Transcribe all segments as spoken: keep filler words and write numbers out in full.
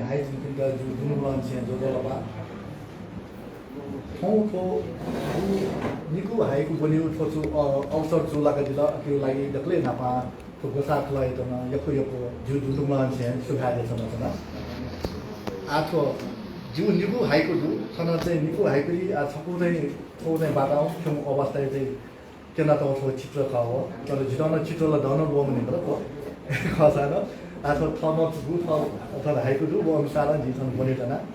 हाइजिनपिन्त जिगु दुनुगलंनिसें ज्वजलपा। थौं थ्व निगू हाइकु ब्वनेगु थ्व छु, अ, अवसर चूलाकादिल, अकिया लागि दकलय् न्हापां थ्व ग्वसाः खलःयात नं यक्व यक्व जिगु दुनुगलंनिसें सुभाय् देछानाच्वना। आः थ्व जिगु निगू हाइकु दु, थन चाहिँ निगू हाइकुइ, आः छकू चाहिँ थ्व चाहिँ बातां खिउँगु अवस्थाय् चाहिँ क्यनातःगु थ्व चित्र खः व। तर जितः नं चित्र ला दन ल्वःमनी खला थ्व। खःसा नं आः थ्व थःम्हं गुगु थः अथवा हाइकु दु, व अनुसारं जिं थन ब्वनेत्यना।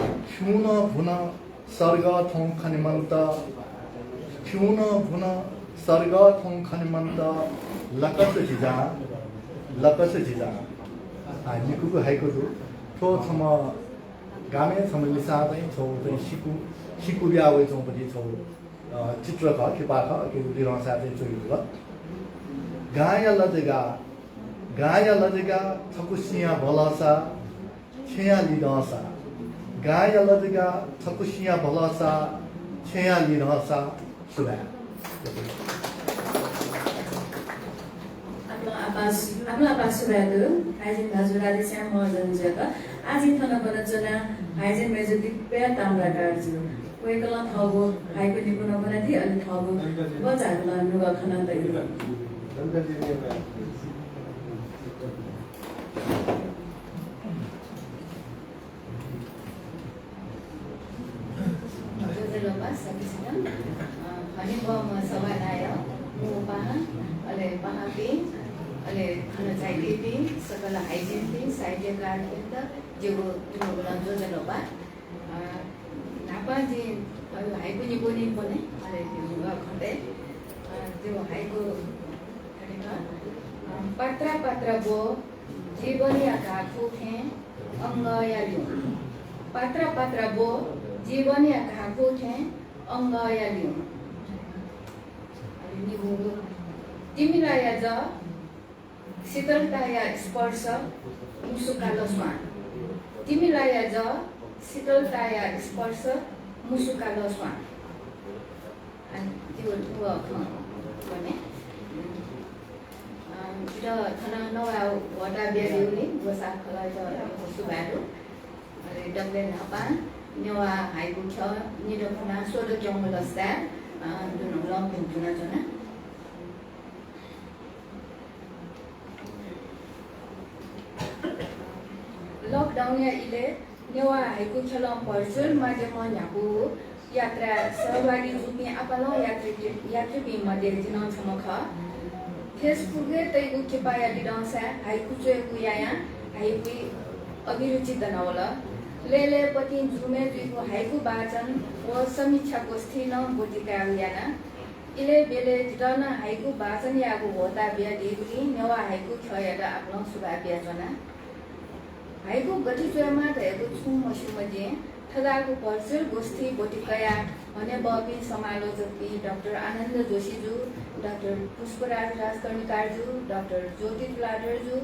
खिउँ नं भुन सर्ग थौं खनेमन्त, खिउँ नं भुन सर्ग थौं खनेमन्त, लकस झिजां, लकस झिजां। आः निगूगु हाइकु दु। थ्व छम्ह गामय् छम्ह मिसां चाहिँ छगू चाहिँ सिकु, सिकु बिया वयाच्वंगुपति छगू अ, चित्र खः, किपा खः, अकिं लिधंसाय् चाहिँ च्वयागु जुल। गांया लजगाः, गांया लजगाः छकू सिंया भलसा, छेँया लिधंसा। गांया लजगाः छकू सिंया भलसा, छेँया लिधंसा। सुभाय्। आपालं आपाः, आपालं आपाः सुभाय् दु। हाइजिन भाजु राधेश्याम महर्जनजुयात। आः जिं थन ब्वनाच्वना हाइजिन मय्जु दिव्या ताम्राकारजु। वय्कलं थःगु हाइकु निपु नं ब्वनादी, अले थःगु बचाःगु नं नुगः खँ नं तयादी। ज्वजलपा सकसिनं, अ, हनेबहःम्ह सभानायः, मू पाहां, अले पाहांपिं, अले थन झायादीपिं सकल हाइजिनपिं, साहित्यकारपिन्त जिगु दुनुगलं ज्वजलपा। अ, न्हापां जिं अ, हाइकु निपु नं ब्वने, अले जिगु खँतय्, अ, जिगु हाइकु थथे खः, अ, पात्रा पात्रा ब्व जीवनया घाः खू थें अंगःया ल्यूँ। पात्रा पात्रा ब्व जीवनया घाः खू थें अंगःया ल्यूँ। अले निगूगु, तिमिलाया जः शीतलताया स्पर्श मुसुकाल स्वां। तिमिलाया जः शीतलताया स्पर्श मुसुकाल स्वां। अले जिगु व खँ ब्वने। अ, जितः थन नेवाः ह्वःताः बियादीगुलिं ग्वसाः खलःयात सुभाय् दु। अले दकलय् न्हापां नेवाः हाइकु ख्यः निदँ खनाः स्वदँ क्यंगु लसताय्, अ, दुनुगलं भिंतुना च्वना। Lockdown या इलय् नेवाः हाइकु ख्यलं virtual माध्यमं न्ह्याकूगु यात्राय् सहभागी जूपिं आपालं यात्री, यात्रीपिं मध्ये जि नं छम्ह खः। Facebook-य् तइगु किपाया लिधंसाय् हाइकु च्वयेगु यायां हाइकुइ अभिरुचि दनावल। लय्‌लय्‌पतिं Zoom-य् जुइगु हाइकु वाचन व समीक्षा गोष्ठी नं ब्वति कायेगु याना। इलय् ब्यलय् जितः नं हाइकु वाचन यायेगु ह्वःताः बियादीगुलिं नेवाः हाइकु ख्यःयात आपालं सुभाय् बियाच्वना। हाइकु गथे च्वयेमाः धयागु छुं मस्यूम्ह जिं थज्याःगु virtual गोष्ठी ब्वति कयाः हनेबहःपिं समालोचकपिं डाक्टर आनन्द जोशीजु, डाक्टर पुष्पराज राजकर्णिकारजु, डाक्टर ज्योति तुलाधरजु,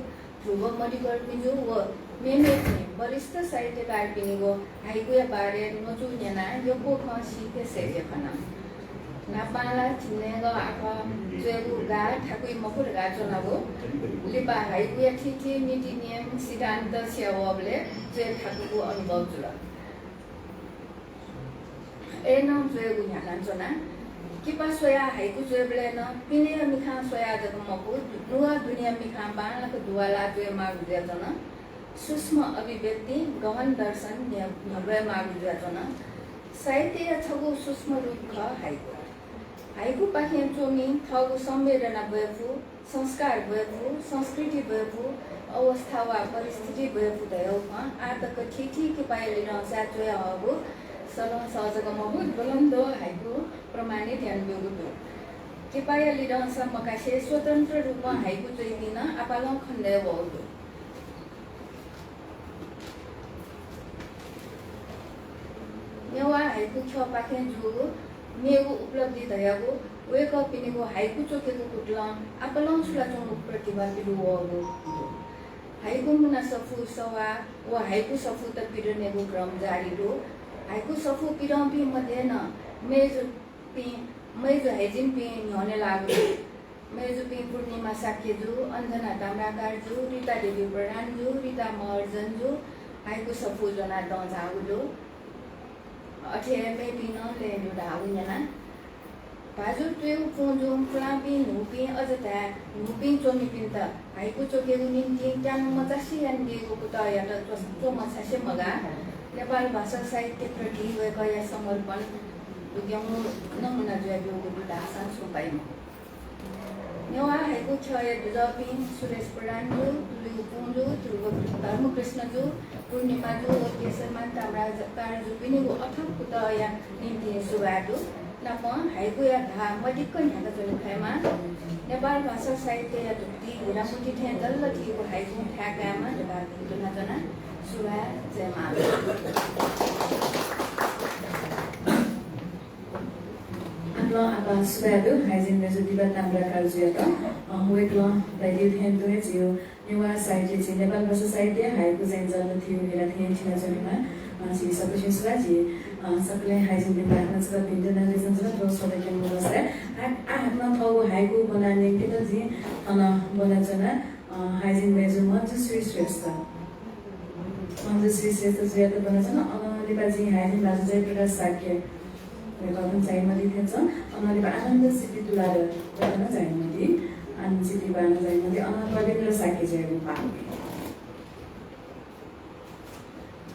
ध्रुव मधिकरपिंजु व मेमेपिं वरिष्ठ साहित्यकारपिनिगु हाइकुया बारे न्वचु न्यनाः यक्व खँ सीके सय्के खन। न्हापां ला झिंन्हय्‌गः आखः च्वयेगु गाः थाकुइ मखु धकाः च्वनागु। लिपा हाइकुया थीथी नीति नियम सिद्धान्त सिया वःबलय् च्वय् थाकुगु अनुभव जुल। अय्‌नं च्वयेगु न्ह्यानाच्वना। किपा स्वयाः हाइकु च्वयेबलय् नं पिनेया मिखां स्वयाः जक मखु, नुगः दुनेया मिखां बांलाक दुवालाः च्वयेमाःगु जुयाच्वन। सूक्ष्म अभिव्यक्ति, गहन दर्शन न्ह्य-, न्ह्यब्वयेमाःगु जुयाच्वन। साहित्यया छगू सूक्ष्म रूप खः हाइकु। हाइकुपाखें च्वमि थःगु संवेदना ब्वये फु, संस्कार ब्वये फु, संस्कृति ब्वये फु, अवस्था वा परिस्थिति ब्वये फु धयागु खँ आः तक थीथी किपाया लिधंसाय् च्वयाहःगु सलं सः जक मखु, द्वलंद्वः हाइकु प्रमाणित यानाब्यूगु दु। किपाया लिधंसा मकासे स्वतन्त्र रूपं हाइकु च्वइपिं नं आपालं खनेदयेवःगु दु। नेवाः हाइकु ख्यःपाखें जूगु मेगु उपलब्धि धयागु वय्कःपिनिगु हाइकु च्वकेगु कुतलं आपालं सुलाच्वंगु प्रतिभा पिदु वःगु दु। हाइकु मुना सफू सवाः व हाइकु सफूत पिदनेगु क्रम जारी दु। हाइकु सफू पिदंपिं मध्ये नं मय्जु पिं, मय्जु हाइजिनपिं न्ह्यःने लाःगु दु। मय्जुपिं पूर्णिमा शाक्यजु, अञ्जना ताम्राकारजु, रिता देवी प्रधानजु, रिता महर्जनजु, हाइकु सफू ज्वनाः दँ झाःगु दु। अथे हे मेपिं नं लँय् दु धाःगु न्यना। भाजु तुयु पुंजु पुलांपिं न्हूपिं अझ धाये न्हूपिं च्वमिपिन्त हाइकु च्वकेगु निंतिं त्यानु मचासे यानादीगु कुतःयात च्व-, च्वम्ह छासे मगाः। नेपाल भाषा साहित्य प्रति वय्कःया समर्पण उद्यम नमुना जुयाब्यूगु दु धाःसां छुं पाइ मखु। नेवाः हाइकु ख्यःया दुजःपिं सुरेश प्रधानजु, तुलु पुंजु, ध्रुव धर्मकृष्णजु, पूर्णिमाजु व केशरमान ताम्राकारजुपिनिगु अथक कुतःया निंतिं सुभाय् दु। नापं हाइकुया धाः मदिक्क न्ह्याकाच्वने फयेमा। नेपाल भाषा साहित्यया धुकुतिइ हिरामुति थें जल्ल थीगु हाइकुं थाय् कायेमा धकाः भिंतुना च्वना। सुभाय्, जय मां। आपालं आपाः सुभाय् दु, हाइजिन मय्जु दिपा ताम्राकारजुयात। अ, वय्कलं धयादीगु थें तुं हे झीगु नेवाः साहित्य, झी नेपाल भाषा साहित्य हाइकु चाहिँ जल्ल थीगु हिरा थें थिनाच्वनेमा। अ, झी सकसिनं सुभाय्, झी, अ, सकलें हाइजिन दिपा ताम्राकारजुयात भिंतुना देछानाच्वना, थ्व स्वतः क्यंगु अवस्थाय्। आ, आ, हाकनं थःगु हाइकु ब्वना न्यंकेत जिं थन ब्वनाच्वना, अ, हाइजिन मय्जु मञ्जुश्री श्रेष्ठ। मञ्जुश्री श्रेष्ठजुयात ब्वनाच्वना, अनं लिपा जिं हाइजिन भाजु जयप्रकाश शाक्य वय्कः थन झायामदी थें च्वं। अनं लिपा आनन्द सिपी तुलाधर वय्कः नं झायामदी, आनन्द सिपी बाः नं झायामदी, अनं कविन्द्र शाक्यजुयागु पाः।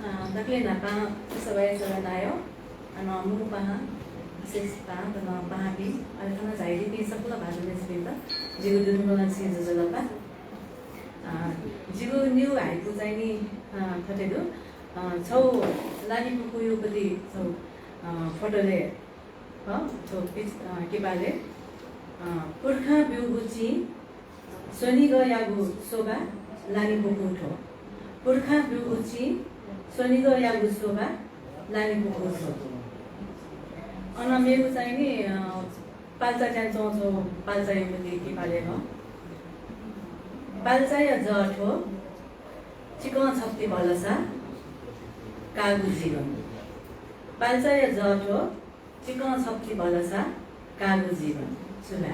अ, दकलय् न्हापां सभाय् सभानायः, अनं मू पाहां, विशेष पाहां, अनं पाहांपिं, अले थन झायादीपिं सकल भाजु मय्जुपिन्त जिगु दुनुगलंनिसें ज्वजलपा। अ, जिगु निगू हाइकु चाहिँ नि, अ, थथे दु। अ, छगू लानि पुखू युपति छगू, अ, फोटोले, अ, छगू पिच-, अ, किपाले, अ, पुर्खां ब्यूगु चिं स्वनिगःयागु शोभा लानि पुखू थ्व। पुर्खां ब्यूगु चिं स्वनिगःयागु शोभा लानि पुखू थ्व। अन मेगु चाहिँ नि, अ, पाल्चा च्यां च्वंच्वं पाल्चा युपति किपाले नं। पाल्चाया जः थ्व, चिकं छप्ति भलसा काःगु जीवन। पाल्चाया जः थ्व, चिकं छप्ति भलसा काःगु जीवन। सुभाय्।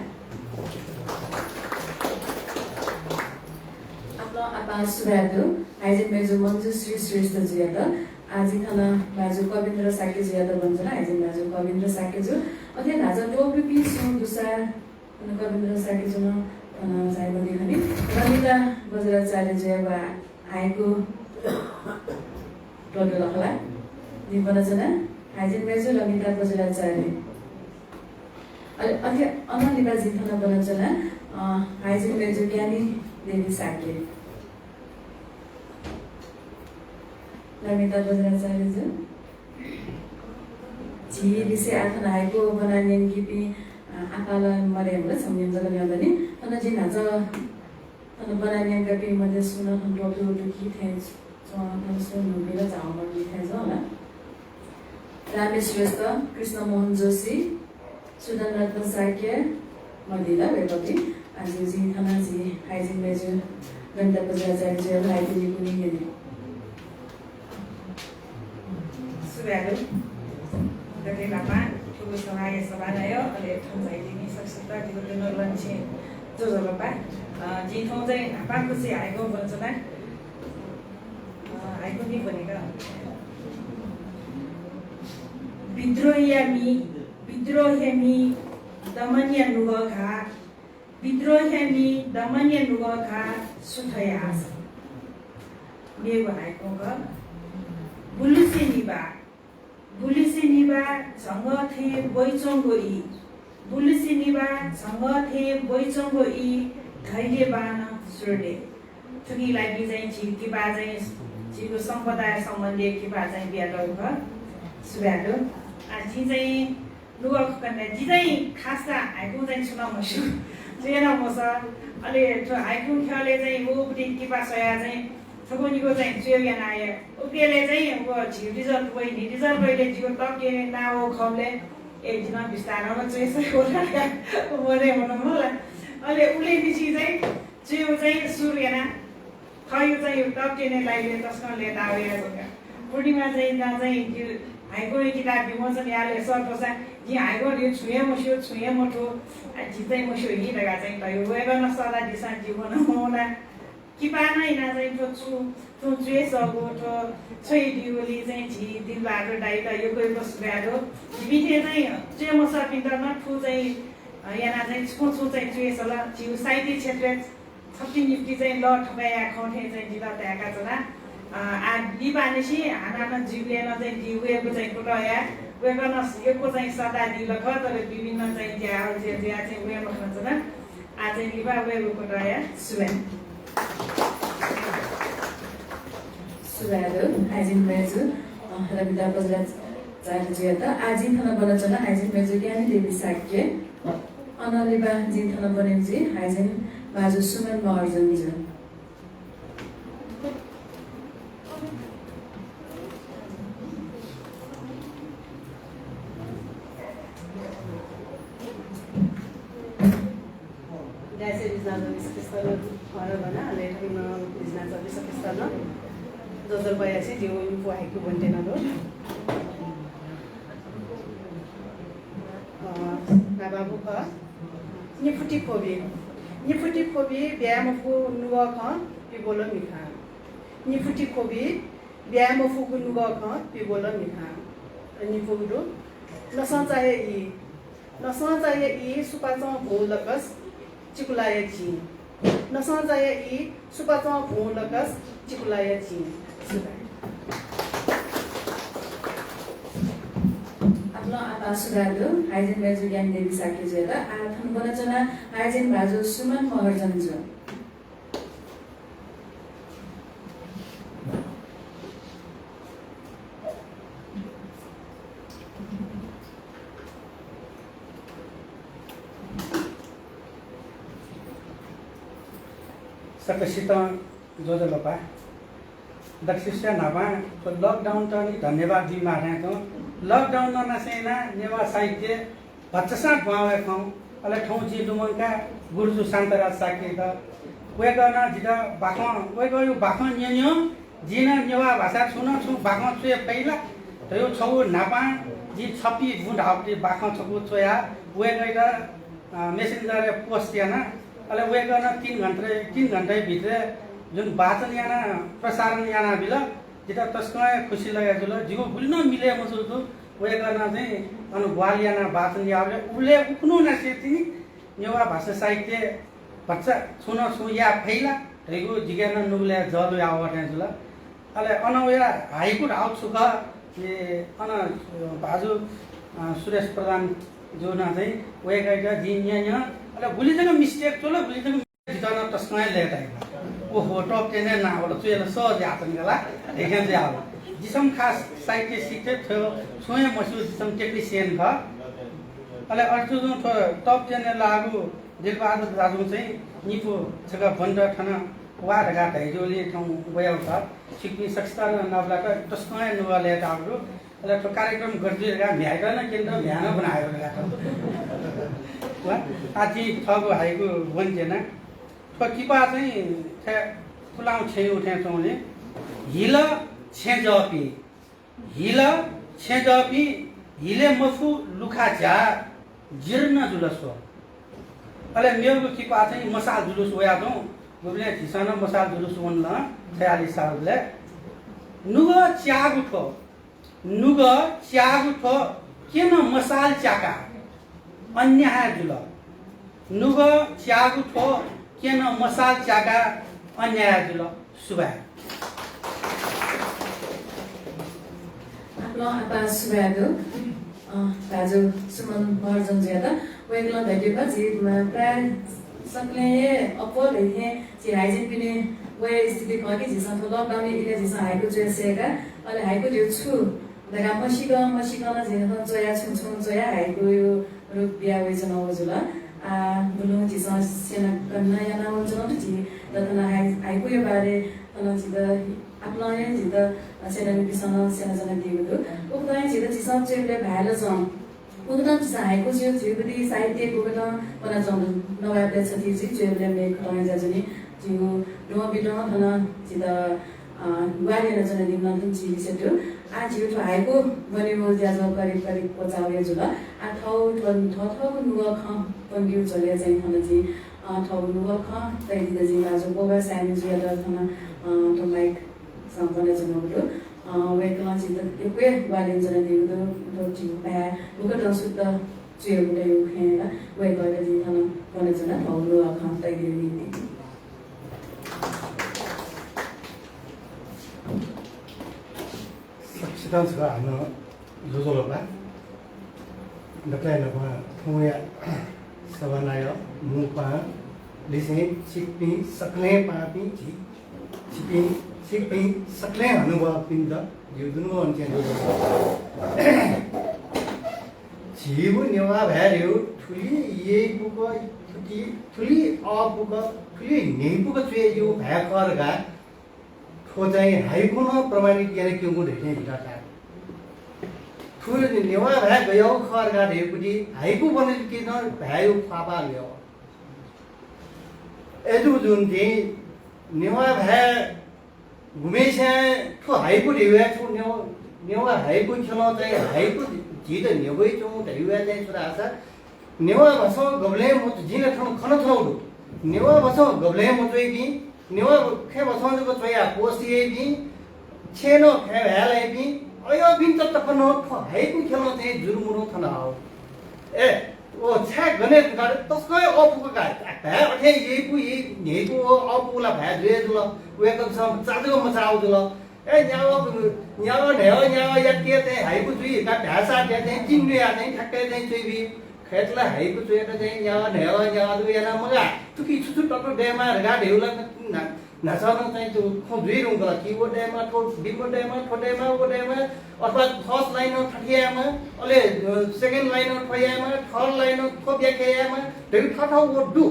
आपालं आपाः सुभाय् दु, हाइजिन मय्जु मञ्जुश्री श्रेष्ठजुयात। आः जिं थन भाजु कविन्द्र शाक्यजुयात ब्वनाच्वना, हाइजिन भाजु कविन्द्र शाक्यजु। अथे न्हाचः त्वपुइपिं सुं दुसा, अन कविन्द्र शाक्यजु नं थन झायामदी खनी। रमिता बज्राचार्यजुयागु हाइकु त्वःतल खला। जिं ब्वनाच्वना, हाइजिन मय्जु रमिता बज्राचार्य। अले अथे अनं लिपा जिं थन ब्वनाच्वना, अ, हाइजिन मय्जु ज्ञानी देवी शाक्य। रमिता बज्राचार्यजु। झी लिसे आः थन हाइकु ब्वना न्यंकीपिं, अ, आपालं मदयेमा, छम्ह निम्ह जक न्यंदनि। थन जिं न्हाचः थन ब्वना न्यंकापिं मध्ये सुं नं थन त्वपुइ दु कि थें च्वं, थन सुं न्हूपिं ला झाःम्ह मदुनि थें च्वं ला। रामेश श्रेष्ठ, कृष्णमोहन जोशी, सुदन रत्न शाक्य मदिल वय्कःपिं। आः जिं थन झी हाइजिन मय्जु रमिता बज्राचार्यजुया हाइकु निकूनिं न्यने। सुभाय् दु। दकलय् न्हापां थुगु सभाया सभानायः, अले थन झायादीपिं सकसित जिगु दुनुगलंनिसें ज्वजलपा। अ, जिं थौं चाहिँ न्हापांगु खुसि हाइकु ब्वनाच्वना। अ, हाइकु नि ब्वनेगु। विद्रोहया मि, विद्रोहया मि दमनया नुगः घाः, विद्रोहया मि दमनया नुगः घाः सु थया आशा। मेगु हाइकु खः। बुलुसे निभाः, बुलुसे निभाः झंगः थें ब्वइच्वंगु ई, बुलुसे निभाः झंगः थें ब्वइच्वंगु ई धैर्य बाण सुरुले। थुकिया लागि चाहिँ झी किपा चाहिँ झीगु सम्पदाया सम्बन्धी किपा चाहिँ बियातःगु खः। सुभाय् दु। आः जिं चाहिँ नुगः खँ कने, जि चाहिँ खास हाइकु चाहिँ छु नं मस्यू, च्वये नं मसः। अले थ्व हाइकु ख्यलय् चाहिँ व बुति किपा स्वयाः चाहिँ छकू निकू चाहिँ च्वयेगु याना हये। उबलय् चाहिँ व झी result वइ नि, result वइबलय् जिगु top ten-य् नां वःगु खःबलय्, ए, जि नं बिस्तारं च्वये सइ वल, मनय् वन मला। अले उबलय् निसें चाहिँ च्वयेगु चाहिँ सुरु याना। थःगु चाहिँ top ten-य् लाइबलय् तसकं लय्ताः वया जक। पूर्णिमा चाहिँ, नं चाहिँ जि हाइकुया किताब विमोचन याःबलय् सर थ्वःसा जिं हाइकु धइगु छुं हे मस्यू, छुं हे मथू, आ, जि चाहिँ मस्यू हि धकाः चाहिँ धइगु। वय्कलं सल्लाह दिसां जि वन मवना। किपा नं याना चाहिँ थ्व छु, थ्व च्वय् सःगु, थ्व च्वय् दीगुलिं चाहिँ झी दिलबहादुर दाइयात यक्व यक्व सुभाय् दु। जिमि थें चाहिँ च्वय् मसःपिन्त नं थ्व चाहिँ, अ, याना चाहिँ छुं छुं चाहिँ च्वय् सल, झीगु साहित्य क्षेत्रय् छप्ति निप्ति चाहिँ लः थुकाया खँ थें चाहिँ जितः धाय्‌का च्वना। अ, आ लिबानिसें हानं नं जुबिलय् नं चाहिँ जि वयेगु चाहिँ कुतः याये, वय्‌कलं यक्व चाहिँ सल्लाह दिल खः, तर विभिन्न चाहिँ ज्या जुया चाहिँ वये मखन च्वना। आः चाहिँ लिबा वयेगु कुतः याये। सुभाय्। सुभाय् दु, हाइजिन मय्‌जु, अ, रमिता बज्राचार्यजुयात। आः जिं थन ब्वनाच्वना हाइजिन मय्‌जु ज्ञानी देवी शाक्य। अनं लिबा जिं थन ब्वनेगु जुइ हाइजिन भाजु सुमन महर्जनजु। दाइसे बिजनेस बिस्किस्ता हर बना, लेखक न बिजनेस बिस्किस्ता न। जोजल बयासी जीवन को हाइकु बनते न दो। अ, ना बाबू का। निफुति खोबी। निफुति खोबी ब्यामफु नुगः खँ पिबोल मिखा। निफुति खोबी ब्यामफुगु नुगः खँ पिबोल मिखा। निफुगु दु। नसं चाहे ई। नसं चाहे ई सुपाचं भुं लकस चिकुलाया चिं। नसं चाहे ई सुपाचं भुं लकस चिकुलाया चिं। सुभाय्। आपालं आपाः सुभाय् दु, हाइजिन मय्‌जु ज्ञानी देवी शाक्यजुयात। आः थन ब्वनाच्वना हाइजिन भाजु सुमन महर्जनजु। सकसितं ज्वजलपा। दक्वसिया न्हापां थ्व lockdown-त नि धन्यवाद बीमाः थें तुं। Lockdown नं नासें यानाः नेवाः साहित्य भचा दुहां वये खं। अले थौं जिं लुमंका गुरुजु शान्तराज शाक्ययात। वय्‌कलं जितः बाखं, वय्‌कःयागु बाखं न्यंन्यं जिं नं नेवाः भाषाय् छुं नं छुं बाखं च्वये फइ ला धयागु छगू न्हापां जिं छपि बुँ धाःगु बाखं छकू च्वयाः वय्‌कःयात, अ, Messenger-य् post याना। अले वय्‌कलं तीन घण्टा, तीन घण्टा भित्र जुन वाचन यानाः प्रसारण यानाबिल, जितः तसकं हे खुसी लगे जुल। जिगु गुलि नं मिले मजुल दु। वय्‌कलं चाहिँ अन ग्वाहालि यानाः वाचन याःबलय् उबलय् उखुन्हु नासें तिनि नेवाः भाषा साहित्य भचा छुं नं छुं याये फइ ला धइगु जिके नं नुगलय् जः लुयावः थें जुल। अले अन वयाः हाइकु धाःगु छु खः, ए, अन भाजु, अ, सुरेश प्रधानजु नं चाहिँ वय्‌कःयात जिं न्यं न्यं, अले गुलि जक mistake च्वल, गुलि जक जितः नं तसकं हे लय्‌ताइ। ओहो, top ten-य् नां वल, च्वय् ला सहज याःच्वंगु ला धइथें जुयावल। जिसं खास साहित्य सिक्थे थ्व छुं हे मस्यू, जिसं technician खः। अले अथे जुजुं थ्व top ten-य् लाःगु दिलबहादुर दाजुं चाहिँ निपु छकः बन्द थन वा धकाः धयाजूगुलिं थौं वयागु खः। छिकपिं सकसितं नं नापलात, तसकं हे नुगः लय्‌ताःगु दु। अले थ्व कार्यक्रम गथे जुइ धकाः म्ह्यायेत नं क्यनेत म्ह्याय् नं ब्वना हयेगु धकाः थ्व। वा, आः जिं थःगु हाइकु ब्वने त्यना। थ्व किपा चाहिँ थ्व पुलांगु छेँय् उथें च्वंगुलिं हिल छेँ जःपिं, हिल छेँ जःपिं, हिलय् मफु लुखा झ्याः जीर्ण जुल स्व। अले मेगु किपा चाहिँ मसाल जुलुस वयाच्वं, गुबलें झीसं नं मसाल जुलुस वनल छयालिस सालबलय्। नुगः च्याःगु थ्व, नुगः च्याःगु थ्व क्यन मसाल च्याकाः अन्याय जुल। नुगः च्याःगु थ्व क्यन मसाल च्याकाः अन्याय जुल। सुभाय्। आपालं आपाः सुभाय् दु। अ, भाजु सुमन महर्जनजुयात वय्‌कलं धयादीगु खः, झी, अ, प्रायः सकलें हे अप्वः धइथें झी हाइजिनपिनि वये स्थिति खः कि झीसं थ्व lockdown-य् इलय् झीसं हाइकु च्वये सय्‌का। अले हाइकु धइगु छु धकाः मसीक, मसीक नं झीसं च्वया छुं छुं च्वया हाइकुया रूप बिया वयाच्वनागु जुल। आः, बुलुं झीसं स्यनाकना याना वनाच्वनागु दु। झी ला थन हाइ-, हाइकुया बारे थन झीत आपालं हे झीत स्यनामिपिन्सं नं स्यनाच्वनादीगु दु। उकथं हे झीत झीसं च्वयेबलय् भाय् लजं। उकथं झीसं हाइकु च्वयेगु धइगु साहित्य गुकथं वनाच्वंगु दु। नवायेबलय् छथी जुइ, च्वयेबलय् मेगु कथं हे जुयाच्वनी। झीगु द्वहंबिद्वहं थन झीत अ, ग्वाहालि यानाच्वनादीम्ह नं थन झी लिसे दु। आः झीगु थ्व हाइकु ब्वनेगु ज्याझ्वः करिब करिब क्वचाः वये जुल। आः थःगु थ्व, थःथःगु नुगः खँ ब्वनेगु झ्वलय् चाहिँ थन झी, अ, अ, थौं नुगः खँ तयादीत जिं दाजु बोबा साय्‌मजुयात थन, अ, थ्व माइक सं ब्वनाच्वनागु दु। अ, वय्‌कलं झीत यक्व हे ग्वाहालि यानाच्वनादीगु दु। थ्व झीगु भाय् नुगः नं शुद्ध जुयागु दु खँ ला। वय्‌कःयात जिं थन ब्वनाच्वना थौं नुगः खँ तयादीगु निंतिं। सकसितं छकः हानं ज्वजलपा। दकलय् न्हापां थौंया सभानायः मुपां लिसें छिकपिं सकलें पाहांपिं झी, छिपिं, छिकपिं सकलें हनेबहःपिन्त जिगु दुनुगलंनिसें ज्वजलपा। झीगु नेवाः भाय् धइगु थुलि यइपुक, थुलि, थुलि अःपुक, थुलि न्ह्यइपुक च्वयादीगु भाय् खः धकाः थ्व चाहिँ हाइकु नं प्रमाणित यानाक्यंगु धइथें जितः ताः। थ्व नेवाः भाय् गय् खः धकाः धइगु दि, हाइकु ब्वनादीपिं नं भाय्‌या ख्वाःपाः गय्। अय्‌जूगुलिं नेवाः भाय् गुम्हस्यां थ्व हाइकु धइगु हे थ्व नेवाः, नेवाः हाइकु ख्यलं चाहिँ हाइकु झीत न्ह्यब्वयाच्वंगु धइगु हे चाहिँ छु धाःसा नेवाः भाषां गबलें मच्व-, जिं ला थन खनाच्वनागु दु। नेवाः भाषां गबलें मच्वइपिं, नेवाः खँय् भाषां जक च्वयाः post याइपिं, छेँनं खँय् भाय् लाइपिं, अय्‌पिन्त तक नं थ्व हाइकु ख्यलं चाहिँ जुरुमुरु थन हः। ए, ओ, छाय् गने धकाः तसकं हे अःपुक का। भाय् अथे यइपु, यइ, न्ह्यइपु, ओ, अःपुक ला भाय् जुइ जुल। वय्‌कःपिन्सं मचा जक मचाःगु जुल। ए, न्यागः, न्यागः न्हय्‌गः, न्यागः याके चाहिँ हाइकु जुइ धकाः धाःसा चाहिँ चिन्हय् चाहिँ ठ्याक्कै चाहिँ च्वइबी। खय्‌त ला हाइकु च्वयेत चाहिँ न्यागः न्हय्‌गः, न्यागः जक यानाः मगाः। थुकी छु छु तत्व दयेमाः धकाः धइगु ला न्हा-, न्हाचः नं चाहिँ थ्व खँ जुइ धुंकल। कि व दयेमाः, थ्व बिम्ब दयेमाः, थ्व दयेमाः, व दयेमाः, अथवा first line-ं थथे यायेमाः, अले, अ, second line-ं थ्व यायेमाः, third line-ं थ्व व्याख्या यायेमाः, धइगु थःथः व दु।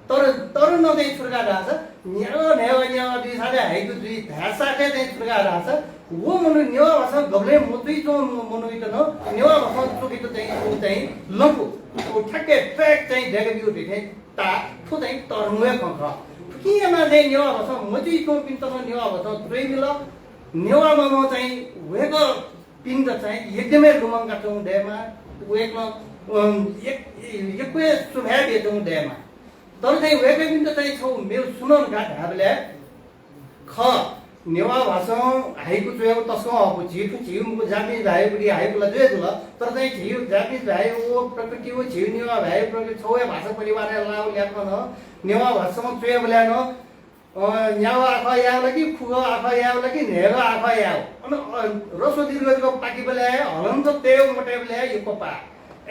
तर, तर नं चाहिँ छु धकाः धाःसा, न्यागः न्हय्‌गः न्यागः जुइसाथं हाइकु जुइ धाःसाथं चाहिँ छु धकाः धाःसा, व मनू नेवाः भाषां गबलें मच्वइच्वंम्ह मनूइत नं नेवाः भाषां च्वकेत चाहिँ व चाहिँ लँपु, व ठ्याक्कै track चाहिँ दय्‌काब्यूगु धइथें ताः। थ्व चाहिँ तःधंगु हे खँ खः। थुकिं यानाः चाहिँ नेवाः भाषां मच्वइच्वंपिन्त नं नेवाः भाषां च्वइबिल। नेवाः मामं चाहिँ वय्‌कःपिन्त चाहिँ एकदमै लुमंकाच्वंगु दयेमाः, वय्‌कलं, अम, यक-, यक्व हे सुभाय् बियाच्वंगु दयेमाः। तर चाहिँ वय्‌कःपिन्त चाहिँ छगू मेगु सुनं धकाः धायेबलय् खः, नेवाः भाषां हाइकु च्वयेगु तसकं अःपु। झी थ्व झीगु मुगु जापानिज भाय्‌या हाइकु ला जुइ जुल, तर चाहिँ झीगु जापानिज भाय्‌या व प्रकृति व झीगु नेवाः भाय्‌या प्रकृति छगू हे भाषा परिवारय् लाःगु ल्याखं नं नेवाः भाषां च्वयेबलय् नं, अ, न्यागः आखः यायेबलय् कि खुगः आखः यायेबलय् कि न्हय्‌गः आखः यायेगु। अन, अ, ह्रस्व दीर्घ जक पाकेबलय्, हलन्त तयेगु मतयेबलय् यक्व पाः।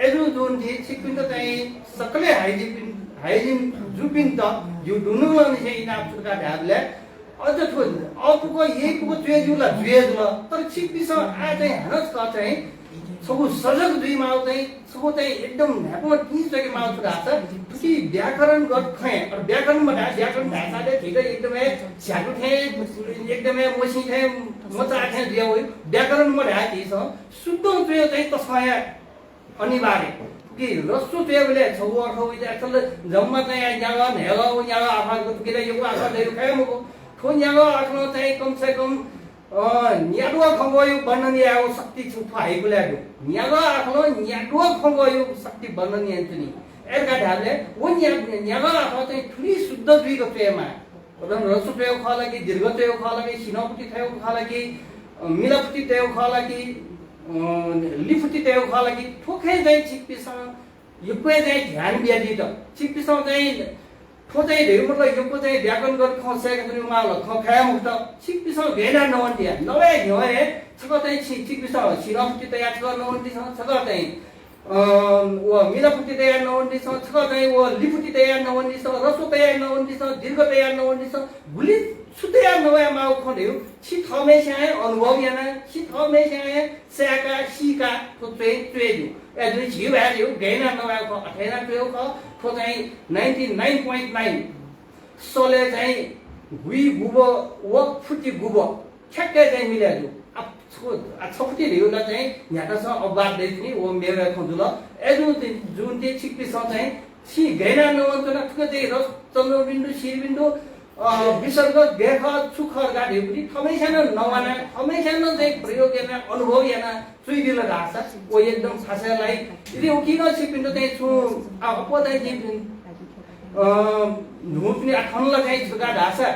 अय्‌जूगुलिं जिं छिकपिन्त चाहिँ सकलें हाइजिन, हाइजिनजुपिन्त जिगु दुनुगलंनिसें इनाप छु धकाः धायेबलय् अझ थ्व अःपुक यइपुक च्वये ज्यू ला जुइ हे जुल, तर छिकपिन्सं आः चाहिँ हानं छकः चाहिँ छगू सजग जुइमाःगु चाहिँ, छगू चाहिँ एकदम न्हाय्‌पं तिं च्वकेमाःगु छु धाःसा, थुकी व्याकरणगत खँय्, अ, व्याकरण मधाये, व्याकरण धाःसा झीत एकदमै झ्यातु थें, एकदमै मसिं थें, मचा थें जुया वइ। व्याकरण मधाये झीसं शुद्धं च्वये चाहिँ तसकं हे अनिवार्य। कि ह्रस्व च्वयेबलय् छगू अर्थ वइ, अथवा जम्मा चाहिँ न्यागः न्हय्‌गः व न्यागः आखः जक थुकी ला यक्व आखः दयेगु खः मखु। थ्व न्यागः आखलं चाहिँ कम से कम, अ, न्याद्वः खँग्वःया वर्णन यायेगु शक्ति छु थ्व हाइकुलय् दु। न्यागः आखलं न्याद्वः खँग्वःया शक्ति वर्णन यानाच्वनी। अय्‌जूगुलिं धायेबलय् व न्या-, न्यागः आखः चाहिँ थुलि शुद्ध जुइक च्वयेमाः। अथवा ह्रस्व च्वयेगु खः ला कि, दीर्घ च्वयेगु खः ला कि, सिन्हःफुति तयेगु खः ला कि, अ, मिलाफुति तयेगु खः ला कि, अ, लिफुति तयेगु खः ला कि, थ्व खँय् चाहिँ छिकपिन्सं यक्व हे चाहिँ ध्यान बियादीत। छिकपिन्सं चाहिँ थ्व चाहिँ धइगु मतलब यक्व चाहिँ व्याकरणगत खँ सय्‌का च्वनेमाःगु ला खँ खः मखुत। छिकपिन्सं गय् यानाः नवानादिया, नवाये न्ह्यः हे छकः चाहिँ छि-, छिकपिन्सं सिन्हःफुति तयाः छकः नवानादिसँ, छकः चाहिँ अ, व मिलाफुति तयाः नवानादिसँ, छकः चाहिँ व लिफुति तयाः नवानादिसँ, ह्रस्व तयाः नवानादिसँ, दीर्घ तयाः नवानादिसँ, गुलि छु तयाः नवायेमाःगु खँ धइगु, छि थःम्हस्यां हे अनुभव यानाः, छि थःम्हस्यां हे सय्‌काः, सीकाः थ्व च्वय्, च्वये ज्यू। अय्‌जूगुलिं झीगु भाय् धइगु गय् यानाः नवायेगु खः, अथे यानाः च्वयेगु खः, थ्व चाहिँ ninety nine point nine सलय् चाहिँ गुइ गुब व फुति गुब ठ्याक्कै चाहिँ मिले दु। आ, छु, आ, छफुति धइगु ला चाहिँ न्ह्याथासं अपवाद दइतिनि, व मेगु खँ जुल। अय्‌जूगुलिं छिकपिन्सं चाहिँ छि गय् यानाः नवानाच्वना, थुकी चाहिँ रस, चन्द्रबिन्दु, शीर्षबिन्दु, अ, विसर्ग गय् खः, छु खः धकाः धइगु थःम्हस्यां नं नवानाः, थःम्हस्यां नं चाहिँ प्रयोग यानाः, अनुभव यानाः च्वइबिल धाःसा व एकदम थासय् लाइ। यदि उकिं नं छिकपिन्त चाहिँ छुं, आ, अप्वः चाहिँ जिं अ, न्हूपिनि आखन ला चाहिँ छु का धाःसा,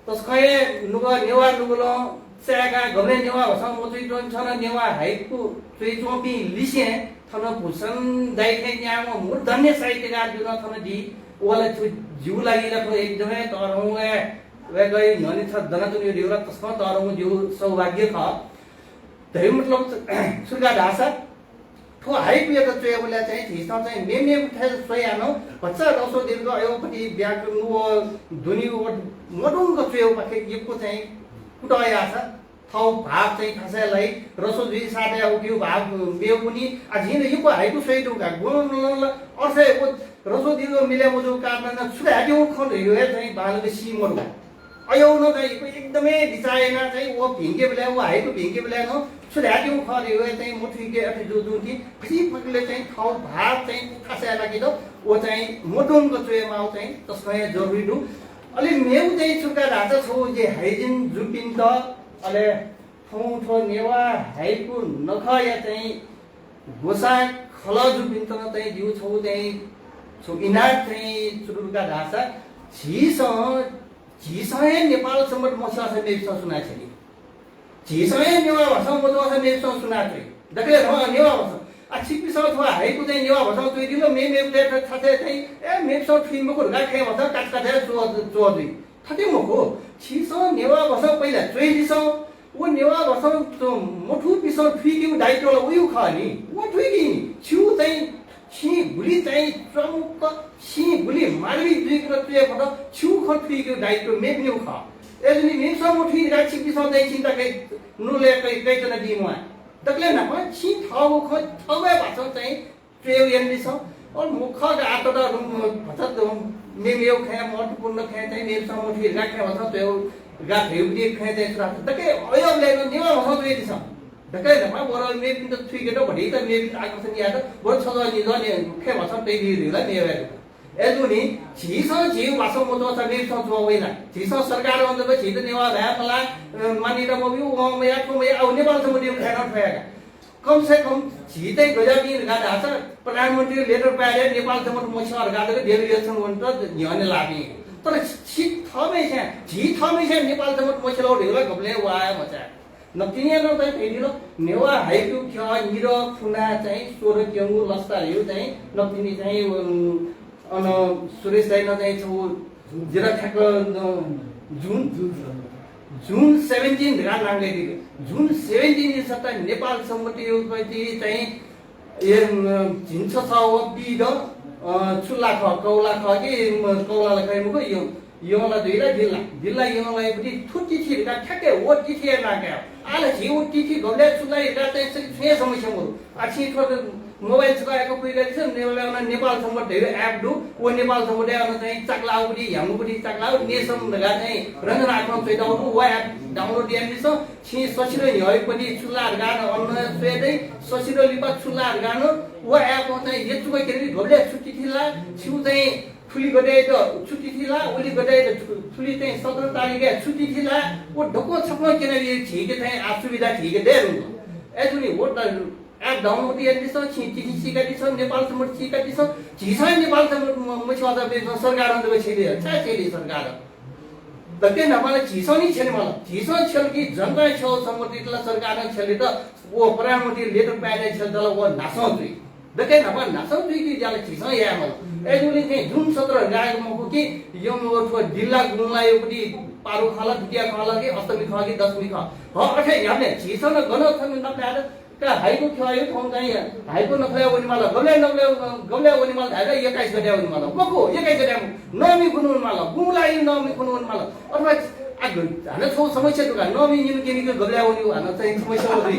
तसकं हे नुगः नेवाः नुगलं चाय्‌काः गबलें नेवाः भाषां मच्वइच्वंपिं छन नेवाः हाइकु च्वइच्वंपिं लिसें थन भूषण दाइ थें न्याम्ह मूर्धन्य साहित्यकार जुन थन दी। व ला छु जिगु लागि ला थ्व एकदमै तःधंगु हे, वय्‌कःया न्ह्यःने छ दनाच्वनेगु धइगु ला तसकं तःधंगु जिगु सौभाग्य खः। धइगु मतलब छु का धाःसा, थ्व हाइकुयात च्वयेबलय् चाहिँ झीसं चाहिँ मेमेगु थें स्वयाः नं भचा ह्रस्व दीर्घ अयोपति व्याकरण व ध्वनि व मदुंक च्वयेगुपाखे यक्व चाहिँ कुतः याःसा थःगु भाव चाहिँ थासय् लाइ। ह्रस्व जुइसाथं उकिया भाव मेगु नि। आ, झीं नं यक्व हाइकु स्वयादीगु का, गुणनं ला अर्थय् व ह्रस्व दीर्घ मिले मजूगु कारणं नं छु धायेत्यंगु खँ धइगु हे चाहिँ बांलाक सी मदु। अय् नं चाहिँ यक्व एकदमै बिचाः यानाः चाहिँ व भिंकेबलय्, व हाइकु भिंकेबलय् नं छु धायेत्यंगु खः धइगु हे चाहिँ मथुइके अथे जुजुं कि फसिफुकले चाहिँ थःगु भाव चाहिँ थासय् लाकेत व चाहिँ मदुंक च्वयेमाःगु चाहिँ तसकं हे जरुरी दु। अले मेगु चाहिँ छु का धाःसा छगू जे हाइजिन जूपिन्त, अले थौं थ्व नेवाः हाइकु नखःया चाहिँ ग्वसाः खलः जूपिन्त नं चाहिँ जिगु छगू चाहिँ छगू इनाप चाहिँ छु दु का धाःसा, झीसं, झीसं हे नेपाल संवत् मछ्यःसा मेपिसं सुनां छ्यनी? झीसं हे नेवाः भाषां मच्वःसा मेपिसं सुनां च्वइ? दकलय् न्हापां नेवाः भाषां। आ, छिकपिसं थ्व हाइकु चाहिँ नेवाः भाषां च्वयादिल, मेमेपिं थथे चाहिँ, ए, मेपिसं थुइ मखु धकाः खँय् भाषां काचाकाचा च्वः, च्वः जुइ। थथे मखु, छिसं नेवाः भाषां पहिला च्वयादिसँ। व नेवाः भाषां च्व-, मथूपिसं थुइकेगु दायित्व ला वयागु खः नि। व थुइकी नि। छिगु चाहिँ छिं गुलि चाहिँ चमक्क, छिं गुलि मार्मिक जुइक च्वये फत, छिगु खँ थुइकेगु दायित्व मेपिनिगु खः। अय्‌जूगुलिं मेपिसं मथुइ धकाः छिकपिसं चाहिँ चिन्ता कइ, नुगलय् कइ, कयाच्वनादी म्वाः। दकलय् न्हापां छिं थःगु खँ थःगु हे भाषां चाहिँ च्वयेगु यानादिसँ। अले मखु का, आः तत भचा मेमेगु खँय्, महत्त्वपूर्ण खँय् चाहिँ मेपिसं मथुइ धकाः खँय् भाषां च्वयेगु धकाः धयागु खँय् चाहिँ छु धाःसा, दकलय् अय्‌बलय् नं नेवाः भाषां च्वयादिसँ। दकलय् न्हापां वरल मेपिन्त थुइकेत भतिचा मेपिन्त आकर्षण यायेत बरु छजः निजः ने-, खँय् भाषां तयादी धइगु ला मेगु हे दु। अय्‌जूगुलिं झीसं झीगु भाषां मच्वःसा मेपिसं च्वः वइ ला? झीसं सरकारं जक झीत नेवाः धाये मलाः, अ, मान्यता मब्यू, वं मयाः, थ्वं मयाः, अले नेपाल संवत् मदयेगु खँय् नं थ्व हे का। कम से कम झीत गज्याःपिं धकाः धाःसा प्रधानमन्त्री letter pad-य् नेपाल संवत् मछ्यः धकाः जक delegation वनेत न्ह्यःने लाःपिं। तर छि थःम्हस्यां, झी थःम्हस्यां नेपाल संवत् मछ्यलः धइगु ला गबलें वा हे मचाये। नकतिनि नं चाहिँ धयादिल, नेवाः हाइकु ख्यः निदँ खुना चाहिँ स्वदँ क्यंगु लसता धइगु चाहिँ नकतिनि चाहिँ, अन सुरेश दाइनं चाहिँ छगू जितः ठ्याक्क, अ, June, June seventeen धकाः नां कयादिल। June seventeen-या सट्टा नेपाल संवत् चाहिँ, ए, अ, झिंछसः व पीदँ, अ, छु ला खः, कौला खः कि, अ, कौला ला खः मखु, यँ, यँ ला जुइ ला, दिल्ला, दिल्ला यँ ला, एपट्टि थ्व तिथि धकाः ठ्याक्कै व तिथिया नां काये। आः ला झी व तिथि गबलय् छु लाइ धकाः चाहिँ छुं हे समस्या मदु। आ, छिं थ्व mobile छकः याकः पुइकादिसँ, नेपाल, नेपाल संवत् धइगु app दु, व नेपाल संवत् अन चाहिँ चाकलाःगुपट्टि, ह्याउँगुपट्टि चाकलाः, नेसं धकाः चाहिँ रंजना आखलं च्वयातःगु दु, व app download यानादिसँ। छिं ससिदँ न्ह्यःयापट्टि छु ला धकाः नं अन स्वये दइ, ससिदँ लिपा छु ला धकाः नं व app-ं चाहिँ यचुक क्यनादी, गबलय् छु तिथि ला, छिगु चाहिँ थुलि गते यात छु तिथि ला, उलि गते यात थु-, थुलि चाहिँ सत्र तारिखय् छु तिथि ला, व दक्व छकलं क्यनादी, झीके चाहिँ आः सुविधा झीके दये धुंकल। अय्‌जूगुलिं व त app download यानादिसँ, छिं तिथि सीकादिसँ, नेपाल संवत् सीकादिसँ, झीसं नेपाल संवत् म-, मछ्यःसा मेपिसं सरकारं जक छ्यली, छाय् छ्यली सरकारं? दकलय् न्हापां ला झीसं नि छ्यने माल। झीसं छ्यल कि जनतां छ्यःगु संवत्ति ला सरकारं छ्यलेत व प्रधानमन्त्री letter pad-य् छ्यलेत ला व न्हासं जुइ। दकलय् न्हापां न्हासं जुइगु ज्या ला झीसं याये माल। अय्‌जूगुलिं चाहिँ June सत्र धकाः मखु कि, यँ व थ्व दिल्ला गुंलायापट्टि पारु खः ला, द्वितीया खः ला कि अष्टमी खः कि दशमी खः। हँ, अथे न्ह्याबलें झीसं नं गन थन नापलाये का हाइकु ख्यःया थौं चाहिँ हाइकु नखःया वनेमाल, गबलय् नखःया, गबलय् वनेमाल धायेबलय् एक्काइस गते वनेमाल। मखु, एक्काइस गते मखु, नवमी खुन्हु वनेमाल, गुंलाया नवमी खुन्हु वनेमाल। अथवा आ, हानं छगू समस्या दु का, नवमी निम्ह केनीगु गबलय् वनेगु हानं चाहिँ समस्या वइ।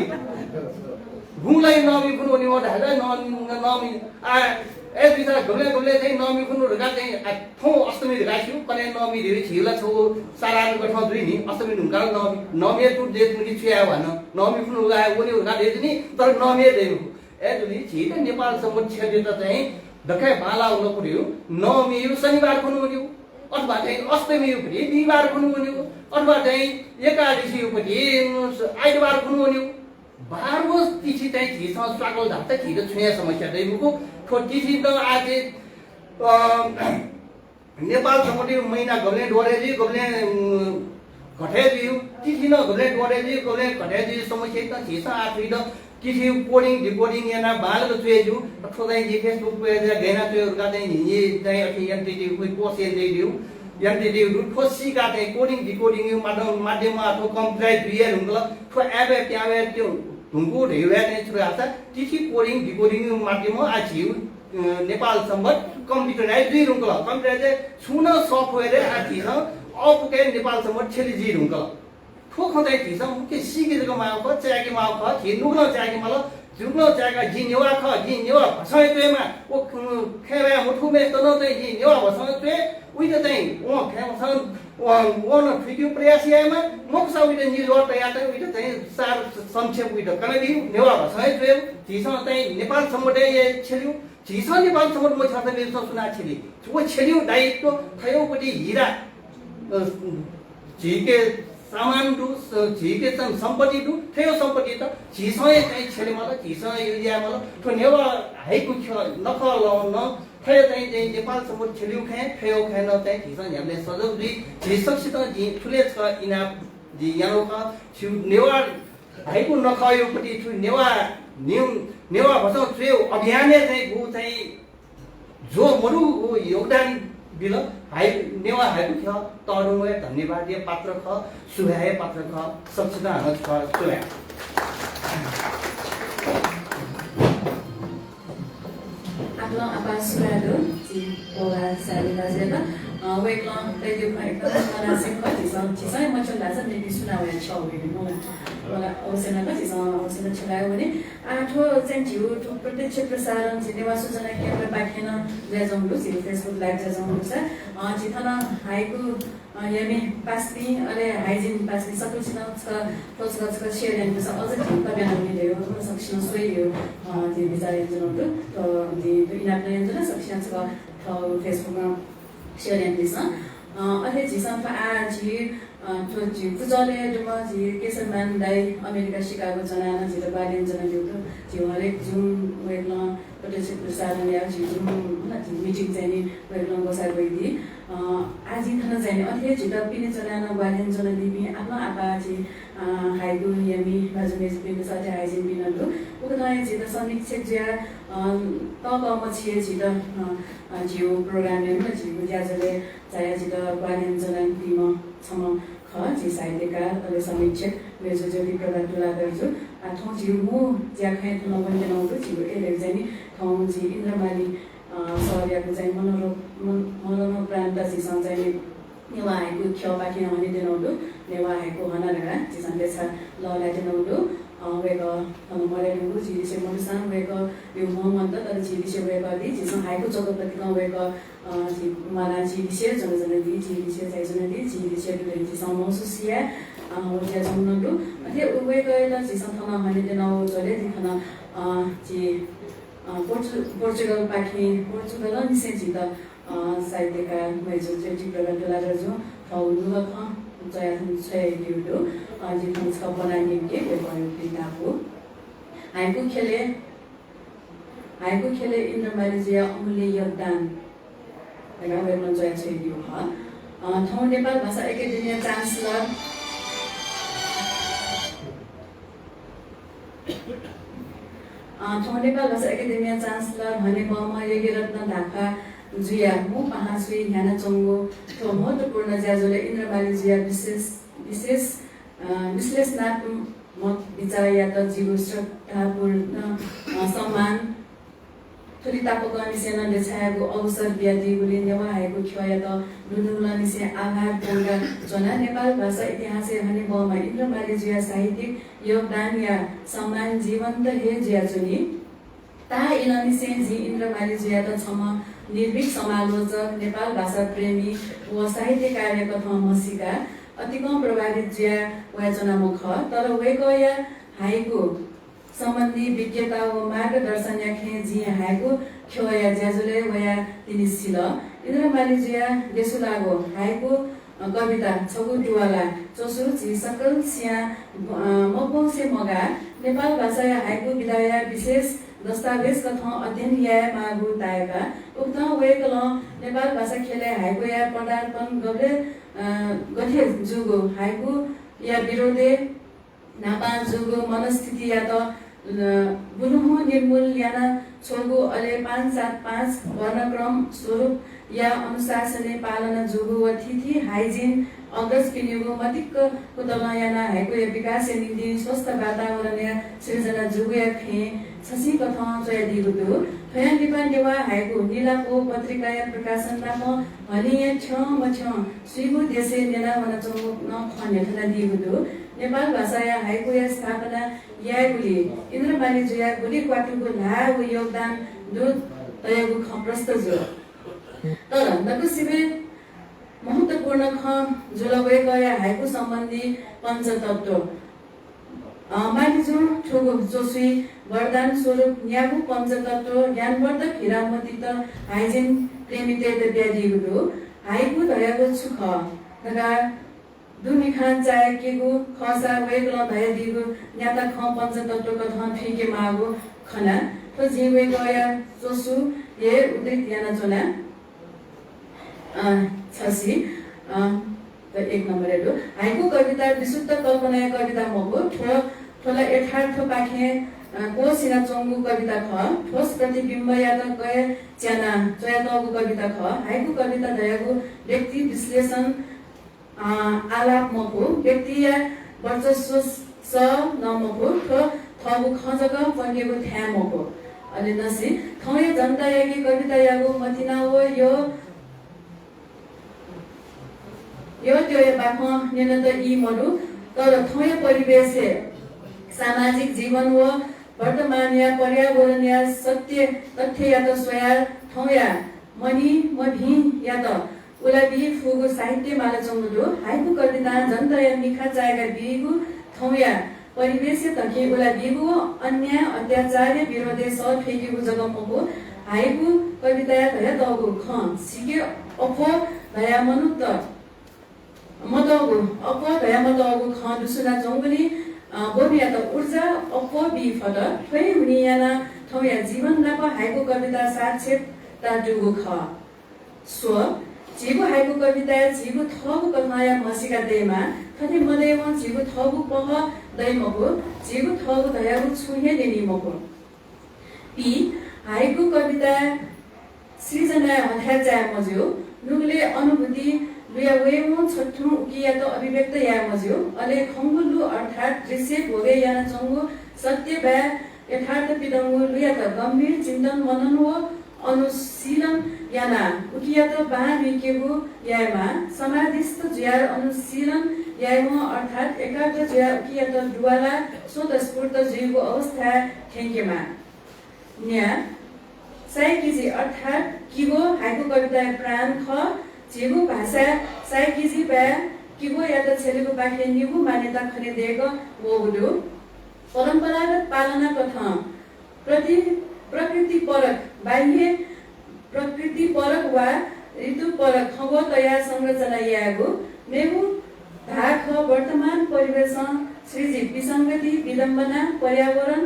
गुंलाया नवमी खुन्हु वनेमाल धायेबलय् नवमी, नवमी, आ, ए, दुईटा गबलय्, गबलय् चाहिँ नवमी खुन्हु धकाः चाहिँ, आ, थौं अष्टमी धकाः स्यू, कन्हय् नवमी धइगु झीगु ला छगू साधारण कथं जुइ नि, अष्टमी धुंकाः नवमी, नवमी तुं दय् धुंकी छु याये वा न, नवमी खुन्हु वनेगु धकाः दय् नि, तर नवमी हे दइ मखु। अय्‌जूगुलिं झीत नेपाल संवत् छ्यलेत चाहिँ दकलय् बांलाःगु लँपु धइगु, नवमीया शनिबार खुन्हु वनेगु, अथवा चाहिँ अष्टमीया बिहिबार खुन्हु वनेगु, अथवा चाहिँ एकादशीयापट्टि आइतबार खुन्हु वनेगु। बाह्र तिथि चाहिँ झीसं स्वाकल धाःसा झीत छुं हे समस्या दइ मखु। थ्व तिथित आः चाहिँ, अ, नेपाल संवतया महिना गबलें द्वहरे जुइ, गबलें, उम्, घटे जुइ, तिथि नं गबलें द्वहरे जुइ, गबलें घटे जुइ, समस्या त झीसं आः थुइत तिथि coding decoding यानाः बांलाक च्वये ज्यू। थ्व चाहिँ जि Facebook page-य् गय् याना च्वये धकाः चाहिँ न्हिं चाहिँ अथे यानातयागु post यानातयागु दु। यानातयागु दु। थ्व सीकाः चाहिँ coding decoding-या माध्यम, माध्यमं थ्व computerize जुइ हे धुंकल। थ्व app-य् पिहां वये धुंकूगु धइगु हे चाहिँ छु धाःसा तिथि coding decoding-या माध्यमं आः झीगु अ, नेपाल संवत computerize जुइ धुंकल। Computerize छुं नं software-य् आः झीसं अःपुके नेपाल संवत छ्यले जुइ धुंकल। थ्व खँ चाहिँ झीसं मुख्य सीके जक माःगु खः, चायेके माःगु खः, झी नुगलं चायेके माल, नुगलं चायेकाः जि नेवाः खः, जिं नेवाः भाषां हे च्वयेमाः, व, उम्, खँय् वया मथूम्हय्सित नं चाहिँ जिं नेवाः भाषां च्वये, उइत चाहिँ वं खँय् वसं, वं, वं नं थुइकेगु प्रयास यायेमाः, मखुसा उइत निज्वः तयाः चाहिँ उइत चाहिँ सार संक्षेप उइत कनाबी, नेवाः भाषां हे च्वये, झीसं चाहिँ नेपाल संवतय् छ्यल्यु, झीसं नेपाल संवत मछ्यलात मेपिन्सं सुनां छ्यली? व छ्यल्यु दायित्व थ्व पति हिरा, अ, झीके सामान दु, स-, झीके चाहिँ सम्पत्ति दु, थ्व सम्पत्ति त झीसं हे चाहिँ छ्यले माल, झीसं हे use याये माल। थ्व नेवाः हाइकु ख्यः नखः लं नं थ्व चाहिँ, चाहिँ नेपाल संवत छ्यल्यु खँय्, थ्व खँय् नं चाहिँ झीसं न्ह्याबलें सजग जुइ। झी सकसितं जिं थुलि छकः इनाप जि यानागु खः। छिगु नेवाः हाइकु नखःया पति छु नेवाः न्यू, नेवाः भाषां च्वयेगु अभियानय् चाहिँ गु चाहिँ ज्वः मदुगु योगदान बिल। हाइ-, नेवाः हाइकु ख्यः तःधंगु हे धन्यवादया पात्र खः, सुभाय्‌या पात्र खः। सकसितं हानं खः सुभाय्। आपालं आपाः सुभाय् दु, झी पौभा साय्‌मि दाजुयात। अ, वय्‌कलं तयादीगु खँ एकदम मनासें खः, झीसं, झीसं हे मछ्यलय् धाःसा मेपिं सुनां वयाः छ्यः वइगु मखु ला। मखु ला, अवश्य नं खः, झीसं अवश्य नं छ्यलाः वने। आः थ्व चाहिँ झीगु थ्व प्रत्यक्ष प्रसारण झी नेवाः सूचना केन्द्रपाखें नं जुयाच्वंगु दु, झीगु Facebook live जुयाच्वंगु दु सा। अ, झी थन हाइकु अ, यामि पासापिं, अले हाइजिन पासापिं सकलसिनं छकः, थ्व छकः, छकः share यानादिसँ, अझ झी तब्यां वनी धयागु सकसिनं स्वइगु, अ, झी बिचाः यानाच्वनागु दु। थ्व झी थ्व इनाप नं यानाच्वना, सकसिनं छकः थ्व Facebook-ं share यानादिसँ। अ, अले झीसं थ्व आः झी, अ, थ्व झी पुचलय् दुम्ह झी केशरमान दाइ अमेरिका Chicago च्वनाः नं झीत ग्वाहालि यानाच्वनादीगु दु। झी हरेक Zoom वय्‌कलं प्रत्यक्ष प्रसारण याः झी Zoom, हला, झी meeting चाहिँ नि वय्‌कलं ग्वसाः ग्वयादी। अ, आः जिं थन चाहिँ नि अथे हे झीत पिने च्वनाः नं ग्वाहालि यानाच्वनादीपिं आपालं आपाः झी, अ, हाइकु यामि भाजु मय्‌जुपिं, अथे हाइजिनपिं नं दु। उकथं हे झीत समीक्षक जुयाः, अ, तःकः मछि हे झीत, अ, अ, झीगु program-य् नं झीगु ज्याझ्वलय् झायाः झीत ग्वाहालि यानाच्वनादीम्ह छम्ह खः, झी साहित्यकार अले समीक्षक मय्‌जु ज्योति प्रभा तुलाधर जु। आ, थौं झीगु मू ज्याखँय् थन वनेत्यनागु दु, झीगु अय्‌लाक चाहिँ नि थौं झी इन्द्र माली, अ, सरयागु चाहिँ मनोरो-, मन-, मनोरोम प्रान्त झीसं चाहिँ नि नेवाः हाइकु ख्यःपाखें हनेत्यनागु दु। नेवाः हाइकु हना धकाः झीसं देछाः लःल्हायेत्यनागु दु। अ, वय्‌कः थन मदयेधुंकूगु झी लिसे मदुसां वय्‌कःयागु म्ह मन्त, तर झी लिसे वय्‌कः दी। झीसं हाइकु च्वकः तकं वय्‌कः अ, झी म्वानाः झी लिसे च्वनाच्वनादी, झी लिसे झायाच्वनादी, झी लिसे दु धइगु झीसं महसुस याये, अ, व ज्याझ्वः नं दु। अथे वय्‌कःयात झीसं थन हनेत्यनागु झ्वलय् जि थन, अ, झी, अ, पोर्चु-, पोर्चुगलपाखें, पोर्चुगलंनिसें झीत, अ, साहित्यकार मय्‌जु ज्योति प्रभा तुलाधर जुं थःगु नुगः खँ च्वयाः थन छ्वयादीगु दु। अ, जि थन छकः ब्वनाः न्यंके, वय्‌कःयागु पिने ताःपु। हाइकु ख्यलय् हाइकु ख्यलय् इन्द्र मालीजुया अमूल्य योगदान धकाः वय्‌कलं च्वयाः छ्वयादीगु खः। अ, थौं नेपाल भाषा एकेडेमीया chancellor, अ, थौं नेपाल भाषा एकेडेमीया chancellor हनेबहःम्ह यज्ञरत्न धाख्वाजुया मू पाहांच्वय् न्ह्यानाच्वंगु थ्व महत्त्वपूर्ण ज्याझ्वलय् इन्द्र मालीजुया विशेष, विशेष अ, विश्लेषणात्मक बिचाःयात जिगु श्रद्धापूर्ण, अ, सम्मान। थुलि तापाकंनिसें नं देछायेगु अवसर बियादीगुलिं नेवाः हाइकु ख्यःयात दुनुगलंनिसें आभार प्वंकाच्वना। नेपाल भाषा इतिहासय् हनेबहःम्ह इन्द्र मालीजुया साहित्यिक योगदानया सम्मान जीवन्त हे जुयाच्वनी। ताः इलंनिसें जिं इन्द्र मालीजुयात छम्ह निर्भीक समालोचक, नेपाल भाषा प्रेमी व साहित्यकारया कथं म्हसीका अतिकं प्रभावित जुया वयाच्वनाम्ह खः। तर वय्‌कःया हाइकु सम्बन्धी विज्ञता व मार्गदर्शनया खँय् जिं हाइकु ख्यःया ज्याझ्वलय् वयाः तिनि सिल। इन्द्र मालीजुया देछुलाःगु हाइकु अ, कविता छगू तुवाला च्वसु झी सकलसियां, अ, मब्वंसे मगाः। नेपाल भाषाया हाइकु विधाया विशेष दस्तावेज कथं अध्ययन यायेमाःगु ताय्‌का। उकथं वय्‌कलं नेपाल भाषा ख्यलय् हाइकुया पदार्पण गबलय्, अ, गथे जूगु, हाइकुया विरोधय् न्हापां जूगु मनस्थितियात, अ, गुरुहुँ निर्मूल याना छ्वःगु, अले पाँच सात पाँच वर्णक्रम स्वरूपया अनुशासनय् पालना जूगु व थीथी हाइजिन अग्रजपिनिगु मदिक्क कुतलं यानाः हाइकुया विकासया निंतिं स्वस्थ वातावरणया सिर्जना जूगुया खँय् छसिकथं च्वयादीगु दु। थ्वयां लिपा नेवाः हाइकु निलापो पत्रिकाया प्रकाशन नाप हलिंया छ्यं मछ्यं स्वीगू देशय् न्यना वनाच्वंगु नं खँ न्ह्यथनादीगु दु। नेपाल भाषाया हाइकुया स्थापना यायेगुलिइ इन्द्र मालीजुया गुलि क्वातुगु ल्हाः व योगदान दु धयागु खँ प्रष्ट जू। तर नकसिबे महत्त्वपूर्ण खँ जुल वय्‌कःया हाइकु सम्बन्धी पञ्चतत्त्व। अ, मालीजुं थुगु च्वसुइ वरदान स्वरूप न्यागू पञ्चतत्त्व ज्ञानवर्धक हिरामतीत हाइजिन प्रेमीतय्‌त बियादीगु दु। हाइकु धयागु छु खः धकाः दुमिखां चाय्‌केगु खःसा वय्‌कलं धयादीगु न्याता खँ पञ्चतत्त्व कथं थुइके माःगु खना। थ्व जिं वय्‌कःया च्वसु हे उद्धृत यानाच्वना। अ, छसि, अ, त एक नम्बरय् दु। हाइकु कविता विशुद्ध कल्पनाया कविता मखु। थ्व, थ्व ला यथार्थपाखें, अ, क्वःसिनाच्वंगु कविता खः। ठोस प्रतिबिम्बयात कय् च्यानाः च्वयातःगु कविता खः। हाइकु कविता धयागु व्यक्ति विश्लेषण, अ, आलाप मखु, व्यक्तिया वर्चस्व स नं मखु, थ्व थःगु खँ जक प्वंकेगु थाय् मखु। अले नसि, थौंया जनतायाके कवितायागु मतिना व यो, यो त्योया बाखं न्यनेत ई मदु, तर थौंया परिवेशय् सामाजिक जीवन व वर्तमानया पर्यावरणया सत्य तथ्ययात स्वयाः थौंया मनि मभिंयात उलाबी फुगु साहित्य मालाच्वंगु दु। हाइकु कवितां जनताया मिखा चाय्‌का बीगु, थौंया परिवेशया धकिं उलाबीगु व अन्याय अत्याचारया विरोधय् सः थ्वयेकेगु जक मखु, हाइकु कविताया धयातःगु खँ सीके अप्वः धयाः मनूत मतःगु, अप्वः धयाः मतःगु खँ दुसुनाच्वंगुलिं, अ, ब्वमियात ऊर्जा अप्वः बी फत। थ्व हे हुनिं यानाः थौंया जीवन नाप हाइकु कविता साक्षात्ता दुगु खः। स्व, झीगु हाइकु कविताय् झीगु थःगु कथंया म्हसीका दयेमाः। थथे मदयेवं झीगु थःगु पहः दइ मखु, झीगु थःगु धयागु छुं हे न्यनी मखु। पी, हाइकु कविताय् सृजनाय् हथाय् चाये मज्यू। नुगलय् अनुभूति लुया वयेवं छथुं उकियात अभिव्यक्त याये मज्यू। अले खंगु लु अर्थात् दृश्य भोगय् यानाच्वंगु सत्य वा यथार्थ पिदंगु लुयात गम्भीर चिन्तन मनन व अनुशीलन यानाः उकियात बां लुइकेगु यायेमाः। समाधिस्थ जुयाः अनुशीलन यायेवं अर्थात् एकाग्र जुयाः उकियात दुवालाः स्वतस्फूर्त जुइगु अवस्थाय् थ्यंकेमाः। न्या, साइकिजि अर्थात् किगो हाइकु कविताया प्राण खः। झीगु भाषाय् साइकिजि वा किगोयात छ्यलेगुपाखें निगू मान्यता खनेदयेक वःगु दु। परम्परागत पालना कथं प्रति-, प्रकृतिपरक, बाह्य प्रकृतिपरक वा ऋतुपरक खँग्वः तयाः संरचना यायेगु। मेगु धाः खः वर्तमान परिवेशं सृजित विसंगति, विडम्बना, पर्यावरण,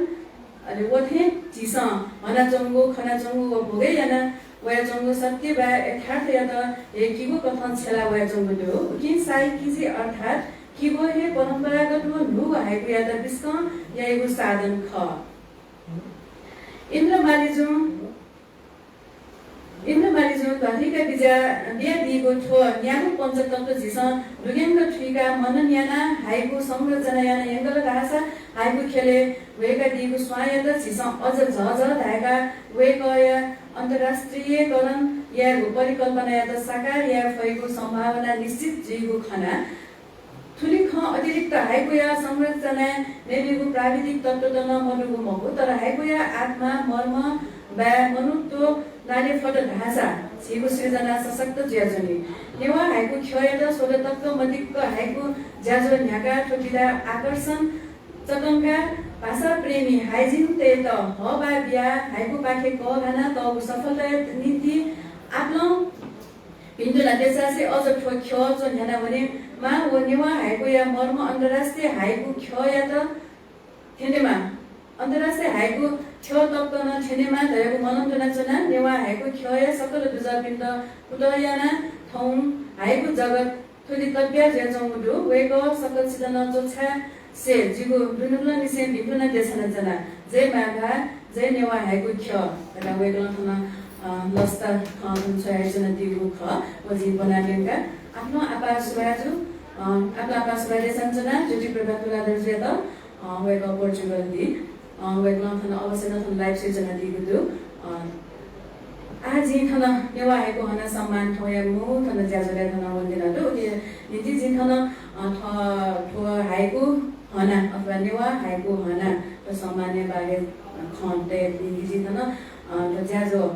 अले व थें झीसं हनाच्वंगु, खनाच्वंगु व भोगय् याना वयाच्वंगु सत्य वा यथार्थयात हे किगो कथं छ्यला वयाच्वंगु दु। उकिं साइकिजि अर्थात् किगो हे परम्परागत व न्हूगु हाइकुयात बिस्कं याइगु साधन खः। इन्द्र मालीजुं, इन्द्र मालीजुं धनिका बिज्या बियादीगु थ्व न्यागू पञ्चतत्त्व झीसं दुग्यंक थुइकाः मनन यानाः हाइकु संरचना याना यंकल धाःसा हाइकु ख्यलय् वय्‌कादीगु स्वांयात झीसं अझ झःझः धाय्‌काः वय्‌कःया अन्तर्राष्ट्रियकरण यायेगु परिकल्पनायात साकार याये फइगु सम्भावना निश्चित जुइगु खना। थुलि खँ अतिरिक्त हाइकुया संरचनाय् मेमेगु प्राविधिक तत्त्वत नं मदुगु मखु, तर हाइकुया आत्मा, मर्म वा मनुत्व नाले फत धाःसा झीगु सृजना सशक्त जुयाच्वनी। नेवाः हाइकु ख्यःयात स्वदँ तक मदिक्क हाइकु ज्याझ्वः न्ह्याकाः थ्व विधा आकर्षण चकंकाः भाषा प्रेमी हाइजिनतय्‌त हःबाः बियाः हाइकुपाखे कःघाना तःगु सफलताया निंतिं आपालं भिन्तुना देछासें अझ थ्व ख्यः च्वन्ह्याना वनेमाः व नेवाः हाइकुया मर्म अन्तर्राष्ट्रिय हाइकु ख्यःयात थ्यनेमाः। अन्तर्राष्ट्रिय हाइकु ख्यः तक नं थ्यनेमाः धयागु मनं तुनाच्वना। नेवाः हाइकु ख्यःया सकल दुजःपिन्त कुतः यानाः थौं हाइकु जगत थुलि तब्या जुयाच्वंगु दु। वय्कः सकलसित नं च्वछासें जिगु दुनुगलंनिसें भिंतुना देछानाच्वना। जय मांभाय्, जय नेवाः हाइकु ख्यः धकाः वय्कलं थन, अ, लसता खँ थन छ्वयाच्वनादीगु खः। व जिं ब्वनाः ल्यंका। आपालं आपाः सुभाय् जु, अ, आपालं आपाः सुभाय् देछानाच्वना ज्योतिप्रभा तुलाधरजुयात। अ, वय्कः पोर्चुगल दी। अ, वय्कलं थन अवश्य नं थन live सिर्जना दीगु दु। अ, आः जिं थन नेवाः हाइकु हना सम्मान थौंया मू थन ज्याझ्वलय् थन वनेत्यनागु दु। उकिया निंतिं जिं थन, अ, थ-, थ्व हाइकु हना अथवा नेवाः हाइकु हना थ्व सम्मानया बारे, अ, खँ तयेगु निंतिं जिं थन, अ, थ्व ज्याझ्वः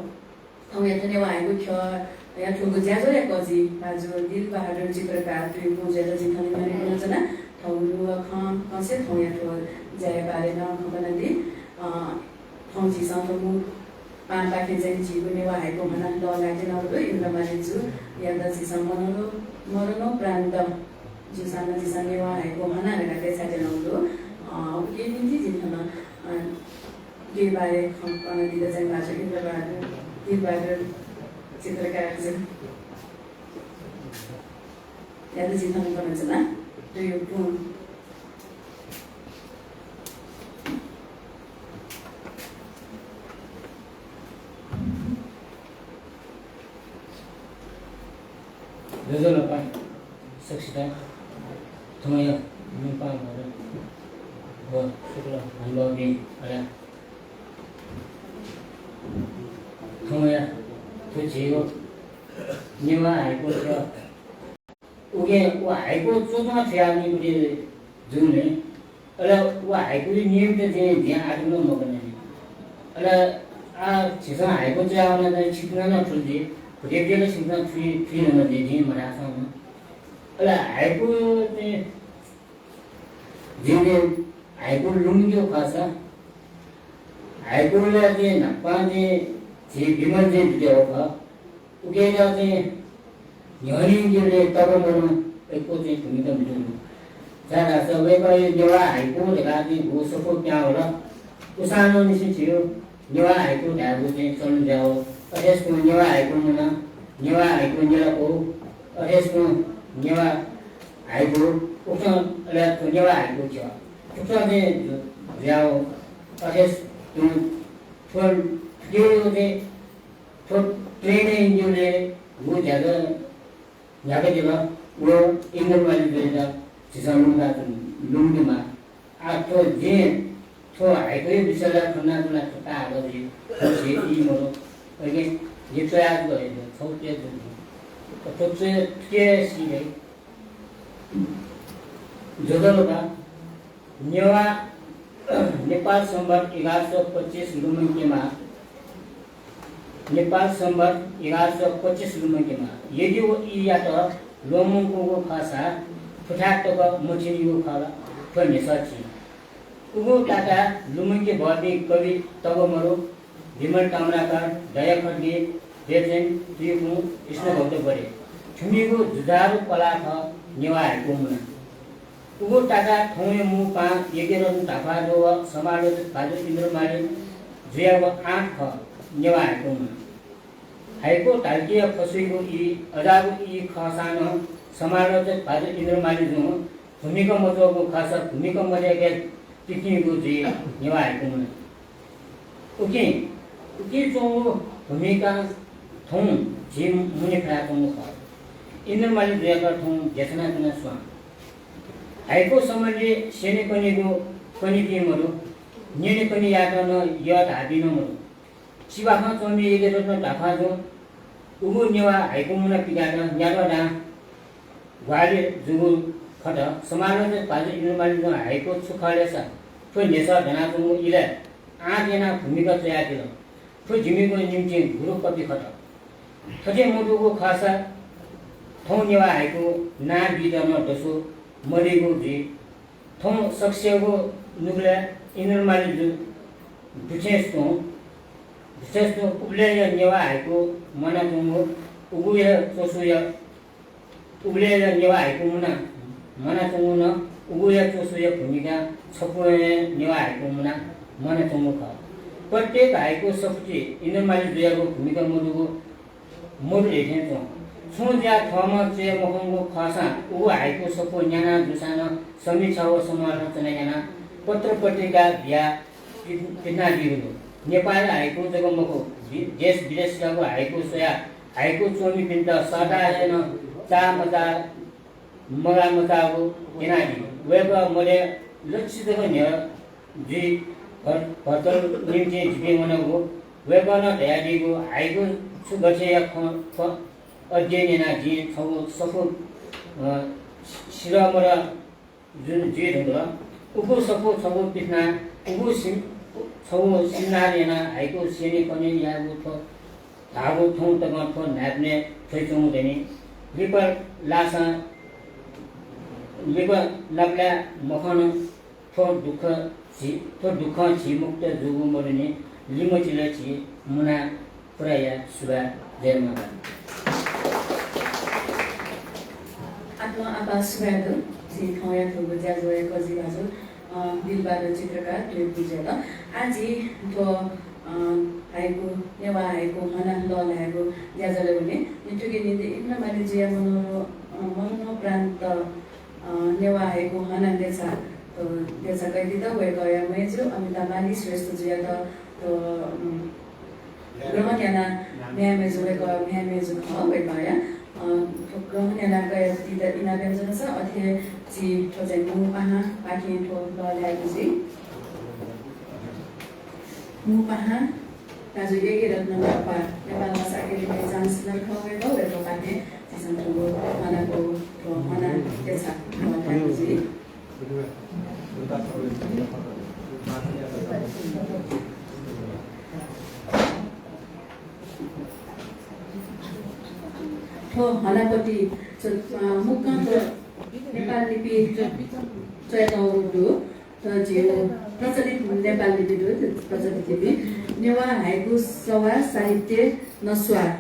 थौंया थ्व नेवाः हाइकु ख्यःया थुगु ज्याझ्वःया कजि भाजु दिलबहादुर चित्रकार तुयुपुं जुयात जिं थन निमाले ब्वनाच्वना। थौं नुगः खँ कंसे थौंया थ्व ज्याया बारे नं खँ कनादी। अ, थौं झीसं थ्व मू पांपाखें चाहिँ झीगु नेवाः हाइकु हना लःल्हाकेत्यनागु दु। इन्द्रमाली जुयात झीसं मरनो, मरनोपरान्त जूसां नं झीसं नेवाः हाइकु हना धकाः देछानातयागु दु। अ, उकिया निंतिं जिं थन, अ, उकिया बारे खँ कनादीत चाहिँ भाजु इन्द्रबहादुर, इन्द्रबहादुर चित्रकारजुयात जिं थन ब्वनाच्वना। तुयुपुं। ज्वजलपा सकसित। थौंया न्हापां व शुक्ल हनेबहःपिं, अले थौंया थ्व झीगु नेवाः हाइकु ख्यः उकिं व हाइकु च्वच्वं थुयावनीगु जुल नि। अले व हाइकुया नियमत जिं, जिं आः तक नं मकनानि। अले आः झीसं हाइकु च्वयावना चाहिँ छिकपिन्सं नं थुल जुइ, भुतय् भुतय् ला छिकपिन्सं थुइ, थुइ नं जुइ, जिं मधाःसां नं। अले हाइकु चाहिँ जिं हाइकु लुमंकेगु खःसा, हाइकुया चाहिँ न्हापां चाहिँ झी विमल चाहिँ दुथ्याःगु खः। उकिं चाहिँ न्ह्यःने यंकेगुलिइ तःगु मनं यक्व चाहिँ भूमिका म्हितुं दु। छाय्धाःसा वय्कःया नेवाः हाइकु धकाः चाहिँ गुगु सफू पिहां वल। उसां नं निसें झीगु नेवाः हाइकु धायेगु चाहिँ चलन जुयावल। अथे हे नेवाः हाइकु मुना, नेवाः हाइकु न्यलापौ, अथे हे नेवाः हाइकु, उकथं अले थ्व नेवाः हाइकु ख्यः, उकथं चाहिँ जुयावल। अथे हे थ्व, थ्व, थ्व trend यंकेगुलिइ व ज्याझ्वः न्ह्याकादिल। व इन्द्रमाली जुयात झीसं लुमंकाच्वना, लुमंकेमाः। आः थ्व जिं थ्व हाइकुया विषयलय् खँ ल्हानाच्वना, थ्व ताःहाकः जुइ, थ्व झी ई मदु। अकिं जि च्वयाच्वंगु हे दु, छगू page दु। थ्व च्वय् थुके सी दइ। ज्वजलपा। नेवाः नेपाल संवत् एघार सय पच्चिस लुमंकेमाः। नेपाल संवत् एघार सय पच्चिस लुमंकेमाः। यदि व ईयात ल्वःमंकूगु खःसा फुथाय् तक मथ्यनीगु खः ला, थ्व न्ह्यसः चिं। उगु ताताः लुमंके बहःपिं कवि तःगु मरु, विमल ताम्राकार, दया खड्गी, देवसेन तुयुपुं, कृष्णभक्त बडे। थुमिगु जुझारु पलाः खः नेवाः हाइकु मुना। उगु ताताः थौंया मू पाहां यज्ञरत्न धाख्वाजु व समालोचक भाजु इन्द्रमाली जुयागु आँट खः नेवाः हाइकु मुना। हाइकु धालकिया फसुइगु ई, अजाःगु ई खःसां नं समालोचक भाजु इन्द्रमालीजुं भूमिका मच्वःगु खःसा भूमिका मदय्के पिथनीगु जुइ नेवाः हाइकु मुना। उकिं, उकिं च्वंगु भूमिकां थौं झी मुने फयाच्वंगु खः। इन्द्रमाली जुयात थौं देछानाच्वना स्वां। हाइकु सम्बन्धी स्यनेकनेगु कनिपिं मदु, न्यनेकने यायेत नं यः धाःपिं नं मदु। सिबाखं च्वंम्ह यज्ञरत्न धाख्वाजुं उगु नेवाः हाइकु मुना पिकायेत न्याद्वः दां ग्वाहालि जूगु खत। समालोचक भाजु इन्द्रमालीजुं हाइकु छु खः ले सा, थ्व न्ह्यसः दनाच्वंगु इलय् आँट यानाः भूमिका च्वयादिल। थ्व जिमिगु निंतिं गुरु कपि खत। थथे मजूगु खःसा थौं नेवाः हाइकु नां बीत नं दसु मदइगु जुइ। थौं सकसियागु नुगलय् इन्द्रमालीजु दुथें तुं, दुथें तुं उबलय्‌या नेवाः हाइकु म्वानाच्वंगु, उगुया च्वसुया, उबलय्‌या नेवाः हाइकु मुना म्वानाच्वंगु नं उगुया च्वसुया भूमिकां छपु हे नेवाः हाइकु मुना म्वानाच्वंगु खः। प्रत्येक हाइकु सफुति इन्द्रमाली जुयागु भूमिका मदुगु मदु धइथें च्वं। छुं जुयाः थःम्हं च्वये मखंगु खःसां उगु हाइकु सफू न्याना जूसां नं समीक्षा व समालोचना यानाः पत्र पत्रिका बियाः पि-, पिथनादीगु दु। नेपाली हाइकु जक मखु, वि-, देश विदेशयागु हाइकु स्वयाः हाइकु च्वमिपिन्त सःताः हे नं चाःमचाः मगाःमचाःगु क्यनादी। वय्‌कः मध्ये लच्छि जक न्ह्यः जुइ भर-, भरतल निंतिं जिपिं वनागु। वय्‌कलं धयादीगु हाइकु छु गथेया खँ, खँ अध्ययन यानाः जिं छगू सफू, अ, सिधःमदः जु-, जुइ धुंकल। उगु सफू छगू पिथनाः उगु सिं-, छगू सिंगार यानाः हाइकु स्यनेकने यायेगु थ्व धाःगु थौं तकं थ्व न्हाय्‌पनय् थ्वइच्वंगु दनि। लिपा लाःसां लिपा लापलाये मखन थ्व दुःख झी, थ्व दुःखं झी मुक्त जूगु मदुनि, लिमछि ला झी मुना पुरा याये सुभाय्। जय माता। आत्मा आपाः सुभाय् दु। झी थौंया थुगु ज्याझ्वःया कजि भाजु, अ, दिलबहादुर चित्रकार तुयु पुज्यात। आः झी थ्व, अ, हाइकु, नेवाः हाइकु हना लःल्हायेगु ज्याझ्वलय् वने। थुकिया निंतिं इन्द्रमाली जुया मनोरो-, अ, मनोप्रान्त अ, नेवाः हाइकु हना देछा, अ, देछा कयादीत वय्‌कःया मय्‌जु अमिता माली श्रेष्ठ जुयात, अ, उम्, ग्रहण याना म्ह्याय्‌मय्‌जु वय्‌कः, म्ह्याय्‌मय्‌जु खः वय्‌कःया, अ, ग्रहण याना कयादीत इनाप यानाच्वनागु छ। अथे हे झी थ्व चाहिँ मू पाहांपाखें थ्व लःल्हायेगु जुइ। मू पाहां दाजु यज्ञरत्न डाक्वाः नेपाल भाषा एकेडेमी चान्सलर खः वय्‌कः, वय्‌कःपाखें झीसं थुगु हनागु थ्व हना देछा लःल्हायेगु जुइ। थ्व हनापति च-, अ, मुक्कं थ्व नेपाल लिपि च्वयातःगु दु। तर झीगु प्रचलित नेपाल लिपि दु, प्रचलित लिपि। नेवाः हाइकु सवाः साहित्य नस्वाः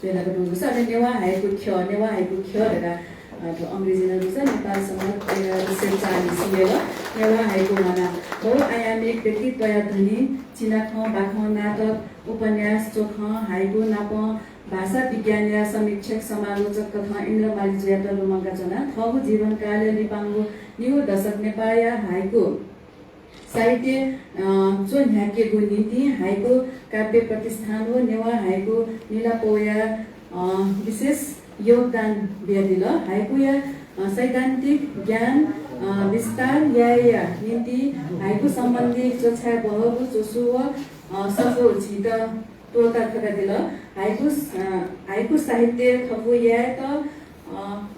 च्वयातःगु दु। अले नेवाः हाइकु ख्यः, नेवाः हाइकु ख्यः धकाः, अ, थ्व अंग्रेजी नं दुसा, नेपाल संवत् एघार सय चालिस य् नेवाः हाइकु हना बहुआयामिक व्यक्तित्वया ध्वनि, चिनाखँ, बाखं, नाटक, उपन्यास, च्वखँ, हाइकु नापं भाषा विज्ञानया समीक्षक, समालोचक कथं इन्द्रमाली जुयात लुमंकाच्वना। थःगु जीवनकालया लिपांगु निगू दशक नेपाःया हाइकु साहित्य, अ, च्वन्ह्याकेगु निंतिं हाइकु काव्य प्रतिष्ठान व नेवाः हाइकु निलापौया, अ, विशेष योगदान बियादिल। हाइकुया, अ, सैद्धान्तिक ज्ञान, अ, विस्तार यायेया निंतिं हाइकु सम्बन्धी च्वछाय् बहःगु च्वसु व, अ, सफू झीत त्वःता थकादिल। हाइकु, अ, हाइकु साहित्य थपु यायेत, अ,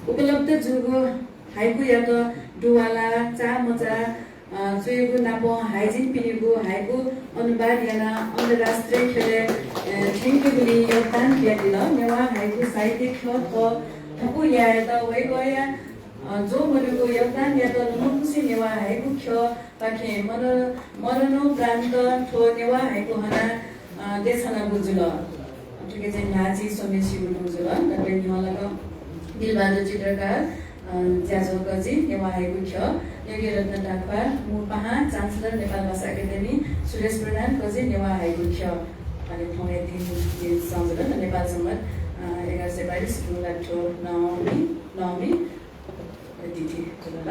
उपलब्ध जूगु हाइकुयात दुवाला, चाःमचाः, अ, च्वयेगु नापं हाइजिनपिनिगु हाइकु अनुवाद यानाः अन्तर्राष्ट्रिय ख्यलय्, अ, थ्यंकेगुलिं योगदान बियादिल। नेवाः हाइकु साहित्य ख्यः थ्व थपु यायेत वय्‌कःया, अ, ज्वः मदुगु योगदानयात लुमंकुसें नेवाः हाइकु ख्यः पाखें मर-, मरणोपरान्त थ्व नेवाः हाइकु हना, अ, देछानागु जुल। थुके चाहिँ न्हाचि स्वम्हेसिगु दु जुल। दकलय् न्ह्यः लाक दिलबहादुर चित्रकार, अ, ज्याझ्वः कजि नेवाः हाइकु ख्यः, यज्ञरत्न डाक्वाः मू पाहां चान्सलर नेपाल भाषा एकेडेमी, सुरेश प्रधान कजि नेवाः हाइकु ख्यः। अले थौंया दिं, दिं सं जुल नेपाल संवत्, अ, एघार सय बयालिस गुंलाथ्व नवमी, नवमी तिथि जुल।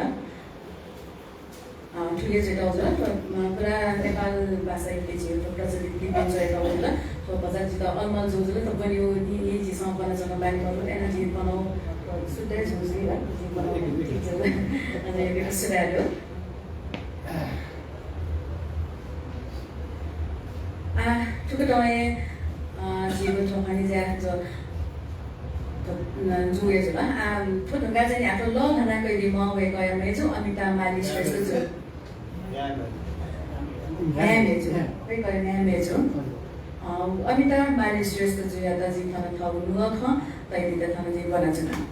अ, थुके जुयातःगु जुल, अ, पुरा नेपाल भाषा लिपि झीगु प्रचलित लिपिं च्वयातःगु जुल। थ्व भचा जितः अलमल जूगु जुल, थ्व ब्वनेगु निं निं झीसं ब्वनाच्वना बानी मदु, अय्‌नं जिं ब्वनागु, अ, सुद्धा जूगु जुइ ला, जिं ब्वनागु निं निं जुल। अले यक्व सुभाय् दु। आ, थुकथं हे, अ, झीगु थ्व हनेज्या ज-, ज-, न-, जूगु जुल। आ, थ्व धुंकाः चाहिँ न्ह्याथो लःल्हाना कयादीम्ह वय्‌कःया मय्‌जु अमिता माली श्रेष्ठ जु। म्ह्याय्‌मय्‌जु। वय्‌कःया म्ह्याय्‌मय्‌जु। अ, अमिता माली श्रेष्ठ जुयात जिं थन थःगु नुगः खँ तयादीत थन जिं ब्वनाच्वना।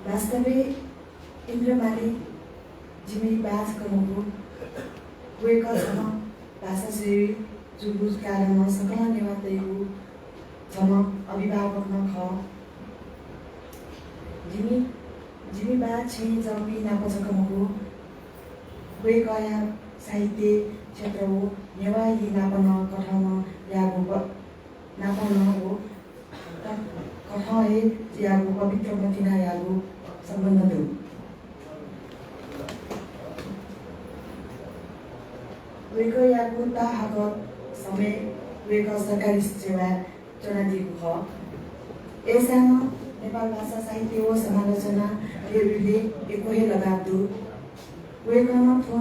वास्तवय् इन्द्रमाली जिमि बाः छकः मखु। वय्‌कः छम्ह भाषासेवी जूगु कारणं सकलं नेवाःतय्‌गु छम्ह अभिभावक नं खः। जिमि, जिमि बाः छेँजःपिं नाप छकः मखु। वय्‌कःया साहित्य क्षेत्र व नेवाःया नाप नं कथं नं याःगु प-, नाप नं व क-, कथं हे याःगु पवित्र मतिना याःगु सम्बन्ध दु। वय्‌कःयागु ताहाकः समय वय्‌कः सरकारी सेवाय् च्वनादीगु खः। अय्‌सां नं नेपाल भाषा साहित्य व समालोचनाया विधि यक्व हे लगाव दु। वय्‌कलं थ्व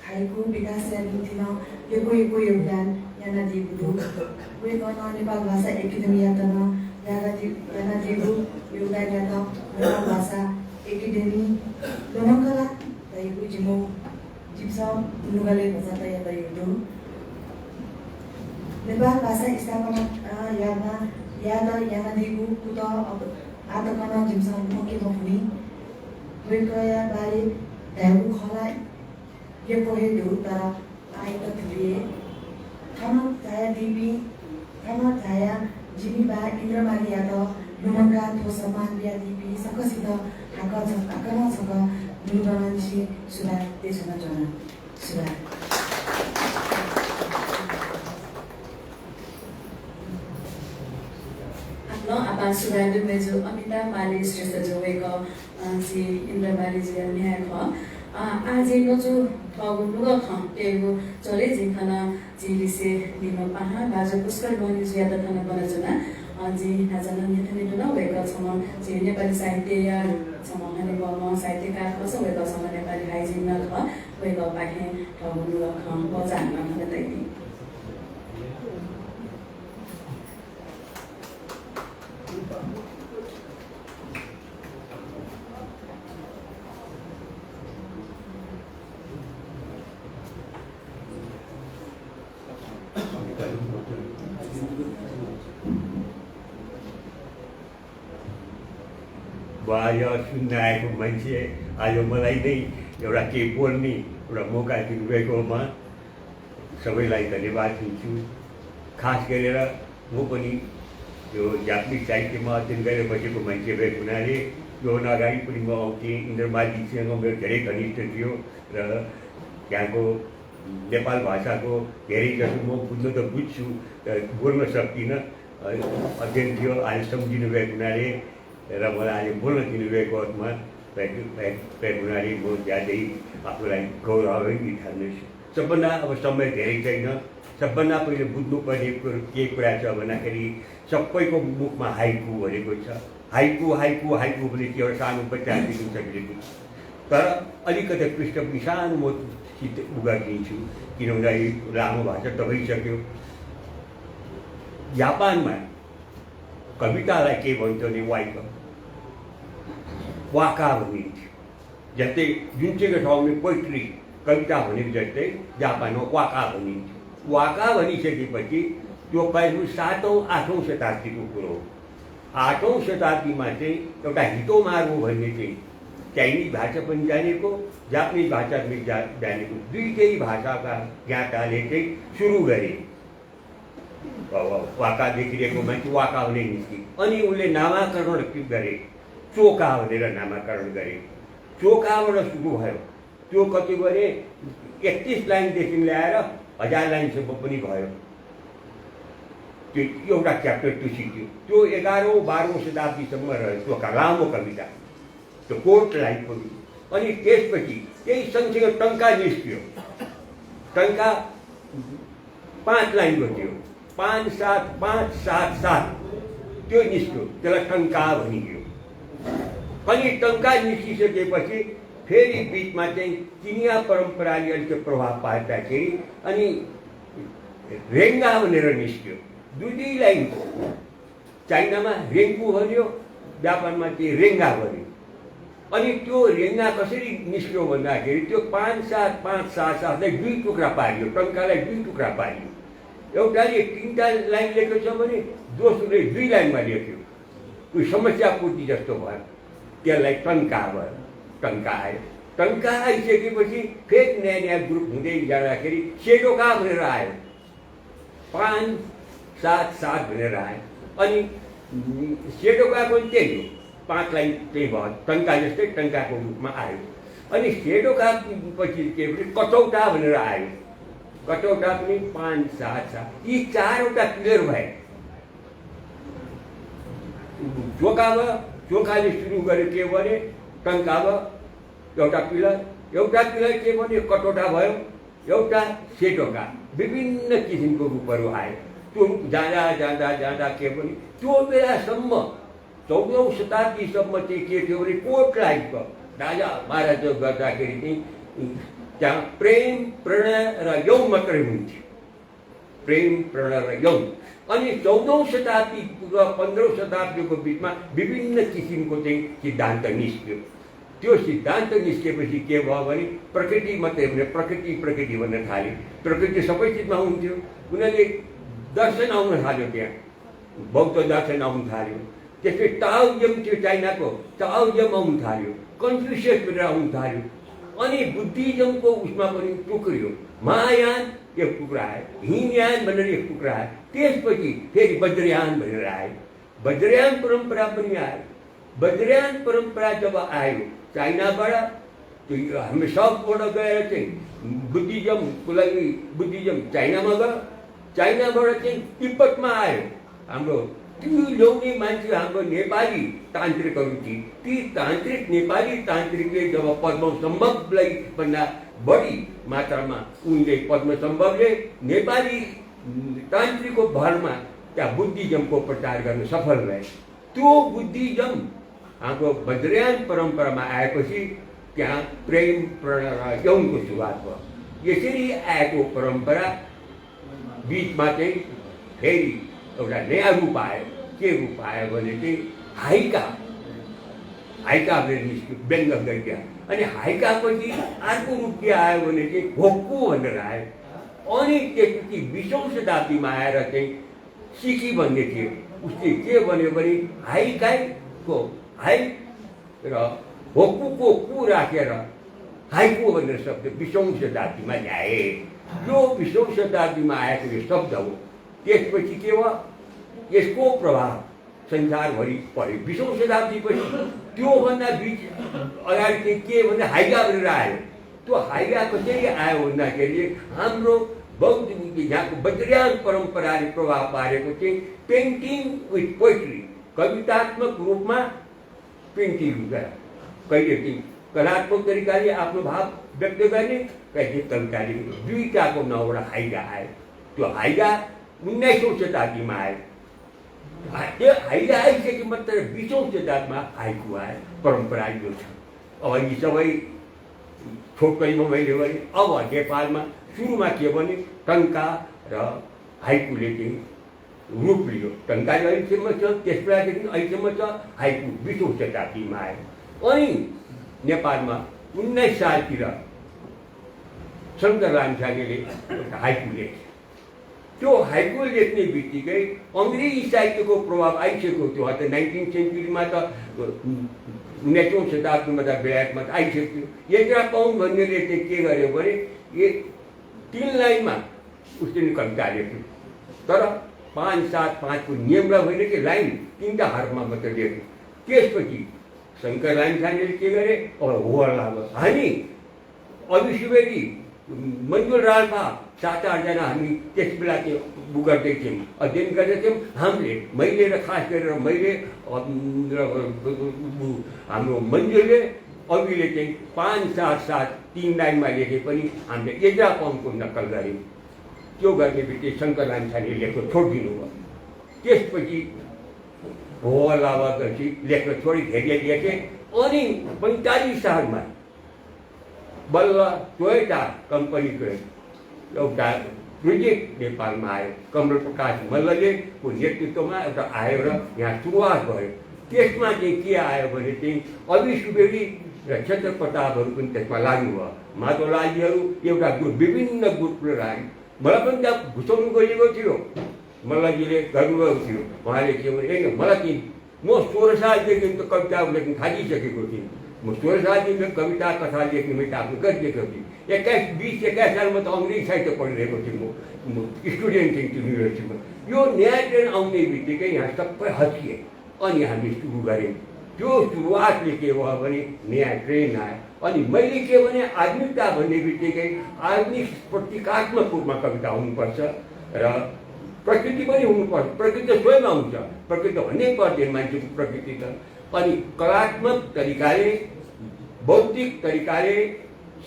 हाइकु विकासया निंतिं नं यक्व यक्व योगदान यानादीगु दु। वय्‌कलं नेपाल भाषा एकेडेमीयात नं यानादी-, यानादीगु योगदानयात नेपाल भाषा एकेडेमी लुमंका ला धइगु जिमि, जिमिसं नुगलय् भचा तयातयागु दु। नेपाल भाषा स्थापना, अ, याना, यात यानादीगु कुतः अब आः तक नं जिमिसं लुमंके मफुनि। वय्‌कःया बारे धायेगु खँ ला यक्व हे दु, तर आःयात थुलि हे। थन झायादीपिं, थन झायाः जिमि बाः इन्द्रमालीयात लुमंकाः थ्व सम्मान बियादीपिं सकसित हाकनं छ-, हाकनं छकः नुगलंनिसें सुभाय् देछानाच्वना। सुभाय्। हाकनं आपाः सुभाय् दु मय्‌जु अमिता माली श्रेष्ठजु, वय्‌कः अ, झी इन्द्रमालीजुया म्ह्याय् खः। अ, आः झी नजु थःगु नुगः खँ कयेगु झ्वलय् जिं थन झी लिसे नीम्ह पाहां भाजु पुष्कर गहनीजुयात थन ब्वनाच्वना। अ, जिं न्हाचः नं न्ह्यथने धुन, वय्‌कः छम्ह झी नेपाली साहित्यया छम्ह हनेबहःम्ह साहित्यकार खः, वय्‌कः छम्ह नेपाली हाइजिन नं खः। वय्‌कःपाखें थःगु नुगः खँ भचा हानं थन तयादी। बाया सुन्ना आएको मान्छे आज मलाई नै एउटा केही बोल्ने एउटा मौका दिनुभएकोमा सबैलाई धन्यवाद दिन्छु। खास गरेर म पनि यो जापानिज साहित्यमा अध्ययन गरेर बसेको मान्छे भएको हुनाले योभन्दा अगाडि पनि म आउँथेँ। इन्द्रमालीजीसँग मेरो धेरै घनिष्ठ थियो र त्यहाँको नेपाल भाषाको धेरै जसो म बुझ्न त बुझ्छु, तर बोल्न सक्दिनँ। अध्ययन थियो, आज सम्झिनु भएको हुनाले र मलाई आज बोल्न दिनुभएको अर्थमा भएको, भएको, भएको हुनाले म ज्यादै आफूलाई गौरवान्वित ठान्दैछु। सबभन्दा अब समय धेरै छैन, सबभन्दा पहिले बुझ्नुपर्ने कुरो के कुरा छ भन्दाखेरि सबैको मुखमा हाइकु भनेको छ। हाइकु, हाइकु, हाइकु भनेपछि एउटा सानो बच्चाले बुझ्न सकिरहेको छ। तर अलिकति पृष्ठ पनि सानो म चित्त उ गरिदिन्छु, किनभने यो लामो भाषा त भइसक्यो। जापानमा कवितालाई के भन्छ भने वाइक, वाका भनिन्थ्यो। जस्तै जुन चाहिँ ठाउँमा पोइट्री, कविता भनेको जस्तै जापानमा वाका भनिन्थ्यो। वाका भनिसकेपछि त्यो करिब सातौँ आठौँ शताब्दीको कुरो हो। आठौँ शताब्दीमा चाहिँ एउटा हितोमारो भन्ने चाहिँ चाइनिज भाषा पनि जानेको, जापानिज भाषा पनि जा-, जानेको, दुईटै भाषाका ज्ञाताले चाहिँ सुरु गरे। वा-, वा-, वाका देखिरहेको मान्छे वाका हुने निस्के। अनि उनले नामाकरण गरे, चोका भनेर नामाकरण गरे। चोकाबाट सुरु भयो। त्यो कति भने एकतिस लाइनदेखि ल्याएर हजार लाइनसम्म पनि भयो। त्यो एउटा च्याप्टर त्यो सिक्यो। त्यो एघारौँ बाह्रौँ शताब्दीसम्म रह्यो, चोका, लामो कविता। त्यो कोर्ट लाइफ पनि। अनि त्यसपछि त्यही सँगसँगै टंका निस्क्यो। टंका पाँच लाइनको थियो, पाँच सात पाँच सात सात, त्यो निस्क्यो, त्यसलाई टंका भनियो। अनि टंका निस्किसकेपछि फेरि बिचमा चाहिँ चिनिया परम्पराले अलिक प्रभाव पार्दाखेरि अनि रेङ्गा भनेर निस्क्यो, दुई दुई लाइनको। चाइनामा रेङ्गु भन्यो, जापानमा चाहिँ रेङ्गा भन्यो। अनि त्यो रेङ्गा कसरी निस्क्यो भन्दाखेरि त्यो पाँच सात पाँच सात सातलाई दुई टुक्रा पारियो, टंकालाई दुई टुक्रा पारियो। एउटाले तिनवटा लाइन लेखेको छ भने दोस्रोले दुई लाइनमा लेख्यो। उयो समस्या पूर्ति जस्तो भयो। त्यसलाई टंका भयो। टंका आयो। टंका आइसकेपछि फेरि नयाँ नयाँ ग्रुप हुँदै जाँदाखेरि सेडोका भनेर आयो। पाँच सात सात भनेर आयो। अनि सेडोका पनि त्यही हो, पाँचलाई त्यही भयो, टंका जस्तै टंकाको रूपमा आयो। अनि सेडोका पछि के भने कटौटा भनेर आयो। कटौटा पनि पाँच सात सात, यी चारवटा पिलर भए। चोखा भयो। चोखाले सुरु गर्‍यो के भने टंका भयो, एउटा पिलर, एउटा पिलर के भने कटौटा भयो, एउटा सेडोका, विभिन्न किसिमको रूपहरू आए। त्यो रूप जाँदा जाँदा जाँदा के भने त्यो बेलासम्म चौधौँ शताब्दीसम्म चाहिँ के थियो भने कोर्ट लाइफ राजा महाराजा गर्दाखेरि चाहिँ त्यहाँ प्रेम, प्रणय र यौन मात्रै हुन्थ्यो। प्रेम, प्रणय र यौन। अनि चौधौँ शताब्दी र पन्ध्रौँ शताब्दीको बिचमा विभिन्न किसिमको चाहिँ सिद्धान्त निस्क्यो। त्यो सिद्धान्त निस्केपछि के भयो भने प्रकृति मात्रै भने प्रकृति, प्रकृति भन्न थाल्यो। प्रकृति सबै चिजमा हुन्थ्यो। उनीहरूले दर्शन आउन थाल्यो त्यहाँ। बौद्ध दर्शन आउन थाल्यो। त्यसपछि टाओइज्म थियो चाइनाको, टाओइज्म आउन थाल्यो, कन्फ्युसियस भनेर आउन थाल्यो। अनि बुद्धिज्मको उसमा पनि टुक्रियो। महायान एक टुक्रा आयो, हिनयान भनेर एक टुक्रा आयो, त्यसपछि फेरि वज्रयान भनेर आयो, वज्रयान परम्परा पनि आयो। वज्रयान परम्परा जब आयो चाइनाबाट, त्यो हामी सबबाट गएर चाहिँ बुद्धिज्मको लागि बुद्धिज्म चाइनामा गयो। चाइनाबाट चाहिँ तिब्बतमा आयो। हाम्रो त्यो ल्याउने मान्छे हाम्रो नेपाली तान्त्रिकहरू थिए। ती तान्त्रिक, नेपाली तान्त्रिकले जब पद्मसम्भवलाई भन्दा बढी मात्रामा उनले, पद्मसम्भवले नेपाली तान्त्रिकको भरमा त्यहाँ बुद्धिज्मको प्रचार गर्न सफल भए। त्यो बुद्धिज्म हाम्रो वज्रयान परम्परामा आएपछि त्यहाँ प्रेम, प्रणय र यौनको सुरुवात भयो। यसरी आएको परम्परा बिचमा चाहिँ फेरि एउटा नयाँ रूप आयो। के रूप आयो भने चाहिँ हाइका, हाइका भनेर निस्क्यो, व्यङ्ग गद्य। अनि हाइकापछि अर्को रूप के आयो भने चाहिँ होक्कु भनेर आयो। अनि त्यसपछि बिसौँ शताब्दीमा आएर चाहिँ सिकी भन्ने थियो, उसले के भन्यो भने हाइकाईको हाइ र होक्कुको कु राखेर हाइकु भनेर शब्द बिसौँ शताब्दीमा ल्याए। यो बिसौँ शताब्दीमा आएको यो शब्द हो। त्यसपछि के हो, यसको प्रभाव संसारभरि पर्‍यो। बिसौँ शताब्दीपछि त्योभन्दा बिच अगाडि चाहिँ के भन्दा हाइगा भनेर आयो। त्यो हाइगा कसरी आयो भन्दाखेरि हाम्रो बौद्ध, यहाँको वज्रयान परम्पराले प्रभाव पारेको चाहिँ painting with poetry, कवितात्मक रूपमा पेन्टिङ हुन्छ। कहिले चाहिँ कलात्मक तरिकाले आफ्नो भाव व्यक्त गर्ने, कहिले कविताले, दुईटाको नौवटा हाइगा आयो। त्यो हाइगा उन्नाइसौँ शताब्दीमा आयो। हा-, त्यो हाइगा आइसके मात्र बिसौँ शताब्दीमा हाइकु आयो, परम्परा यो छ। अब यी सबै छोटकरीमा मैले भने अब नेपालमा सुरुमा के भने टंका र हाइकुले चाहिँ रूप लियो। टंका अहिलेसम्म छ, त्यसबेलादेखि अहिलेसम्म छ, हाइकु बिसौँ शताब्दीमा आयो। अनि नेपालमा उन्नाइस सालतिर शंकर लामिछानेले एउटा हाइकु लेखे। त्यो हाइकु लेख्ने बित्तिकै अङ्ग्रेजी साहित्यको प्रभाव आइसकेको थियो। अझ नाइन्टिन सेन्चुरीमा त, उन्नाइसौँ शताब्दीमा त बेलायतमा त आइसकेको थियो। एजरा पाउन्ड भन्नेले चाहिँ के गर्‍यो भने, ए, तीन लाइनमा उसले नि कविता लेख्यो, तर पाँच सात पाँचको नियमलाई होइन कि लाइन, तीनटा हरफमा मात्र लेख्यो। त्यसपछि शंकर लामिछानेले के गरे, अब हो हल्ला भयो। हामी अभि सुवेदी, मञ्जुल रालपा, सात आठजना हामी त्यस बेला त्यो उ गर्दै थियौँ, अध्ययन गर्दै थियौँ। हामीले, मैले र खास गरेर मैले, अ, र, उ, हाम्रो मञ्जुलले, अभिले चाहिँ पाँच सात सात तीन लाइनमा लेखे पनि हामीले एजरा पाउन्डको नक्कल गऱ्यौँ। त्यो गर्ने बित्तिकै शंकर लामिछानेले लेख्न छोडिदिनु भयो। त्यसपछि हो हल्ला भएपछि लेख्न छोडी, धेरै लेखेँ। अनि पैँतालिस सालमा बल्ल टोयोटा कम्पनीको एउटा प्रोजेक्ट नेपालमा आयो। कमल प्रकाश मल्लले को नेतृत्वमा एउटा आयो र यहाँ सुरुवात भयो। त्यसमा चाहिँ के आयो भने चाहिँ अभि सुवेदी र क्षेत्र प्रतापहरू पनि त्यसमा लाग्नुभयो। माधवलालजीहरू एउटा ग्रुप, विभिन्न ग्रुपले लागे। मलाई पनि त्यहाँ घुसाउनु गइएको थियो, मल्लजीले गर्नुभएको थियो। उहाँले के भने, होइन, मलाई चाहिँ म सोह्र सालदेखि त कविता लेख्न थालिसकेको थिएँ। म सोह्र सालदेखि त कविता, कथा लेख्न मैले आरम्भ गरिदिएको थिएँ। एक्काइस, बिस एक्काइस सालमा त अङ्ग्रेजी साहित्य पढिरहेको थिएँ म, म स्टुडेन्ट थिएँ त्यो युनिभर्सिटीमा। यो नयाँ ट्रेन्ड आउने बित्तिकै यहाँ सबै हच्किए। अनि हामीले सुरु गऱ्यौँ। त्यो सुरुवातले के भयो भने नयाँ ट्रेन्ड आयो। अनि मैले के भने आधुनिकता भन्ने बित्तिकै आधुनिक प्रतीकात्मक रूपमा कविता हुनुपर्छ र प्रकृति पनि हुनुपर्छ। प्रकृति त स्वयंमा हुन्छ, प्रकृति त भन्नै पर्दैन मान्छेको प्रकृति त। अनि कलात्मक तरिकाले, बौद्धिक तरिकाले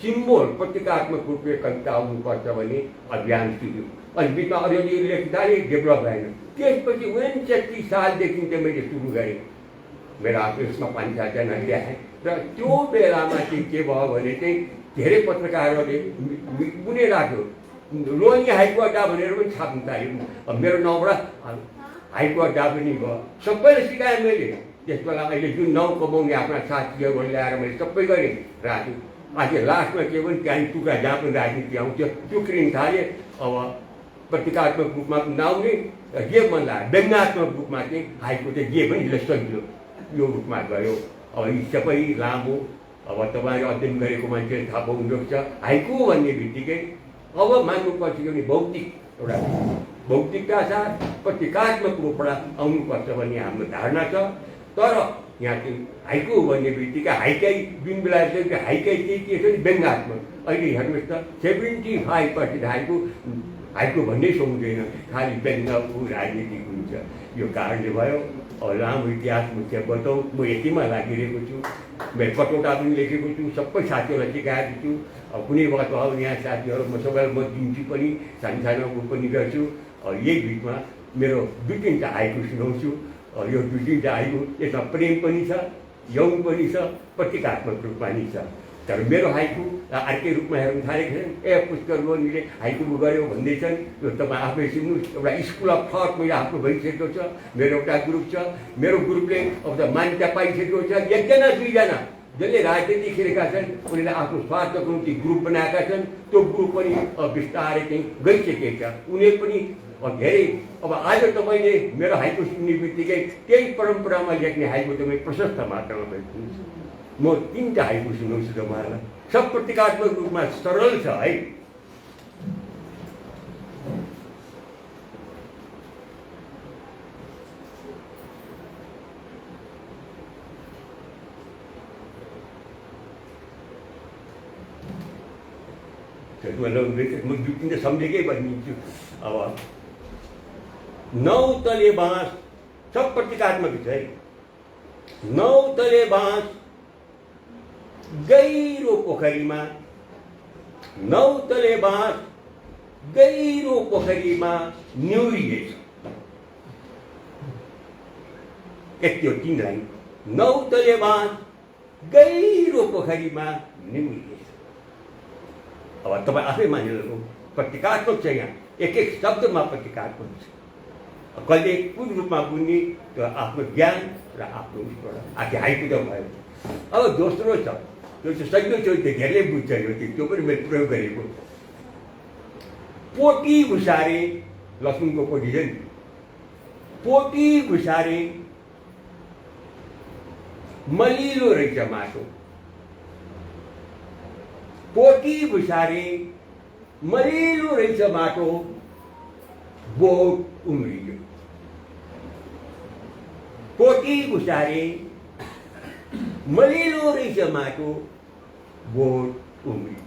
सिम्बोल प्रतीकात्मक रूपले कविता हुनुपर्छ भन्ने अभियान सुरु। अनि बिचमा अलिअलि लेख्न थालेँ, डेभलप भएन। त्यसपछि उनन्सत्तरी सालदेखि चाहिँ मैले सुरु गरेँ। मेरो आफू यसमा पाँच सातजना ल्याएँ। र त्यो बेलामा चाहिँ के भयो भने चाहिँ धेरै पत्रकारहरूले मि-, मि-, बुने राख्यो। रोनी हाइकु अड्डा भनेर पनि छाप्न थाल्यो। अब मेरो नाउँबाट हाइकु अड्डा पनि भयो। सबैलाई सिकाएँ मैले। त्यस बेला अहिले जुन नाउँ कमाउने आफ्ना साथीहरू ल्याएर मैले सबै गरेँ राजु। आज लास्टमा के भने त्यहाँ टुक्रा जहाँ पनि राजनीति आउँथ्यो, टुक्रिन थालेँ। अब प्रतीकात्मक रूपमा नआउने, जे मन लाग्यो, व्यङ्गात्मक रूपमा चाहिँ हाइकु चाहिँ जे पनि यसलाई सजिलो यो रूपमा गयो। अब यी सबै लामो, अब तपाईँले अध्ययन गरेको मान्छेले थाहा पाउनुभएको छ, हाइकु भन्ने बित्तिकै अब मान्नुपर्छ कि भने बौद्धिक, एउटा बौद्धिकता साथ प्रतीकात्मक रूपबाट आउनुपर्छ भन्ने हाम्रो धारणा छ। तर यहाँ चाहिँ हाइकु भन्ने बित्तिकै हाइकाइ जुन बेला चाहिँ त्यो हाइकाइ चाहिँ के छ भने व्यङ्गात्मक। अहिले हेर्नुहोस् त, seventy five percent haiku, haiku भन्ने सुहाउँदैन, खालि व्यङ्ग ऊ राजनीतिक हुन्छ। यो कारणले भयो। अब लामो इतिहास म के बताउँ, म यतिमा लागिरहेको छु। मैले कटौटा पनि लेखेको छु, सबै साथीहरूलाई सिकाएको छु। अब कुनै वखत भयो यहाँ साथीहरू, म सबैलाई मत दिन्छु पनि, सानो सानो ऊ पनि गर्छु। अब यही बिचमा मेरो दुई तिनवटा हाइकु सुनाउँछु। अब यो दुई तिनवटा हाइकु यसमा प्रेम पनि छ, यौन पनि छ, प्रतीकात्मक रूपमा नि छ। तर मेरो हाइकु, अ, अर्कै रूपमा हेर्न थालेको छन्। ए, पुष्कर रोनीले हाइकु गर्‍यो भन्दैछन्, यो तपाईँ आफै सुन्नुस्। एउटा school of thought मैले आफ्नो भइसकेको छ, मेरो एउटा group छ। मेरो group ले अब त मान्यता पाइसकेको छ। एकजना दुईजना जसले राजनीति खेलेका छन्, उनीहरूले आफ्नो स्वार्थको निम्ति group बनाएका छन्, त्यो group पनि, अ, बिस्तारै चाहिँ गइसकेको छ। उनीहरू पनि, अ, धेरै, अब आज तपाईँले मेरो हाइकु सुन्ने बित्तिकै त्यही परम्परामा लेख्ने हाइकु तपाईँ प्रशस्त मात्रामा भेट्नुहुन्छ। म तिनवटा हाइकु सुनाउँछु तपाईँहरूलाई। सब प्रतीकात्मक रूपमा सरल छ है। म दुई तिनवटा सम्झेकै भनिदिन्छु। अब नौ तले बाँस, सब प्रतीकात्मक छ है। नौ तले बाँस गहिरो पोखरीमा, नौ तले बाँस गहिरो पोखरीमा निहुरिएछ। यति हो, तीन लाइन। नौ तले बाँस गहिरो पोखरीमा निहुरिएछ। अब तपाईँ आफै मानिलो, प्रतीकात्मक छ यहाँ, एक एक शब्दमा प्रतीकात्मक छ। कहिले कुन रूपमा बुन्ने, त्यो आफ्नो ज्ञान र आफ्नो उसबाट। आखिर हाइकु त भयो। अब दोस्रो छ, त्यो चाहिँ सजिलो छ, त्यो धेरैले बुझ्छ यो चाहिँ, त्यो पनि मैले प्रयोग गरेको। पोटी घुसारे, लसुनको पोटी छ नि, पोटी घुसारे मलिलो रहेछ माटो। पोटी घुसारे मलिलो रहेछ माटो, बोट उम्रियो। पोटी घुसारे मलिलो रहेछ माटो, बोट उम्रियो।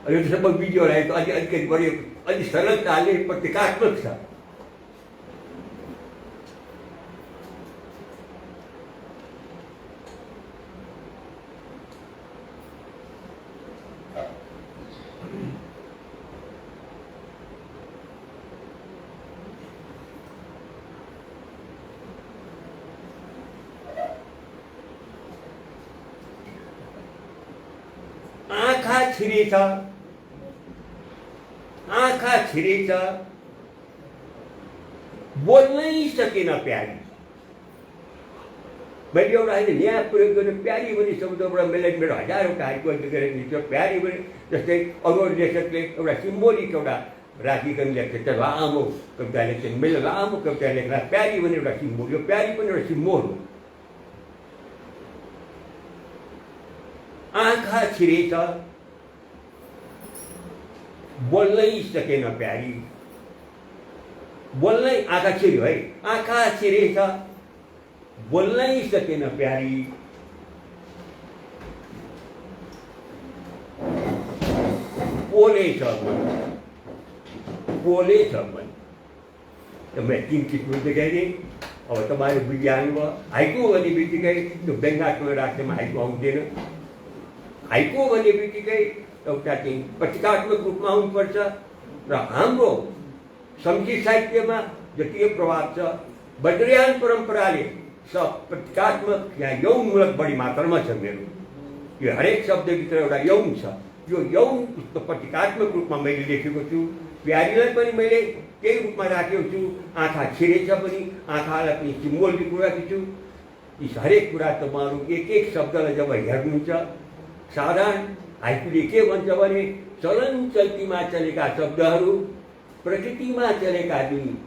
अब यो त सबै video लाई त अलि, अलिकति बढी, अलि सरलताले प्रतीकात्मक छ। आँखा छिरेछ, आँखा छिरेछ, बोल्नै सकेन प्यारी। मैले एउटा होइन, यहाँ प्रयोग गर्ने प्यारी भन्ने शब्दबाट मैले मेरो हजारौँ हाइकु अध्ययन गरेको थियो। प्यारी भने जस्तै अरू अरू लेखकले एउटा symbolic एउटा राखिकन लेख्छ, त्यो लामो कविता लेख्छ, मैले लामो कविता लेख्दा प्यारी भनेर एउटा symbol, यो प्यारी पनि एउटा symbol हो। आँखा छिरेछ, बोल्नै सकेन प्यारी, बोल्नै, आँखा छिर्‍यो है, आँखा छिरेछ, बोल्नै सकेन प्यारी। पोलेछ मन, पोलेछ मन। त मैं तीन किसिमको देखाइदिएँ। अब तपाईँले बुझिहाल्नुभयो। हाइकु भन्ने बित्तिकै त्यो व्यङ्गात्मक राख्नेमा हाइकु आउँदैन। हाइकु भन्ने बित्तिकै एउटा चाहिँ प्रतीकात्मक रूपमा आउनुपर्छ। र हाम्रो संस्कृत साहित्यमा जति यो प्रभाव छ, वज्रयान परम्पराले सब प्रतीकात्मक या यौनमूलक बढी मात्रामा छ मेरो। यो हरेक शब्दभित्र एउटा यौन छ। यो यौन प्रतीकात्मक रूपमा मैले लेखेको छु। प्यारीलाई पनि मैले त्यही रूपमा राखेको छु। आँखा छिरेछ पनि, आँखालाई पनि symbol रूपमा राखेको छु। यी हरेक कुरा तपाईँहरू एक एक शब्दलाई जब हेर्नुहुन्छ, साधारण हाइकुले के भन्छ भने, चलन चल्तीमा चलेका शब्दहरू, प्रकृतिमा चलेका जुन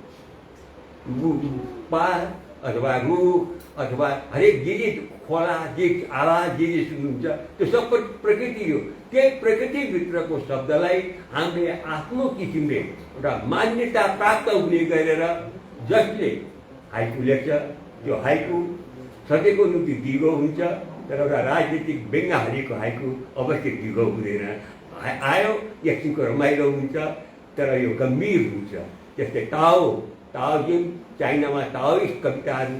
रु-, पहाड अथवा रुख अथवा हरेक जे जे खोला, जे आवाज, जे जे सुन्नुहुन्छ, त्यो सब प्रकृति हो। त्यही प्रकृतिभित्रको शब्दलाई हामीले आफ्नो किसिमले एउटा मान्यता प्राप्त हुने गरेर जसले हाइकु लेख्छ, त्यो हाइकु सधैँको निम्ति दीघो हुन्छ, तर एउटा राजनीतिक व्यङ्ग हालेको हाइकु अवश्य दीघो हुँदैन। आ-, आयो, एकछिनको रमाइलो हुन्छ, तर यो गम्भीर हुन्छ। जस्तै ताओ, ताओजिम, चाइनामा ताओइस्ट कविताहरू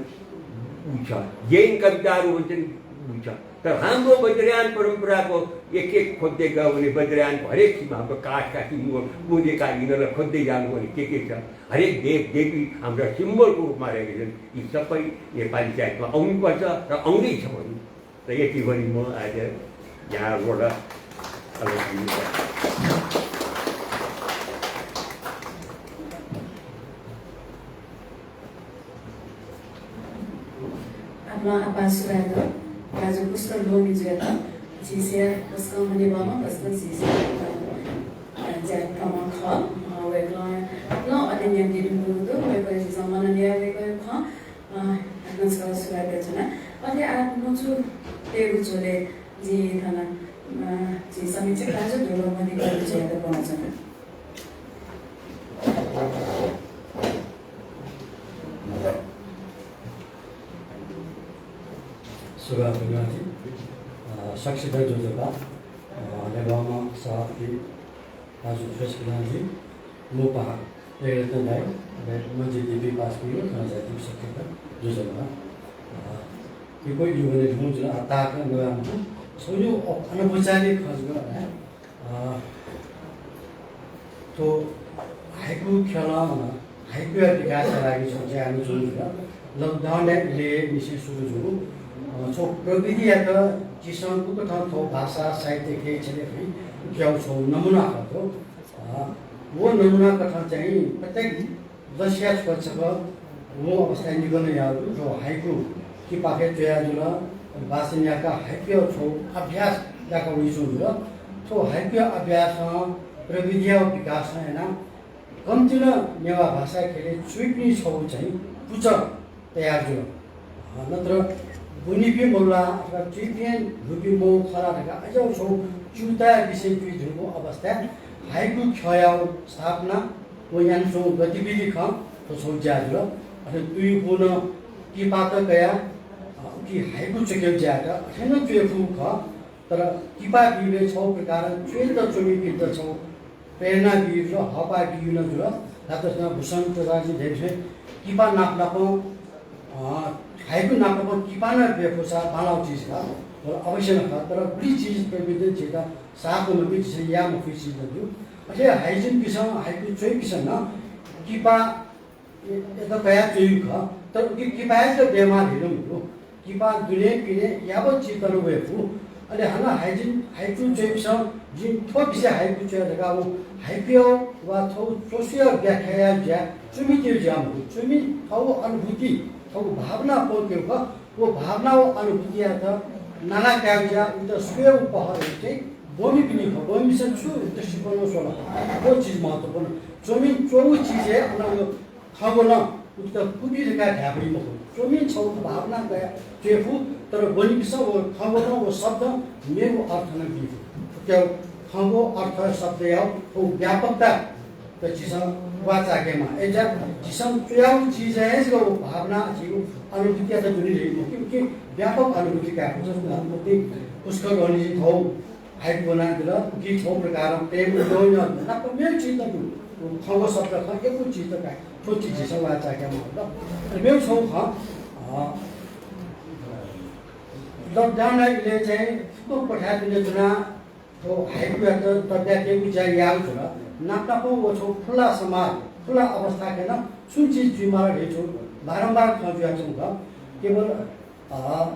उ छ, जैन कविताहरू हुन्छन्, उ छ। तर हाम्रो वज्रयान परम्पराको एक एक खोज्दै गयो भने वज्रयानको हरेक सिमा, हाम्रो काठका सिम, मुदेका हिनलाई खोज्दै जानु भने के के छ, हरेक देव देवी हाम्रा symbol को रूपमा रहेका छन्। यी सबै नेपाली साहित्यमा आउनुपर्छ र आउँदैछ पनि। र यति भनी म आज यहाँबाट अलग हुनु। आपालं आपाः सुभाय् दु। दाजु पुष्कर लोहनी जुयात झीसं तसकं हनेबहःम्ह, तसकं झीसं, अ, ज्या कयाम्ह खः। अ, वय्कलं आपालं अध्ययन यानादीगु दु। वय्कःयात झीसं माननीय वय्कःया खः। अ, हाकनं छकः सुभाय् बियाच्वना। अथे आः न्वचु तयेगु झ्वलय् जिं थन, अ, झी समीक्षक दाजु धुर्बा मधिकर्मी जुयात ब्वनाच्वना। सुभाय् बियाच्वना जि, अ, सकसितं ज्वजलपा, अ, हनेबहःम्ह सभापति दाजु सुरेश प्रधानजी, मू पाहां प्रेमरत्न दाइ, अले मञ्चय् दीपिं पासापिं, थन झायादीपिं सकसितं ज्वजलपा। अ, थुकिया यु वने धुन जुल, अ, ताःक नवाये मखु। छगू अ-, अनौपचारिक खँ जक, अ, थ्व हाइकु ख्यलं हाइकुया विकासया लागि छगू ज्या यानाच्वंगु जुल। Lockdown या इलय् निसें सुरु जूगु, अ, छगू प्रविधियात झीसं गुकथं थ्व भाषा साहित्य कयाः छ्यले फइ धइगु छगू नमूना खः थ्व। अ, व नमूना कथं चाहिँ प्रत्येक लसया छकः छकः व अवस्थाय् निकः याःगु दु। थ्व हाइकु किपा हे च्वयाजुल, वाचन याकाः हाइकुया छगू अभ्यास याका वयाच्वंगु जुल। थ्व हाइकुया अभ्यासं प्रविधिया विकासं यानाः कम्ति नं नेवाः भाषा ख्यलय् च्वइपिनि छगू चाहिँ पुचः तयार जुल। अ, नत्र ब्वनीपिं मदु ला अथवा च्वइपिं ल्हूपिं मदु खः ला धकाः अज्याःगु छगू च्यूताया विषय जुइ धुंकूगु अवस्थाय् हाइकु ख्यःया स्थापना व यानाच्वंगु गतिविधि खः, थ्व छगू ज्या जुल। अथे तुयुपु नं किपात कयाः, अ, उकी हाइकु च्वकेगु ज्यायात अथे नं च्वयेफुगु खः। तर किपा बीबलय् छगू प्रकारं च्वयेत च्वमिपिन्त छगू प्रेरणा बीगु जुल, हःपाः बीगु नं जुल। धात्थें भूषण प्रधानजी धयाथें किपा नाप नापं, अ, हाइकु नाप नापं किपा नं ब्यूगु फुसा बांलाःगु चिज खः। तर अवश्य नं खः, तर गुलि चिज प्रविधिं झीत साथ नं मबी, झीसं याये मफुगु चिज नं दु। अथे हाइजिनपिसं, हाइकु च्वइपिसं नं किपा ए, यत कयाः च्वइगु खः, तर उकी किपायात ब्यवहार याये मफु। किपा दुने पिने याबच्छि तन वये फु। अले हानं हाइजिन, हाइकु च्वइपिसं जिं थ्व विषय हाइकु च्वया धकाः व हाइकुया वा थ्व च्वसुया व्याख्या यायेगु ज्या च्वमितय् ज्या मखु। च्वमि थःगु अनुभूति, थःगु भावना प्वंकेगु खः। व भावना व अनुभूतियात नाला कायेगु ज्या, उइत स्वयेगु पहल चाहिँ ब्वमिपिनि खः। ब्वमिपिसं छु दृष्टिकोणं स्वल, व चिज महत्त्वपूर्ण। च्वमि च्वःगु चिजय् अन व खँग्वलं उकियात कुपि धकाः धाये फइ मखु। च्वमि छगू भावना कयाः च्वये फु, तर वनीपिसं व खँग्वलं व शब्दं मेगु अर्थ नं बी फु। उकिया खँग्वः अर्थ शब्दया थ्व व्यापकता त झीसं वाःचायेकेमाः। अय्‌जुयाः झीसं च्वयागु चिजय् हे जक व भावना, झीगु अनुभूतियात दुने धइगु कि, कि व्यापक अनुभूति काये फु। जस्तो पुष्कर ध्वनिजी थ्व हाइकु ब्वनादिल, उकी छगू प्रकारं प्रेम उद्योग नाप मेगु चिज दु। खँग्वः शब्द खँ यक्व चिज दु का, थ्व चिज झीसं वाःचायेकेमाः। अले मेगु छगू खँ, अ, lockdown इलय् चाहिँ फुक्क क्वथाय् दुने च्वनाः थ्व हाइकुयात तब्याकेगु ज्या याःगु जुल। नाप नापं व छगू खुला समाज, खुला अवस्थाय् नं छुं चिज जुइमाल धइगु छगू बारम्बार खँ जुयाच्वंगु खः। केवल, अ,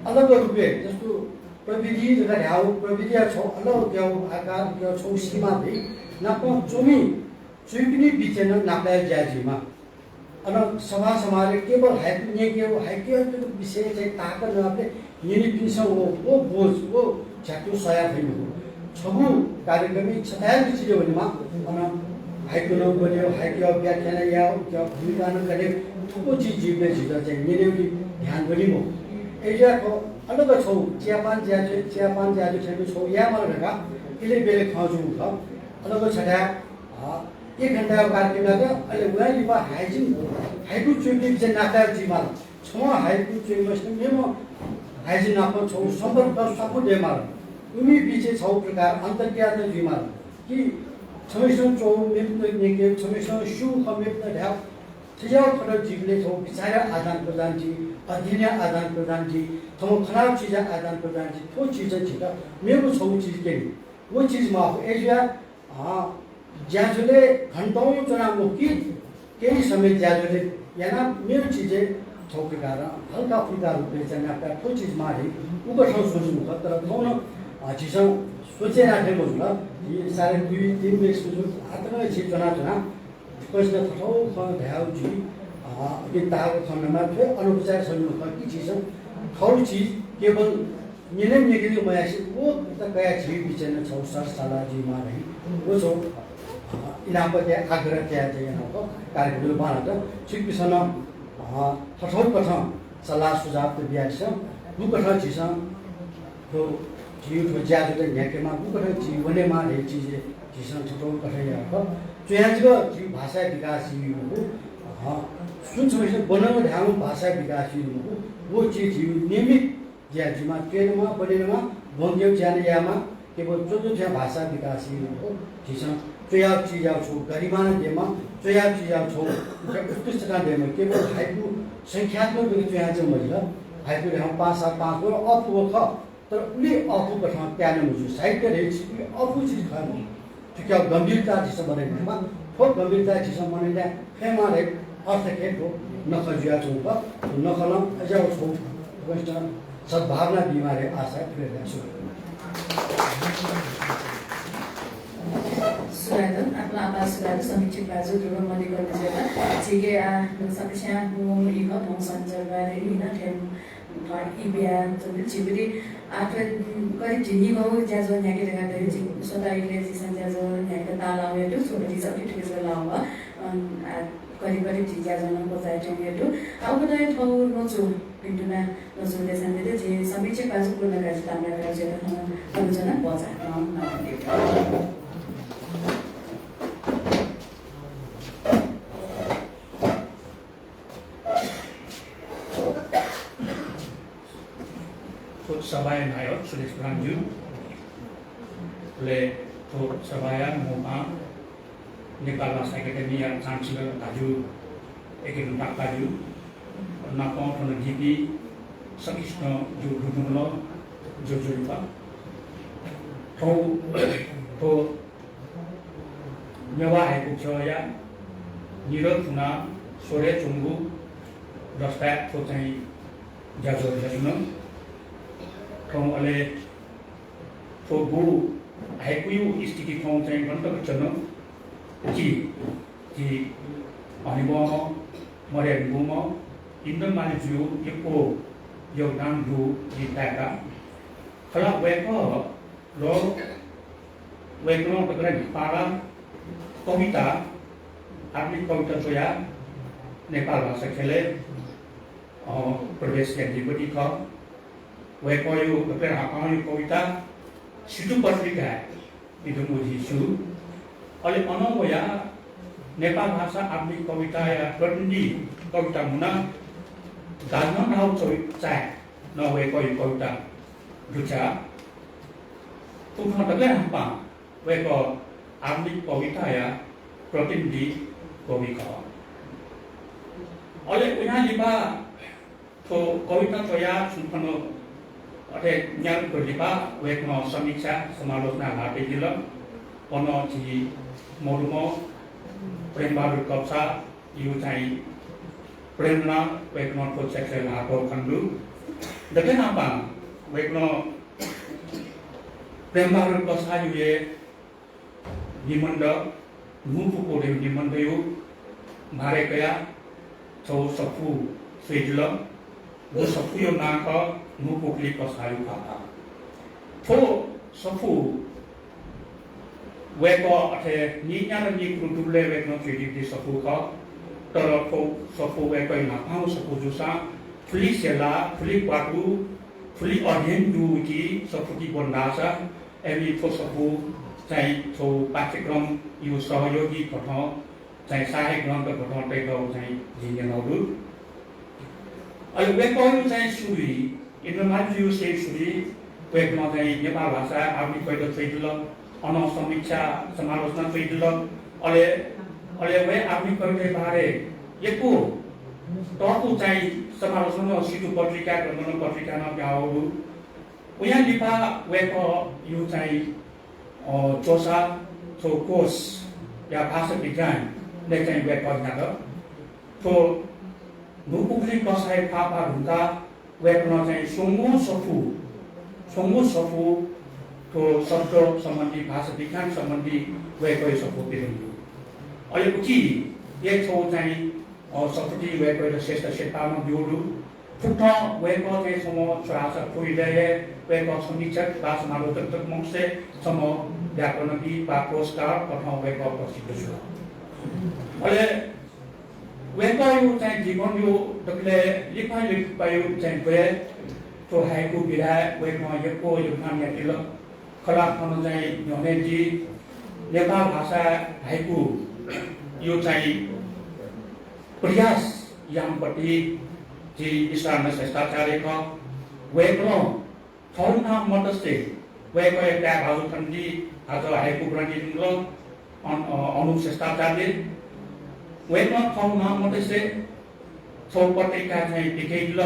अलग रूपय्, जस्तो प्रविधि धकाः धायेगु, प्रविधिया छगू अलग उकिया आकार, उकिया छगू सीमा दइ। नापं च्वमि च्वइपिनि बिचय् नं नापलायेगु ज्या जुइमाः। अन सभा समाजय् केवल हाइकु न्यंकेगु, हाइकुया विषय चाहिँ ताःक नवाःबलय् न्यनीपिन्सं व, व बोझ, व झ्यातु सयाः फइ मखु। छगू कार्यक्रमय् छथाय् चिजय् वनेमाः, अन हाइकु नं ब्वनेगु, हाइकुया व्याख्यान यायेगु, उकिया भूमिका नं कनेगु, थुगु चिज जुइबलय् झीत चाहिँ न्यनेगुलिइ ध्यान दनि मखु। अय्‌जुयाः थ्व अलग छगू चियापान ज्याझ्वः, चियापान ज्याझ्वः थें छगू यायेमाल धकाः इलय् ब्यलय् खँ जूगु खः। अलग छथाय्, अ, एक घण्टाया कार्यक्रम यात, अले वयां लिपा हाइजिन, हाइकु च्वइपिं बिचय् नापलायेगु जुइमाल। छम्हं हाइकु च्वइम्हसिनं मेम्ह हाइजिन नाप छगू सम्पर्क स्वापू दयेमाल। उमि बिचय् छगू प्रकार अन्तर्क्रिया नं जुइमाल। कि छम्हसिनं च्वःगु मेपिन्त न्यंकेगु, छम्हसिनं स्यूगु खँ मेपिन्त धायेगु, थज्याःगु खँ जुइबलय् छगू विचारया आदान प्रदान जुइ, अध्ययनया आदान प्रदान जुइ, थःम्हं खनागु चिजया आदान प्रदान जुइ, थ्व चिजं झीत मेगु छगू चिज क्यनी। व चिज माःगु। अय्‌जुयाः अँ, ज्याझ्वलय् घन्टौं च्वना मखु कि, केही समय ज्याझ्वलय् यानाः मेगु चिजय् छगू प्रकारं हल्का फुल्का रूपय् चाहिँ नापलायेगु थ्व चिज माः धइ, उकथं सोच्नु खः। तर थौं नं, अँ, झीसं सोचे याना थें मजुल। झी साढे दुई, तीन बजे सुरु आः तक नं झी च्वनाच्वना। फुक्कसिनं थथौ खँ धयागु जुइ, अँ, अकिं ताःगु खँ मेमा थ्व अनौपचारिक स्वन्हु खः कि झीसं थःगु चिज केवल न्यने न्यंकेगु मयासें व त कयाः झी बिचय् नं छगू सरसल्लाह जुइमाः धइ। व छगू, अ, इनाप तयाः आग्रह तयाः चाहिँ यानागु कार्यक्रम बांलात। छिकपिन्सं नं, अ, थथौ कथं सल्लाह सुझाव त बियादिसँ। गुकथं झीसं थ्व झीगु थ्व ज्याझ्वलय् न्ह्याकेमाः, गुकथं झी वनेमाः धइगु चिजय् झीसं थथौ कथं यायेगु खः। च्वयाः जक झीगु भाषाया विकास जुइ मखु। अ, सुं छम्हसिनं ब्वनागु धायेगु भाषाया विकास जुइ मखु। व चिज झीगु नियमित ज्या जुइमाः, च्वयेमाः, ब्वनेमाः, ब्वंकेगु ज्या नं यायेमाः, केवल च्वंच्वं थें भाषा विकास याइ मखु। झीसं च्वयागु चिजया छगू गरिमा नं दयेमाः, च्वयागु चिजया छगू उत्कृष्टता नं दयेमाः। केवल हाइकु संख्यात्मक रूपं च्वयाच्वंगु मजिल। हाइकु धायेमाः पाँच सात पाँच व अःपु व खः, तर उलि अःपु कथं काये नं मज्यू। साहित्य धइगु चिज उलि अःपु चिज खः मखु। थुकिया गम्भीरता झीसं मनय् यायेमाः। थ्व गम्भीरता झीसं मनय् याये फयेमाः धइगु अर्थ खः थ्व नखः जुयाच्वंगु खः। थ्व नखलं अज्याःगु छगू सद्भावना बीमाः धइगु आशा व्यक्त याना। सुभाय् दु। सुभाय् दु। आपालं आपालं सुभाय् दु। समीक्षक भाजु ध्रुव मल्लिकजुयात। झीके आः सकसियां मू ई खः, भौं सनिचर बारे ई नं थें थ्व ई बियाच्वंगु दु। झीगुलिइ आः थ्व, उम्, करिब झिंनिगू ज्याझ्वः न्ह्याके धकाः धयागु, झी स्वतः इलय् झीसं ज्याझ्वः न्ह्याकेत ताःलाःगु हे दु। थुगुलिइ झी अथे थुगुलिइ लाःगु, अम्, आः करिब करिब झी ज्याझ्वः नं क्वचायेत्यंगु हे दु। आः उबलय् थौं न्वचु भिंतुना न्वचु देछानादीत झी समीक्षक भाजु पूर्ण काजी ताम्राकारजुयात थन, थन च्वनाः भचा नं नापलाये। थ्व सभाया नायः सुरेश प्रधानज्यू, अले थ्व सभाया मू पाहां नेपाल भाषा एकेडेमीया चान्सलर भाजु एके नुताप्पाज्यू, नापं थन दीपिं सकसितं जिगु दुनुगलं ज्वजलपा। थौं थ्व नेवाः हाइकु ख्यःया निदँ थुनाः स्वये च्वंगु दस्ताय् थ्व चाहिँ ज्याझ्वः जुयाच्वन। थौं अले थ्व गु हाइकुया स्थिति थौं चाहिँ गन तक च्वन कि, कि हनेबहःम्ह, मदय् हनेबहःम्ह इन्द्रमाली जुया यक्व योगदान दु जिं ताय्का। खला वय्कः ला वय्कलं तकं न्हापां ला कविता, आधुनिक कविता च्वयाः नेपाल भाषा ख्यलय्, अ, प्रवेश यानादीगु खः। वय्कःया दकलय् न्हापांया कविता सितु पत्रिकाय् पिदंगु जिं स्यू। अले अनं वयाः नेपाल भाषा आधुनिक कविताया प्रतिनिधि कविता मुना गाजनं धाउ चौ-, चाय् नं वय्कःया कविता दुथ्याः। थुकथं दकलय् न्हापां वय्कः आधुनिक कविताया प्रतिनिधि कवि खः। अले उयां लिपा थ्व कविता च्वयाः छुं खन अथे न्यालुगु लिपा वय्कलं समीक्षा समालोचना ल्हातय्‌दिल। अन झी मदुम्ह प्रेमबहादुर कछाय् यु चाहिँ प्रेरणा वय्कलं थ्व च्याखय् ल्हातःगु खने दु। दकलय् न्हापां वय्कलं प्रेमबहादुर कछाय् युया निबन्ध, न्हूपुखुलिया निबन्धया बारे कयाः छगू सफू स्वयादिल। व सफूया नां खः न्हूपुखुलि कछाय् फाफा। थ्व सफू वय्कः अथे नीन्यादँ नीकुरुं दुबलय् वय्कलं च्वयादीगु सफू खः। तर थ्व सफू वय्कःया न्हापांगु सफू जूसां थुलि सेला, थुलि क्वातु, थुलि अध्ययन दुगु सफू ति ब्वना धाःसा, अले थ्व सफू चाहिँ थ्व पाठ्यक्रमया सहयोगी कथं चाहिँ सहायक ग्रन्थ कथं तयातःगु चाहिँ जिं न्यनागु दु। अले वय्कःया चाहिँ सुरुइ, इन्द्रमालजुया चाहिँ सुरुइ वय्कलं चाहिँ नेपाल भाषा आधुनिक कविता च्वयादिल, अनं समीक्षा समालोचना च्वयादिल। अले, अले वय्कलं आधुनिक कविताया बारे यक्व तःधंगु चाहिँ समालोचना नं सितु पत्रिका, गन गन पत्रिकाय् नं पिहां वःगु दु। उयां लिपा वय्कःया चाहिँ, अ, च्वसा थ्व कोषया भाषा विज्ञानय् चाहिँ वय्कः न्ह्यात। थ्व न्हूपुखुलि कछाय् फाफा धुंकाः वय्कलं चाहिँ स्वंगू सफू, स्वंगू सफू थ्व शब्द सम्बन्धी, भाषा विज्ञान सम्बन्धी वय्कःया सफू पिदंगु दु। अले उकिया छगू चाहिँ, अ, सफू ति वय्कःयात श्रेष्ठ सिरपाः नं ब्यूगु दु। थुकथं वय्कः चाहिँ छम्ह च्वहाःसा थ्व इलय् हे वय्कः समीक्षक वा समालोचक जक मखुसें छम्ह व्याकरणविद् वा कोशकार कथं वय्कः प्रसिद्ध जुल। अले वय्कःया चाहिँ जीवनया दकलय् लिफालिफाया चाहिँ ग्वय् थ्व हाइकु विधाय् वय्कलं यक्व योगदान यानादिल। खला थन चाहिँ न्ह्यःने जि नेपाल भाषा हाइकुया चाहिँ प्रयास याःम्हपट्टि जि ईश्वरानन्द श्रेष्ठाचार्य खः। वय्कलं थौंकन्हय् मदतसे वय्कःया काय् भाजु थन जि हाजु हाइकु ब्वनादी धुंकल, अन-, अ, अनुप श्रेष्ठाचार्य। वय्कलं थौंकन्हय् मदतसे छगू पत्रिका चाहिँ पिकयादिल।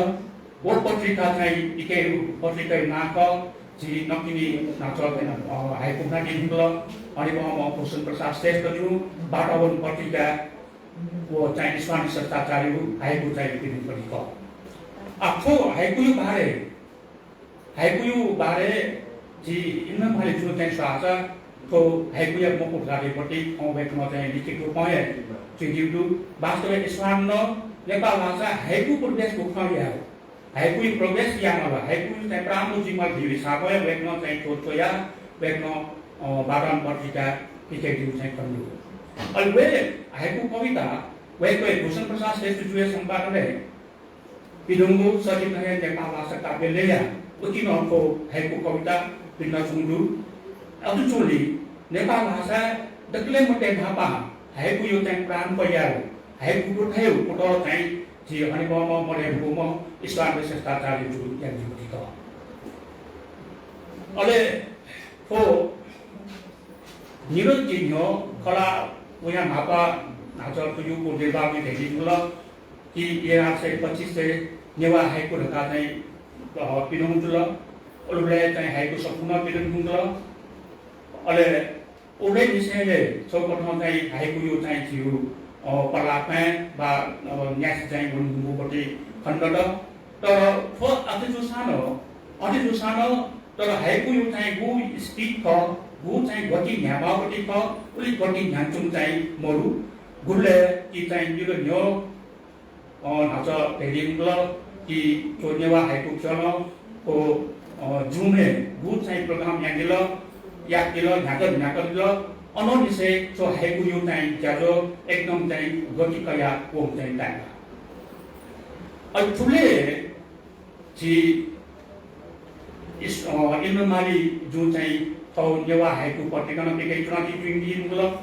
व पत्रिका चाहिँ पिकयागु पत्रिकाया नां खः, झी नकतिनि न्हाचः, अ, हाइकु ब्वनादी धुंकल, हनेबहःम्ह भूषण प्रसाद श्रेष्ठजुं वातावरण पत्रिका व चाहिँ ईश्वरानन्द श्रेष्ठाचार्यया हाइकु चाहिँ पिकयादीगु खः। आ, थ्व हाइकुया बारे, हाइकुया बारे जि इन्द्रमालजुं चाहिँ स्वःसा थ्व हाइकुया मखु जातिपट्टि थौं वय्कलं चाहिँ लिखित रूपं हे च्वयादीगु दु। वास्तवय् ईश्वरानन्दं नेपाल भाषाय् हाइकु प्रवेश गुकथं याये, हाइकुया प्रवेश यायेमाल, हाइकुया चाहिँ प्रारम्भ जुइमाल धइगु हिसाबं हे वय्कलं चाहिँ थ्व च्वयाः वय्कलं, अ, वातावरण पत्रिकाय् पिकयादीगु चाहिँ खने दु। अले व हाइकु कविता वय्कः भूषण प्रसाद श्रेष्ठजुया सम्पादनय् पिदंगु सजिं थें नेपाल भाषा काव्य लय्‌या उतिनं थ्व हाइकु कविता पिदनाच्वंगु दु। अथे जूगुलिं नेपाल भाषाय् दकलय् मते न्हापां हाइकुया चाहिँ प्रारम्भ यायेगु, हाइकु दुथ्यायेगु कुतः चाहिँ झी हनेबहःम्ह मदय् मखुम्ह ईश्वरानन्द श्रेष्ठाचार्यजुं यानादीगु खः। अले थ्व निरञ्जन न्ह्यः खला वयां न्हापा न्हाचः तुयुगु निर्वाहमि धयादी धुंकल कि एघार सय पच्चिसय् नेवाः हाइकु धकाः चाहिँ, अ, पिदं जुल। उबलय् चाहिँ हाइकु सफू नं पिदं धुंकल। अले उबलय् निसें हे छकथं चाहिँ हाइकुया चाहिँ झीगु, अ, पलाः पाँय् वा, अ, न्यासि चाहिँ वनेधुंकूगु खनेदत। तर थ्व अथे जूसां नं, अथे जूसां नं तर हाइकुया चाहिँ गु speed खः, गु चाहिँ गति न्ह्याबलें खः, उलि गति न्ह्यानाच्वंगु चाहिँ मदु। गुबलय् कि चाहिँ निदँ न्ह्यः, अ, न्हाचः धयादी धुंकल कि थ्व नेवाः हाइकु ख्यलं थ्व, अ, Zoom-य् गु चाहिँ program यानादिल, याकादिल, न्ह्याकादिल, न्ह्याकादिल। अनंनिसें थ्व हाइकुया चाहिँ ज्याझ्वः एकदम चाहिँ गति कयाः वंगु चाहिँ ताय्का। अले थुबलय् झी इस-, अ, इन्द्रमाली जुं चाहिँ थ्व नेवाः हाइकु पत्रिका नं पिकयाच्वनादी धुंकल।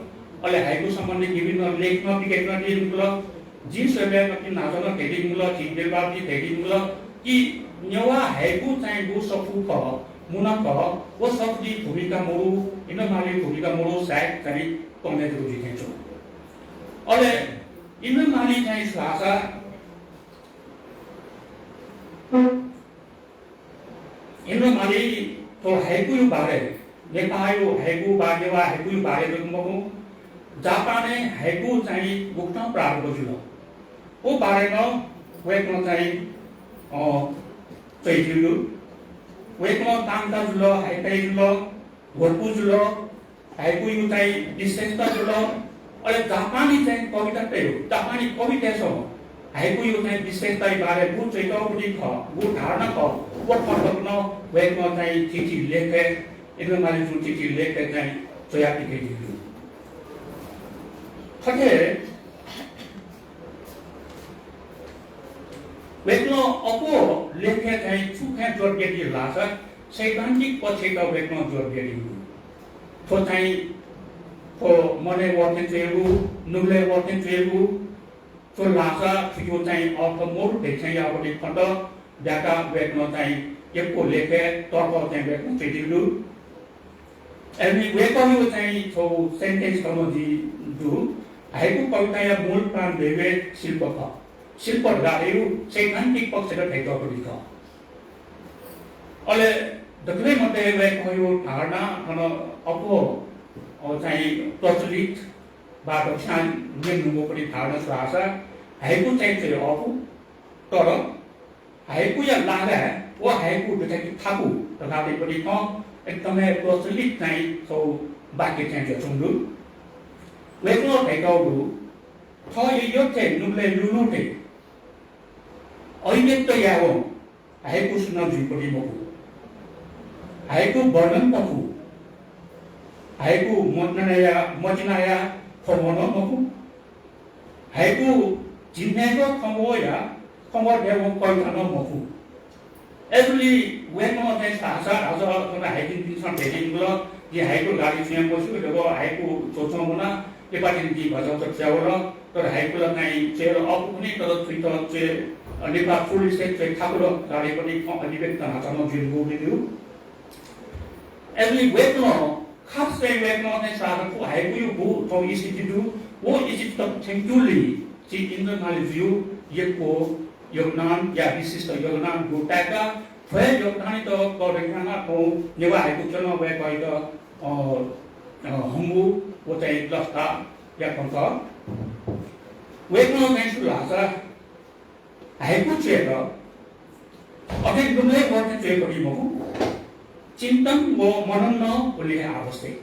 अले हाइकु सम्बन्धी विभिन्न लेख नं पिकयाच्वनादी धुंकल। जिं स्वयेबलय् कति न्हाचः नं धयादी धुंकल, झी बेलबाबुं धयादी धुंकल कि नेवाः हाइकु चाहिँ गु सफू खः, मुना खः, व सफूया भूमिका मदु, इन्द्रमाली भूमिका मदु, सायद चाहिँ कम हे जक जुइ थें च्वं। अले इन्द्रमाली चाहिँ छु धाःसा इन्द्रमाली थ्व हाइकुया बारे, नेपाःया हाइकु वा नेवाः हाइकुया बारे जक मखु, जापानय् हाइकु चाहिँ गुकथं प्रारम्भ जुल, व बारे नं वय्कलं चाहिँ, अ, च्वयादीगु दु। वय्कलं तान्ता जुल, हाइकाइ जुल, ह्वपु जुल, हाइकुया चाहिँ विशेषता जुल। अले जापानी चाहिँ कविता तयेगु, जापानी कवितय्सं हाइकुया चाहिँ विशेषताया बारे गु च्वयातःगु खः, गु धारणा खः, व खँ तक नं वय्कलं चाहिँ झीगु लेखय्, इन्द्रमाली जुं झीगु लेखय् चाहिँ च्वयाः पिकयादीगु दु। थथे वय्कलं अप्वः लेखय् चाहिँ छु खँय् जोड बियादी धाःसा सैद्धान्तिक पक्षय् वय्कलं जोड बियादीगु दु। थ्व चाहिँ थ्व मनय् वःथें च्वयेगु, नुगलय् वःथें च्वयेगु, थ्व धाःसा थुकिया चाहिँ अर्थ मरु धइथें याःगु खँत ब्याकाः वय्कलं चाहिँ यक्व लेखय् तःतः चाहिँ वय्कलं च्वयादीगु दु। अले वय्कःया चाहिँ छगू sentence कम्ह जि दु, हाइकु कविताया मूल प्राण धइगु शिल्प खः। शिल्प धकाः धइगु सैद्धान्तिक पक्षय् धइगु खः। अले दकलय् मध्ये वय्कःया धारणा थन अप्वः, अ, चाहिँ प्रचलित वा दक्वसिनं न्यनाच्वंगु धारणा छु धाःसा हाइकु चाहिँ च्वये अःपु, तर हाइकुया लागाय् व हाइकु दुथ्याके थाकु धकाः धइगु खँ एकदमै प्रचलित चाहिँ छगू वाक्य चाहिँ जुयाच्वंगु दु। वय्कलं धयातःगु दु, थः यःथें नुगलय् लुलुथें अभिव्यक्त यायेवं हाइकु सुनां जुइपति मखु। हाइकु वर्णन मखु। हाइकु मतिनाया, मतिनाया खँग्वः नं मखु। हाइकु झिंन्हय्‌गः खँग्वःया, खँग्वः धयावं कविता नं मखु। अय्‌जूगुलिं वय्कलं चाहिँ छु धाःसा, हाइकुपिन्सं धयादीगु दु, जिं हाइकु ल्हाः च्वया मस्यू, अले हाइकु च्वच्वं वना, लिपातिनि जिं भचा भचा च्वयावल, तर हाइकु ला चाहिँ च्वये अःपु खनी, तर थुइत च्वये, अ, लिपा फुल स्टेट च्वये थाकु ला धइगु खँ अभिव्यक्त न्हाचः नं जुइगु दु। अय्‌जूगुलिं वय्कलं खास चाहिँ वय्कलं चाहिँ छु धाःसा थ्व हाइकुया गु थ्व स्थिति दु, व स्थिति तक थ्यंकेगुली झी इन्द्रमाली जुया यक्व योगदान या विशिष्ट योगदान दु ताय्का। थ्व योगदानयात कःघाना थ्व नेवाः हाइकु च्वना वय्कःयात, अ, अ, हंगु व चाहिँ लसताया खँ खः। वय्कलं चाहिँ छु धाःसा हाइकु च्वयेत अथे नुगलय् वःथें च्वयेपति मखु, चिन्तन व मनन नं उलि हे आवश्यक।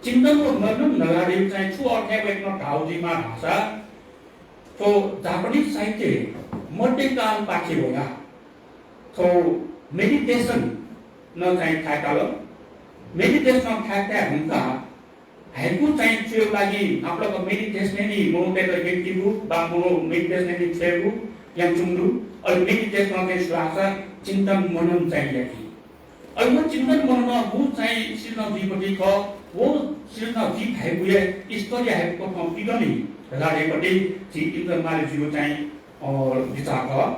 चिन्तन व मनन धकाः धइगु चाहिँ छु अर्थय् वय्कलं धाःगु जुइमाः धाःसा, थ्व जापानी साहित्यय् मध्यकालपाखे वयाः थ्व meditation नं चाहिँ थाय् ताल। Meditation थाय् ताये धुंकाः हाइकु चाहिँ च्वयेगु लागि न्हापालाक meditation यानाः मनूतय्त यंकीगु वा मनू meditation यानाः च्वयेगु यानाच्वंगु दु। अले meditation नं चाहिँ छु धाःसा चिन्तन मनन चाहिँ याइ। अले व चिन्तन मननं गु चाहिँ सिर्जना जुइपति खः, व सिर्जना जुइ धाइगु हे स्तरीय हाइकु कथं पिदनी धकाः धइपति झी इन्द्रमाली जुया चाहिँ, अ, बिचाः खः।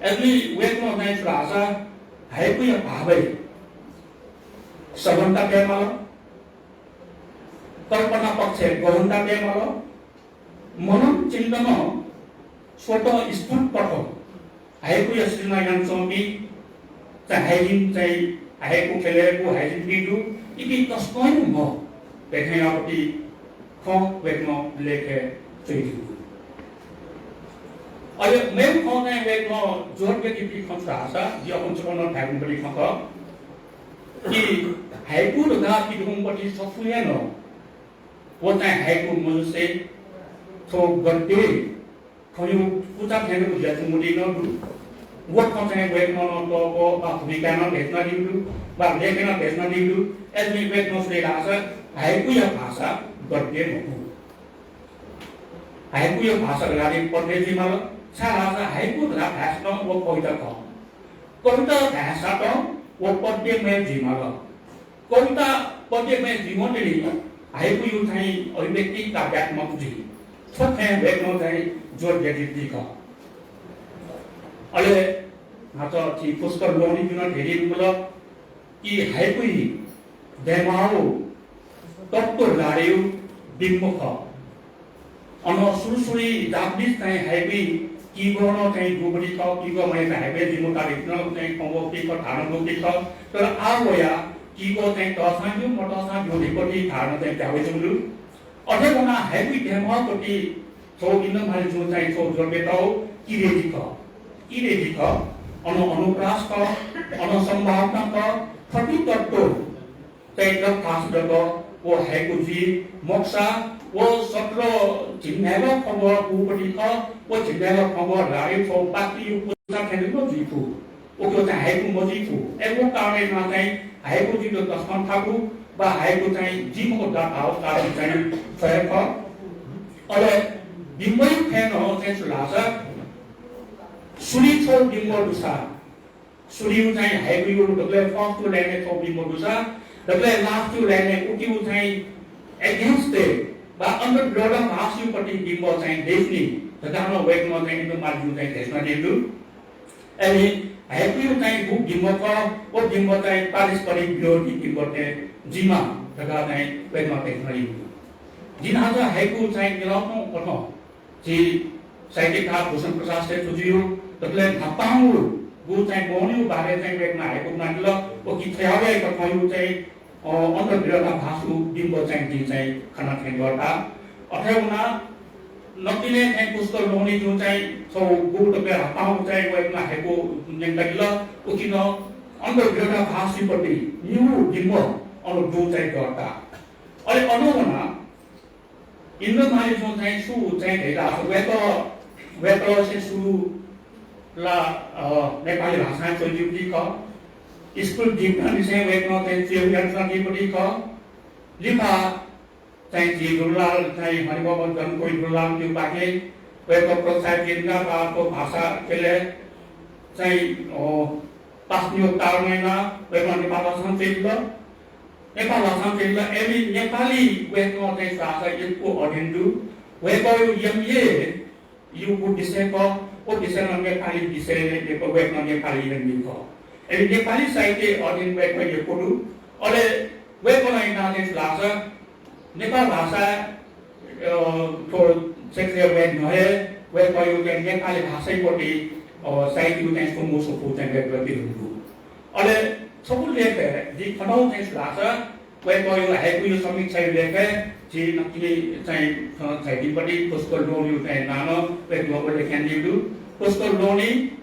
अय्‌जूगुलिं वय्कलं चाहिँ छु धाःसा हाइकुया भावय् सघनता तयेमाल, कल्पना पक्षय् गहनता तयेमाल, मनन चिन्तनं स्वतःस्फूर्त पथं हाइकुया सिर्जना यानाच्वंपिं चाहिँ हाइजिन चाहिँ हाइकु ख्यलय् गु हाइजिनपिं दु, इपिं तसकं हे म्ह धइथें याःपति खँ वय्कलं लेखय् च्वयादीगु दु। अले मेगु खँ चाहिँ वय्कलं जोर बियादीपिं खँ छु धाःसा, जिं अन छकः नं धायेधुंगुपति खँ खः कि हाइकु धकाः पिदीधुंगुपति सफू हे नं व चाहिँ हाइकु मजुसे थ्व गद्य खँया पुचः थें जक जुयाच्वंगुलिं नं दु। व खँ चाहिँ वय्कलं नं तःगु, वा भूमिकाय् नं भेटनादीगु दु, वा लेखय् नं भेटनादीगु दु। अय्‌जूगुलिं वय्कलं छु धाल धाःसा हाइकुया भाषा गद्य मखु। हाइकुया भाषा धकाः पद्य जुइमाल। छाय् धाःसा हाइकु धकाः धायेसां व कविता खः। कविता धायेसां व पद्यमय जुइमाल। कविता पद्यमय जुइ मते नि, हाइकुया चाहिँ अभिव्यक्ति काव्यात्मक जुइ। थ्व खँय् वय्कलं चाहिँ जोड बियादीगु खः। अले न्हाचः झी पुष्कर लोहनीजुं नं धयादीगु खः कि हाइकुया धयेमाःगु तत्त्व ल्हाःगु बिम्ब खः। अन सुरु सुरुइ Japanese चाहिँ हाइकुइ किगो नं चाहिँ दुगुपति खः, किगो मखुत हाइकुइ जिमि तारिख नं चाहिँ खंगुपति खः, धानं दुगुपति खः। तर आः वयाः किगो चाहिँ तःसां ज्यू, मतःसां ज्यू धइगुपति धानं चाहिँ त्यावय् जुल। अथे वनाः हाइकुइ धयेमाःगुपति छगू इन्द्रमालीजुं चाहिँ छगू जोड बियातःगु किरेजी खः। किरेजी खः, अन अनुप्रास खः, अन सम्भावना खः, थुपिं तत्त्व चाहिँ दक्व थासु दक्व व हाइकु जुइ। मखुसा व सत्र झिंन्हय्‌गः खँग्वः दुगुपति खः, व झिंन्हय्‌गः खँग्वः ल्हाःगु छगू वाक्यया पुसा थें नं जुइफु। उकिं चाहिँ हाइकु मजुइफु। अय् व कारणं यानाः चाहिँ हाइकु जुइत तसकं थाकु, वा हाइकु चाहिँ जुइ मखु धाःगु चाहिँ स्वये खः। अले बिम्बया खँय् नं चाहिँ छु धाःसा सुरुइ छगू बिम्ब दुसा, सुरुया चाहिँ हाइकुया दकलय् first line-य् छगू बिम्ब दुसा, दकलय् last line-य् उकिया चाहिँ against-य् वा अन्तर्विरोधाभासयागुपति बिम्ब चाहिँ दइफुनि धकाः नं वय्कलं चाहिँ इन्द्रमालीजुं चाहिँ देशना यानादीगु दु। अले हाइकुया चाहिँ गु बिम्ब खः, व बिम्ब चाहिँ पारस्परिक विरोधी बिम्ब थें जुइमाः धकाः चाहिँ वय्कलं देशना यानादीगु दु। जिं न्हाचः हाइकु चाहिँ न्यनातःगु कथं झी साहित्यकार भूषण प्रसाद श्रेष्ठजुया दकलय् न्हापांगु गु चाहिँ मौनया बारे चाहिँ वय्कलं हाइकु ब्वनादिल। व कि थ्व हाइकुया चाहिँ, अ, अन्तर्विरोधाभासयागु बिम्ब चाहिँ जिं चाहिँ खना थें दु का। अथे वनाः नकतिनि थें पुष्कर लोहनीजुं चाहिँ छगू गु दकलय् न्हापांगु चाहिँ वय्कलं हाइकु न्यंकादिल। उकिं नं अन्तर्विरोधाभासयागुपति निगू बिम्ब अन दु चाहिँ दु का। अले अन वनाः इन्द्रमालीजुं चाहिँ छु चाहिँ धयादिल धाःसा वय्कः, वय्कःयात सुरु ला, अ, नेपाली भाषां च्वयादीगुपति खः। स्कुल दीगुलिंनिसें वय्कलं चाहिँ च्वय् यानाच्वनादीगुपति खः। लिपा चाहिँ झी दुलाल चाहिँ हरिबाबा जनकवि दुलालजुपाखें वय्कः प्रोत्साहित यानाः वा थ्व भाषा क्यलय् चाहिँ, अ, पासापिनिगु ताडना यानाः वय्कलं नेपाल भाषां च्वयादिल। नेपाल भाषां च्वयादिल। अले नेपाली वय्कलं चाहिँ छु धाःसा यक्व अध्ययन दु। वय्कःया एमए यागु विषय खः, व विषय नं नेपाली विषय हे वय्कलं नेपाली यानादीगु खः। अले नेपाली साहित्य अध्ययन वय्कःया यक्व दु। अले वय्कलं यानाः चाहिँ छु धाःसा नेपाल भाषा, अ, थ्व क्षेत्रय् वये न्ह्यः हे वय्कःया चाहिँ नेपाली भाषायापट्टि, अ, साहित्यया चाहिँ स्वंगू स्वपु चाहिँ वय्कःया पिदुगु दु। अले छपु लेखय् जिं खनागु चाहिँ छु धाःसा वय्कःया हाइकुया समीक्षाया लेखय् झी नकतिनि चाहिँ, अ, झायादीगुपति पुष्कर लोहनीया चाहिँ नां नं वय्कलं उल्लेख यानादीगु दु। पुष्कर लोहनी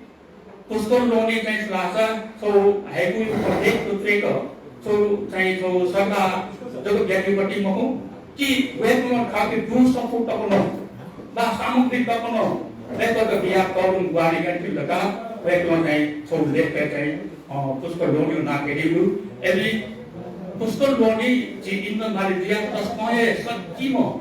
पुष्कर लोहनी चाहिँ छु धाःसा छगू हाइकुया प्रत्येक सूत्रय् छगू चाहिँ छगू सल्लाह जक बियादीगुपति मखु कि वय्कलं थःके दुगु स्वपु तक नं वा सामग्री तक नं वय्कःयात बियाः तःधंगु ग्वाहालि यानादिल धकाः वय्कलं चाहिँ छगू लेखय् चाहिँ, अ, पुष्कर लोहनीया नां कयादीगु दु। अले पुष्कर लोहनी झी इन्द्रमालीजुया तसकं हे सजिव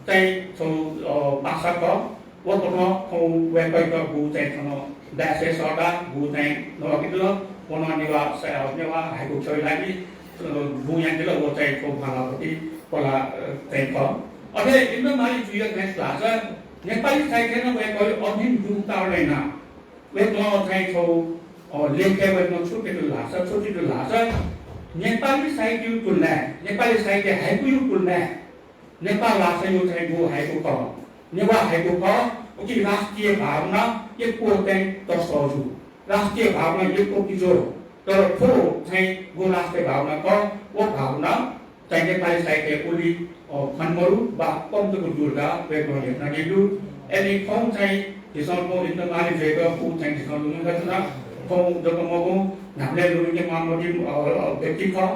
चाहिँ छगू, अ, पासा खः। व कथं थौं वय्कःयात गु चाहिँ थन दाय्सय् सःताः गु चाहिँ नवाकेदिल। व नं नेवाः स-, नेवाः हाइकु ख्यःया लागि, अ, बुँ यानादिल। व चाहिँ थ्व बांलापति कला, अ, चाहिँ खः। अथे इन्द्रमालीजुया चाहिँ छु धाःसा नेपाली साहित्यय् नं वय्कःया अध्ययन दुगु कारणं यानाः वय्कलं चाहिँ थ्व, अ, लेखय् वय्कलं छु कयादिल धाःसा, छु कयादिल धाःसा नेपाली साहित्यया तुलनाय्, नेपाली साहित्य हाइकुया तुलनाय् नेपाल भाषाया चाहिँ गु हाइकु खः, नेवाः हाइकु खः, उकिं राष्ट्रिय भावना यक्व चाहिँ तसकं दु। राष्ट्रिय भावना यक्व किज्वः, तर थ्व चाहिँ गु राष्ट्रिय भावना खः, व भावना चाहिँ नेपाली साहित्यय् उलि, अ, खने मदु वा कम जक दु धकाः वय्कलं न्ह्यथनादीगु दु। अले थौं चाहिँ झीसं थ्व इन्द्रमालीजुयात गु चाहिँ झीसं लुमंकाच्वना, थौं जक मखु, न्ह्याबलें लुमंकेमाःम्ह, अ, अ, व्यक्ति खः।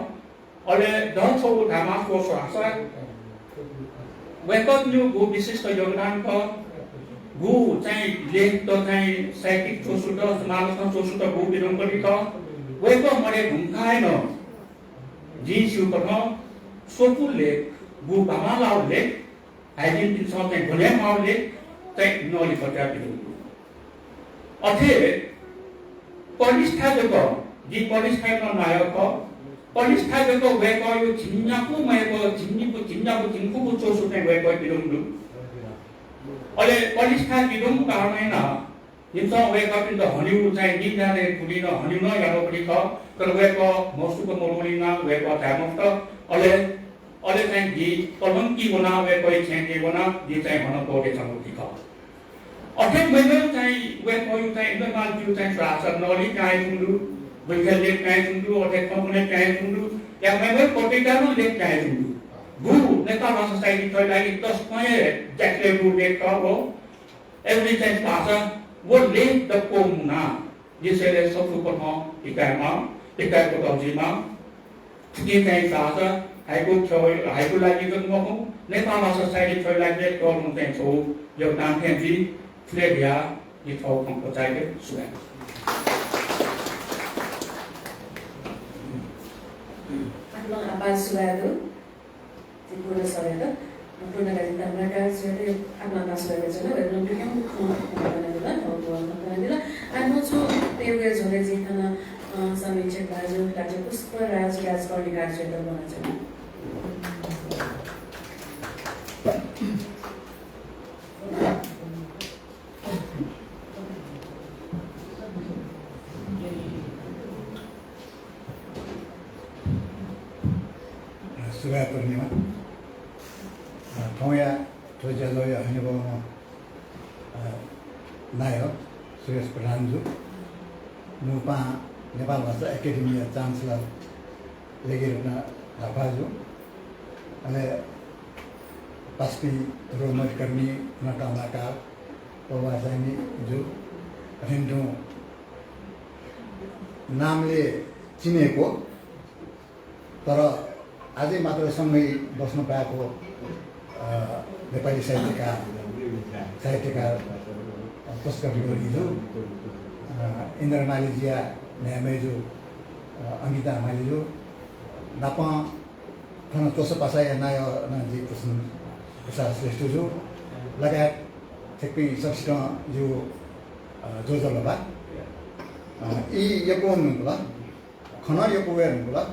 अले दक्व छगू धायेमाःगु छु धाःसा वय्कःयागु गु विशिष्ट योगदान खः। गु चाहिँ लेखत चाहिँ साहित्यिक च्वसुत, समालोचना च्वसुत गु विडम्बनी खः। वय्कः मरे धुंकाः हे नं जिं स्यूकथं स्वपु लेख, गु बांबांलाःगु लेख, हाइजिनपिन्सं चाहिँ ब्वने माःगु लेख चाहिँ नलिपत्या विडम्बनी। अथे पलिस्था जक, जि पलिस्थाया नं नायः खः। पलिस्था जक वय्कःया झिंन्यापु मय्कः, झिंनिपु, झिंन्यापु, झिंखुपु च्वसु चाहिँ वय्कःया विडम्बनी दु। अले पलिस्था विडम्बनी कारणं यानाः जिमिसं वय्कःपिन्त हनेगु चाहिँ निन्दा नं, गुलि नं, हनेगु नं यानागु खः। तर वय्कः म्हसुक मदुगुलिं यानाः वय्कः धाये मफुत। अले अले चाहिँ जि कलंकी वनाः वय्कःया छेँय् वनाः जि चाहिँ हनं क्वःछ्वयाच्वनागु खः। अथे मेमेगु चाहिँ वय्कःया चाहिँ इन्द्रमालजुया चाहिँ छुं धाःसा नली पिहां वयाच्वंगु दु, बुल्खेल लेख पिहां वयाच्वंगु दु, अथे खँपु लेख पिहां वयाच्वंगु दु, या मेमेगु पत्रिकाय् नं लेख पिहां वयाच्वंगु दु। गु नेपाल भाषा साहित्य थ्वया लागि दश पहेँ ज्या यानागु लेख खः व अय्‌जूगुलिं चाहिँ छुं धाःसा व लेख दक्व मुनाः जिं स्वये स्वपु कथं हिकायेमाः, हिकाय् क्वतः जुइमाः। थुकिं चाहिँ धाःसा हाइकु थ्व, हाइकु लागि जक मखु, नेपाल भाषा साहित्य थ्वया लागि तःधंगु चाहिँ छगू योगदान थें जुइ। थुलि धयाः जिं थःगु खँ क्वचायेके। सुभाय्। आपालं आपाः सुभाय् दु। पूर्ण सभ्यता, पूर्ण गाजिन ताम्राकार जुयात आपालं आपाः सुभाय् बियाच्वना। वय्कलं दुग्यंक खँ ल्हानादिल, थःगु खँ ल्हानादिल। आः नं छुं प्यंगू झ्वलय् जिं थन, अ, समीक्षक भाजु डाक्टर पुष्पराज राजकर्णिकार जुयात ब्वनाच्वना। सुभाय् पूर्णिमा। अ, थौंया थ्व ज्याझ्वःया हनेबहःम्ह, अ, नायः सुरेश प्रधान जु, न्हूपाहां नेपाल भाषा एकेडेमीया चान्सलर लेगेरत्न लाख्वाः जु, अले पासापिं रोमत कर्मी नतामाकार पवासानी जु, अथें तुं नामले चिनेको, तर आजै मात्र सँगै बस्न पाएको, अ, नेपाली साहित्यकार, साहित्यकार, अ, पुष्कर विक्रमी जु, अ, इन्द्र मालीजुया म्ह्याय् मय्जु, अ, अङ्किता मालीजु, नापं थन च्वसापासाया नायः नं जि पुष्ण प्रसाद श्रेष्ठ जु लगायत छिकपिं सकसितं जिगु, अ, ज्वजलपा। अ, ई यक्व वये धुंकल, खँ नं यक्व वये धुंकल।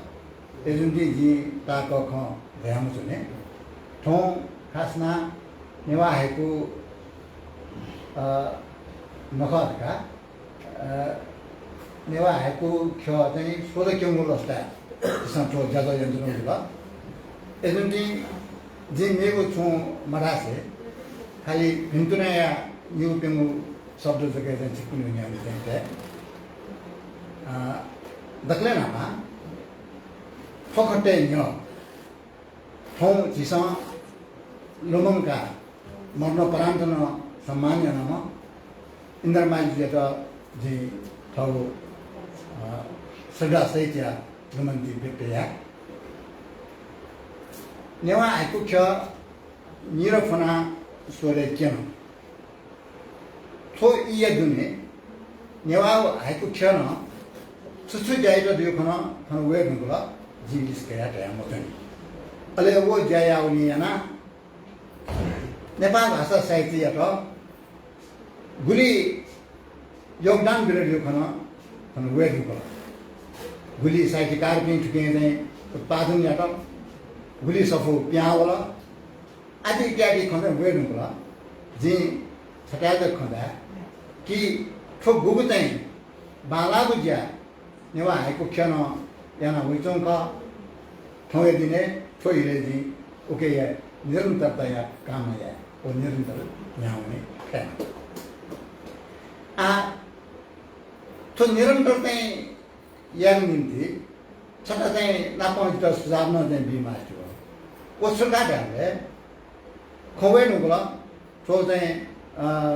अय्‌जूगुलिं जिं ताःहाकः खँ धयामच्वने। थौं खास यानाः नेवाः हाइकु, अ, नखः धकाः अ, नेवाः हाइकु ख्यः चाहिँ स्वदँ क्यंगु लसताय् झीसं थ्व ज्याझ्वः यानाच्वनागु जुल। अय्‌जूगुलिं जिं मेगु छुं मधासे खालि भिन्तुनाया निगू प्यंगू शब्द जक चाहिँ छिकपिनिगु न्ह्यःने चाहिँ तये। अ, दकलय् न्हापां थ्व खँतय् न्ह्यः थौं झीसं लुमंकाः मदनपरान्त नं सम्मान यानाम्ह इन्द्र मालीजुयात जिं थःगु, अ, श्रद्धा सहितया लुमन्ति व्यक्त याये। नेवाः हाइकु ख्यः निदँ फ्वनाः स्वदँय् क्यन। थ्व ईया दुने नेवाः हाइकु ख्यलं छु छु ज्या यात धइगु खँ थन वये धुंकल, जिं लिस कयाः धयामच्वनी। अले व ज्या याःगुलिं यानाः नेपाल भाषा साहित्ययात गुलि योगदान बिल धइगु खँ थन वये धुंकल। गुलि साहित्यकारपिं थुकिं चाहिँ उत्पादन यात, गुलि सफू पिहां वल, आदि इत्यादि खँ चाहिँ वये धुंकल। जिं छथाय् जक खँ धाये कि थ्व गुगु चाहिँ बांलाःगु ज्या नेवाः हाइकु ख्यलं याना वइच्वंगु खः। थौंया दिनय् थ्व इलय् जिं उकिया निरन्तरताया कामना याये व निरन्तर न्ह्यावने फयेमा। आः थ्व निरन्तर चाहिँ यायेगु निंतिं छता चाहिँ नापं जितः सुझाव नं चाहिँ बीमास्ति वः। व छु का धायेबलय् खँ वये धुंकल, थ्व चाहिँ, अ,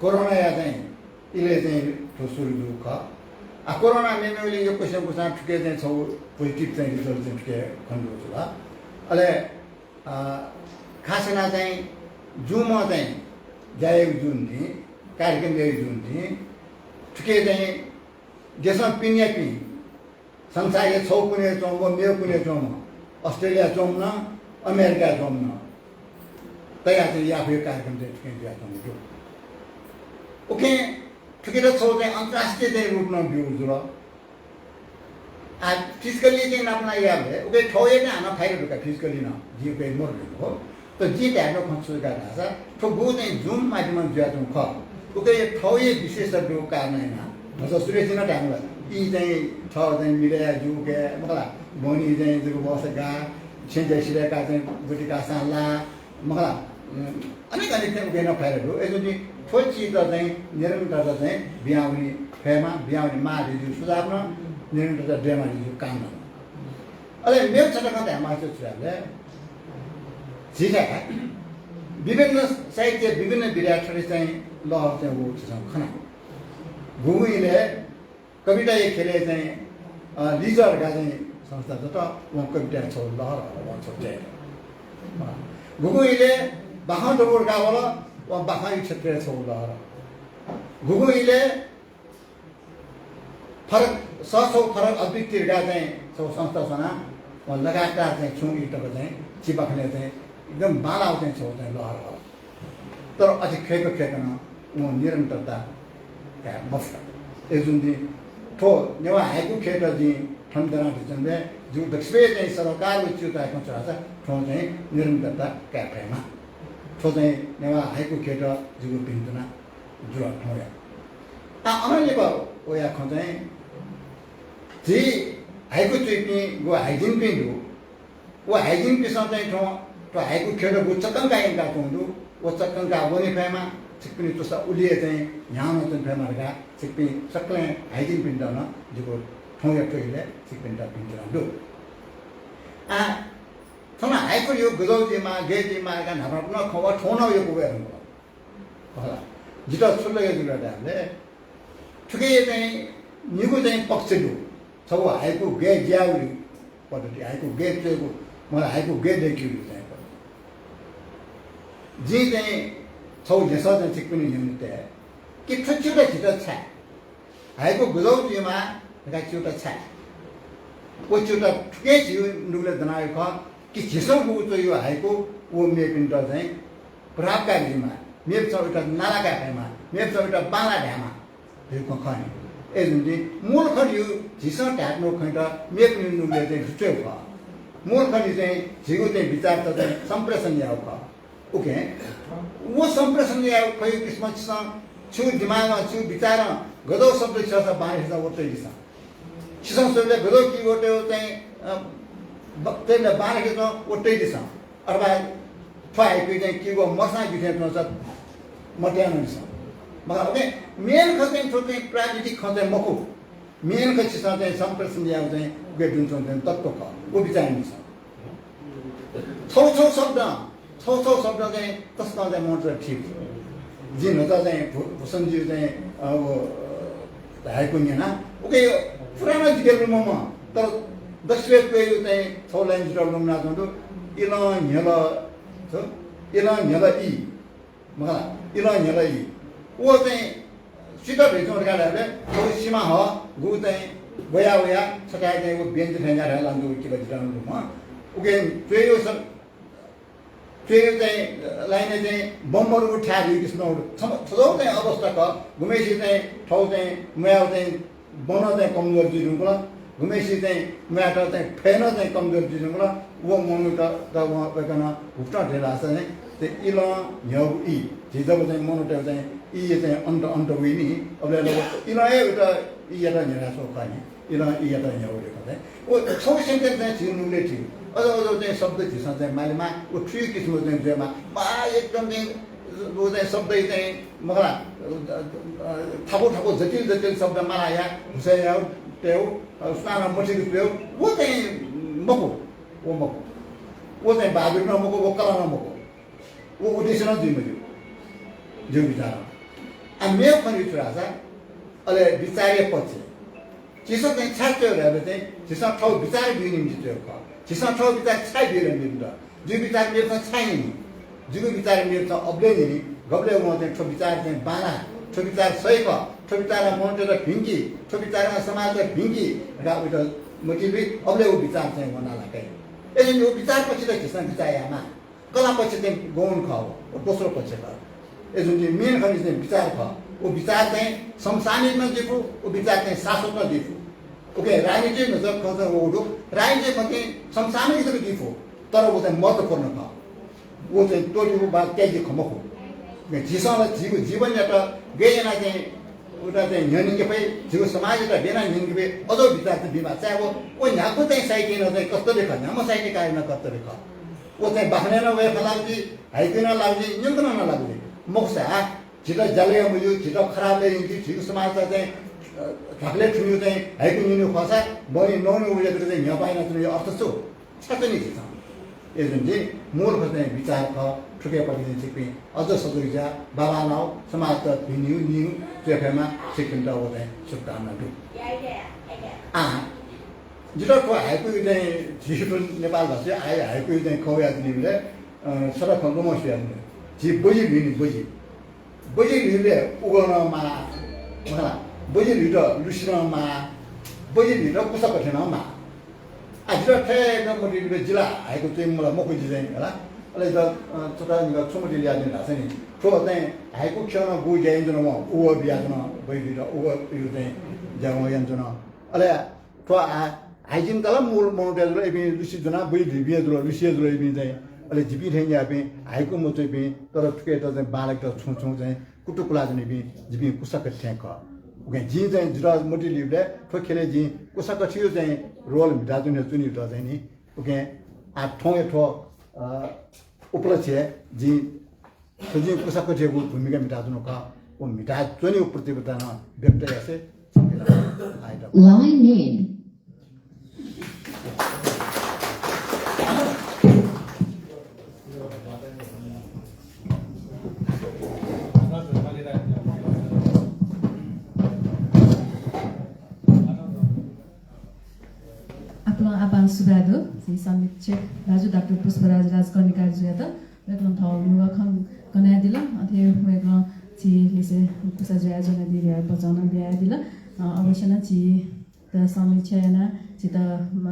कोरोनाया चाहिँ इलय् चाहिँ थ्व सुरु जूगु खः। आ, कोरोना मेमेगुलिं यक्वसिनं कुसां थुके चाहिँ छगू positive चाहिँ result चाहिँ थुके खनेदुगु जुल। अले, अ, खास यानाः चाहिँ जूम्ह चाहिँ ज्या याइगु जुनिं, कार्यक्रम याइगु जुनिं, थुके चाहिँ देशं पिने यापिं, संसारया छगू कुने च्वंम्ह, मेगु कुने च्वंम्ह, अस्ट्रेलिया च्वंम्ह नं, अमेरिका च्वंम्ह नं, तयाः चाहिँ याफुया कार्यक्रम चाहिँ थुके जुयाच्वंगु दु। उकिं थुकेत छगू चाहिँ अन्तर्राष्ट्रिय चाहिँ रूप नं ब्यूगु जुल। आ, physically चाहिँ नापना याःबलय् उके थौं हे चाहिँ हानं फाइदा दु का, physically नं। जिं उके मरु धुंकू हो। तर जिं धायेगु खँ छु का धाःसा, थ्व गु चाहिँ Zoom माध्यमं जुयाच्वंगु खः। उके थौं हे विशेषता दु कारण याना। भचा सुरेशजी नं धायेगु ला, ई चाहिँ थः चाहिँ मिले या जूके, मखला, बहनी चाहिँ जक बस गा, छेँ ज्या सिधयेका चाहिँ गुति कासां ला, मखला, उम्, अनेक अनेक चाहिँ उके नं फाइदा दु। अय्‌जूगुलिं थ्व चिज चाहिँ निरन्तरता चाहिँ बियावने फयेमा, बियावने माः धइगु सुझाव नं, निरन्तरता दयेमा धइगु कामना नं। अले मेगु छता खँ धायेमाःसा छु धाःसा, झीथाय् विभिन्न साहित्य, विभिन्न विधाय् थथे चाहिँ लहर चाहिँ वःगु झीसं खना। गुगुं इलय् कविताया ख्यलय् चाहिँ, अ, लिजर धकाः चाहिँ संस्था दत, वं कविताया छगू लहर हल, वं छगू ज्या यात। अ, गुगुं इलय् बाखं दबू धकाः वल, वं बाखंया क्षेत्रय् छगू लहर। गुगुं इलय् फरक, सः छगू फरक अभिव्यक्ति धकाः चाहिँ छगू संस्था स्वनाः वं लगातार चाहिँ छुं ई तक चाहिँ चिबाखनय् चाहिँ एकदम बांलाःगु चाहिँ छगू चाहिँ लहर हल। तर अथे खय्‌क खय्‌क नं वं निरन्तरता काये मफुत। अय्‌जूगुलिं थ्व नेवाः हाइकु ख्यःयात जिं थन दनाः धयाच्वनाबलय् जिगु दक्वसिबय् चाहिँ सरोकारया च्यूताया खँ छु धाःसा थ्वं चाहिँ निरन्तरता काये फयेमा। थ्व चाहिँ नेवाः हाइकु ख्यःयात जिगु भिंतुना जुल थौंया। आ, अनंलिपा वया खँ चाहिँ झी हाइकु च्वइपिं व हाइजिनपिं दु। व हाइजिनपिन्सं चाहिँ थ्व, थ्व हाइकु ख्यःयात गु चक्कंका यंकाच्वंगु दु, व चक्कंका वने फयेमा, छिकपिनि च्वसा उलि हे चाहिँ न्ह्याः नं च्वने फयेमा धकाः छिकपिं सकलें हाइजिनपिन्त नं जिगु थौंया थ्व इलय् छिकपिन्त भिंतुना दु। आ, थन हाइकुया गजौ जुइमाः, गय् जुइमाः धकाः न्हापा न्हापा नं खँ वा, थौं नं यक्व वये धुंकल। होला। जितः छु लगे जुल धाःबलय् थुके चाहिँ निगू चाहिँ पक्ष दु। छगू हाइकु गय् ज्याःगु पद्धति, हाइकु गय् च्वयेगु, मतलब हाइकु गय् दय्‌केगु चाहिँ पद्धति। जिं चाहिँ छगू न्ह्यसः चाहिँ छिकपिनि न्ह्यःने तये कि थ्व च्यूताः झीत छाय् हाइकु गजौ जुइमाः धकाः च्यूताः छाय्। व च्यूताः थुके झीगु नुगलय् दनागु खः कि झीसं गुगु च्वइगु हाइकु व मेपिन्त चाहिँ प्रभावकारी जुइमाः, मेपिन्सं उइत नाला काये फयेमाः, मेपिन्सं उइत बांलाः धायेमाः धइगु खँ खः नि। अय्‌जूगुलिं मूल खँ धइगु झीसं धायेत्यनागु खँयात मेपिनि नुगलय् चाहिँ दुच्वयेगु खः। मूल खँ धइगु चाहिँ झीगु चाहिँ विचारत चाहिँ सम्प्रेषण यायेगु खः। उकिं व सम्प्रेषण यायेगु फइगु किसिमं छिसं, छिगु दिमागं, छिगु विचारं गजौ शब्द छिसं बांलाक व तयादिसँ। छिसं स्वयेबलय् गजौ किगु तयेगु चाहिँ, अ, ब-, तयेबलय् बांलाक व तयादिसँ। अथवा थ्व हाइकुइ चाहिँ किगु मसां गु थें च्वंसा मतयानादिसँ। मखु, उकिं main खँ चाहिँ थ्व चाहिँ प्राविधिक खँ चाहिँ मखु। Main खँ छिसं चाहिँ सम्प्रेषण यायेगु चाहिँ उके दुने च्वंगु चाहिँ तत्त्व खः। व बिचाः यानादिसँ। छगू छगू शब्द, छगू छगू शब्द चाहिँ तसकं चाहिँ मनूत ठीक। जिं न्हापा चाहिँ भू-, भूषणजीया चाहिँ, अ, व, अ, हाइकु न्यना। उके पुरा नं जिके लुमंम्ह, तर दक्वसिबय् क्वय्‌गु चाहिँ छगू line जितः लुमनाच्वंगु दु। इलं न्ह्यल, छु? इलं न्ह्यल ई। मखु ला, इलं न्ह्यल ई। व चाहिँ सुइत धयाच्वं धकाः धाःबलय् थ्व सिमाहः गु चाहिँ वया वया छथाय् चाहिँ व बेन्च थें न्याथाय् लानाच्वंगु किला जितः नं दु। उके च्वय्‌गु स-, च्वय्‌गु चाहिँ line-य् चाहिँ बम्मरु थ्याः जुइगु किसिमं दु। छम्ह थज्याःगु चाहिँ अवस्था खः। गुम्हेसित चाहिँ थ्व चाहिँ म्वायेगु चाहिँ बनं चाहिँ कमजोर जुइ धुंकल, गुम्हेसित चाहिँ म्वायेत चाहिँ फय् नं चाहिँ कमजोर जुइ धुंकल। व मनूयात वं वय्‌कलं हुकथं धयादिल धाःसा चाहिँ, चाहिँ इलं न्ह्यःगु ई। झी जब चाहिँ मनूतय् चाहिँ ईया चाहिँ अन्त अन्त वइ नि, अबलय् ला इलं हे उइत ईयात न्ह्यलाच्वंगु खः नि। इलं ईयात न्ह्यःगु धकाः चाहिँ। व छगू sentence चाहिँ झी नुगलय् थी। अझ अझ चाहिँ शब्द झीसं चाहिँ मालेमाः, व थुगु किसिमं चाहिँ जुयेमाः। वा, एकदम चाहिँ व चाहिँ शब्द चाहिँ मखु ला, अ, अ, थाकु थाकु जटिल जटिल शब्द मालाया हुसय् याउ, तयेउ, अ, सुनानं मथुइक तयेउ, व चाहिँ मखु, व मखु। व चाहिँ बहादुरी नं मखु, व कला नं मखु। व उद्देश्य नं जुइ मज्यू, जिगु बिचारं। आ, मेगु खँ छु धाःसा, अले बिचारया पक्ष। झीसं चाहिँ छाय् च्वयेगु धाःसा चाहिँ, झीसं थःगु बिचार ब्यूगु निंतिं च्वयेगु खः। झीसं थःगु बिचार छाय् ब्यू ला मेपिन्त? जिगु बिचार मेपिन्सं छाय् न्यनी? जिगु बिचार मेपिन्सं अबलय् न्यनी। गबलय् वं चाहिँ थ्व विचार चाहिँ बांलाः, थ्व विचार सही खः, थ्व विचारं मनूतय्त भिंकी, थ्व विचारं समाजत भिंकी धकाः उइत मतिइ लुइ, अबलय् व विचार चाहिँ वनाः लाकाइ। अय्‌जूगुलिं व विचार पक्षत झीसं बिचाः यायेमाः। कला पक्ष चाहिँ गौण खः, व दोस्रो पक्ष खः। अय्‌जूगुलिं main खनि चाहिँ विचार खः। व विचार चाहिँ समसामयिक नं जुइफु, व विचार चाहिँ शाश्वत नं जुइफु। उकिं राजनीतिक न्ह्यसः खँ चाहिँ व दु, राजनीतिक खँ चाहिँ समसामयिक जक जुइफु, तर व चाहिँ महत्त्वपूर्ण खः। व चाहिँ त्वःतेगु वा त्यायेगु खँ मखु। उकिं झीसं ला झीगु जीवनयात गय् यानाः चाहिँ उता चाहिँ न्ह्यःने फइ, झीगु समाजयात गय् यानाः न्ह्यःने फइ, अज्याःगु विचार चाहिँ बीमाः। चाहे व, व न्ह्यागु चाहिँ साहित्यं नं चाहिँ कस्तुरी खः, न्ह्याम्ह साहित्यकारया नं कस्तुरी खः। व चाहिँ बाखनय् नं वये फलागु जुइ, हाइकुय् नं लागु जुइ, न्यंकनं नं लागु जुइ। मखुसा झीत ज्यालय् मज्यू, झीत खराबलय् यंकी, झीगु समाजत चाहिँ, अ, ध्वाखालय् थुनिगु चाहिँ हाइकु न्यनेगु खःसा बहनी नवनीगु वज्या जक चाहिँ न्ह्यःने यानाच्वनेगु अर्थ छु? छ्याच्वनी झीसं। अय्‌जूगुलिं मूल खँ चाहिँ विचार खः, थुकिया पट्टि चाहिँ छिकपिं अझ सजग जुयाः बांबांलाः, समाजत भिंनिगु निगू च्वये फयेमा, छिकपिन्त व चाहिँ शुभकामना दु। आ, जितः थ्व हाइकु चाहिँ झी थ्व नेपाल भाषाय् हाइ-, हाइकु चाहिँ खँ वयाच्वनीबलय्, अ, छता खँ लुमं स्वयाच्वने। झी बजि ल्हुइ नि, बजि। बजि ल्हुइबलय् उगः नं माः, मखु ला? बजि ल्हुइत लुसि नं माः, बजि ल्हुइत कुसाकथि नं माः। आ, जितः थथे मतिइ लुइबलय् जि ला हाइकु च्वइम्ह ला मखु जि चाहिँ, हला। अले जितः, अ, छता निकः छु मतिइ लुइ धाःसा नि, थ्व चाहिँ हाइकु ख्यलं गु ज्या यानाच्वन, वं उगः बियाच्वन, बजि ल्हुइत उगः बियागु चाहिँ ज्या वं यानाच्वन। अले थ्व आ, हाइजिनत ला मूल मनूतय् जुल, इपिं लुसि ज्वनाः बजि ल्हुइ बिया जुल, लुसि हे जुल इपिं चाहिँ। अले जिपिं थें ज्याःपिं हाइकु मच्वइपिं, तर थुकियात चाहिँ बांलाकेत छुं छुं चाहिँ कुतुकुलाच्वनीपिं जिपिं कुसाकथि थें खः। उकिं जिं चाहिँ जितः मतिइ लुइबलय् थ्व ख्यलय् जिं कुसाकथिया चाहिँ role म्हिताच्वने, च्वनीत चाहिँ नि। उकिं आ थौंया थ्व, अ, उपलक्ष्यय् जिं थ्व जिं कुसाकथियागु भूमिका म्हिताच्वनागु खः। व म्हिताच्वनेगु प्रतिबद्धता नं व्यक्त यासें Line in। आपालं आपालं सुभाय् दु। झी समीक्षक दाजु डाक्टर पुष्पराज राजकर्णिकारजुयात। वय्कलं थःगु नुगः खँ कनादिल। अथे वय्कलं झी लिसे कुसा ज्वयाच्वनादी धयाः बचं नं बियादिल। अ, अवश्य नं झीत समीक्षा यानाः झीत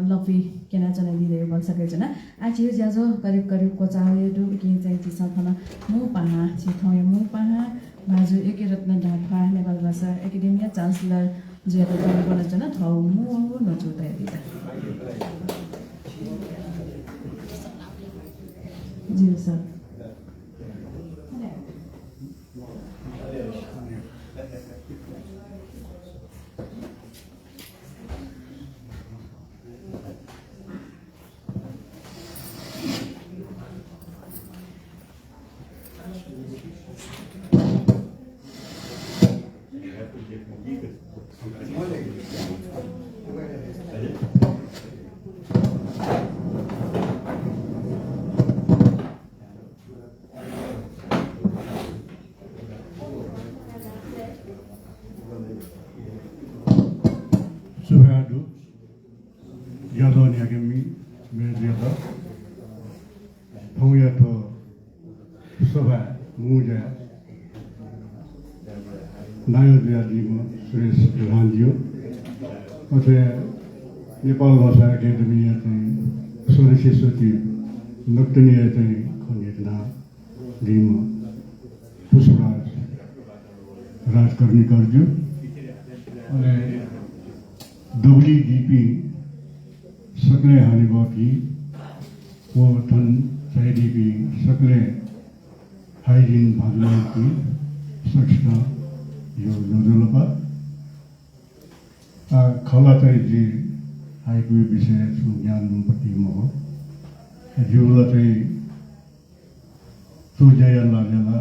लँपुइ क्यनाच्वनादी धयाः भलसा कयाच्वना। आः झीगु ज्याझ्वः करिब करिब क्वचाः वये दु। उकिं चाहिँ झीसं थन मू पाहां, झी थौंया मू पाहां भाजु एके रत्न डाँख्वाः नेपाल भाषा एकेडेमिया chancellor जुयात थन ब्वनाच्वना, थःगु मू न्वचु तयादी। ज्यू सर। सुभाय् दु। ज्याझ्वः न्ह्याकेमि मेजुयात, थौंया थ्व सभाय् मू ज्याय् नायः जुयादीम्ह सुरेश प्रधानज्यू, अथे नेपाल भाषा एकेडेमीया चाहिँ सदस्यसुति नकतिनिया चाहिँ खँ न्ह्यथनादीम्ह पुष्पराज राजकर्णिकारज्यू, अले दबुलिइ दीपिं सकलें हनेबहःपिं व थन झायादीपिं सकलें हाइजिन भाजु मय्जुपिं सकसितं ज्वजलपा। आ, खः ला चाहिँ जि हाइकुया विषयय् छुं ज्ञान दुम्ह व्यक्ति मखु। जिगु ला चाहिँ थ्व ज्याया लागिं ला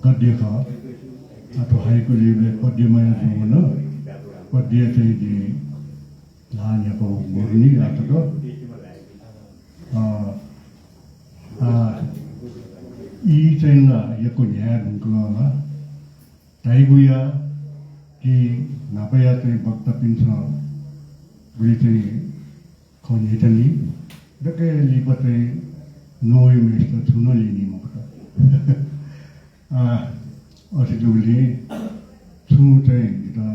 गद्य खः। आ, थ्व हाइकु जुइबलय् पद्य मयाः जूगु नं, पद्य चाहिँ जिं ल्हाः न्ह्याकागु मदुनि आःतक। अ, आ, ई चाहिँ ला यक्व न्ह्याये धुंकल ला। धाइगुया कि न्हापाया चाहिँ वक्तापिन्सं गुलि चाहिँ खँ न्ह्यथनी, दकलय् लिपा चाहिँ नवाइम्हय्सित छुं नं ल्यनी मखुत। आ, अथे जूगुलिं छुं चाहिँ जितः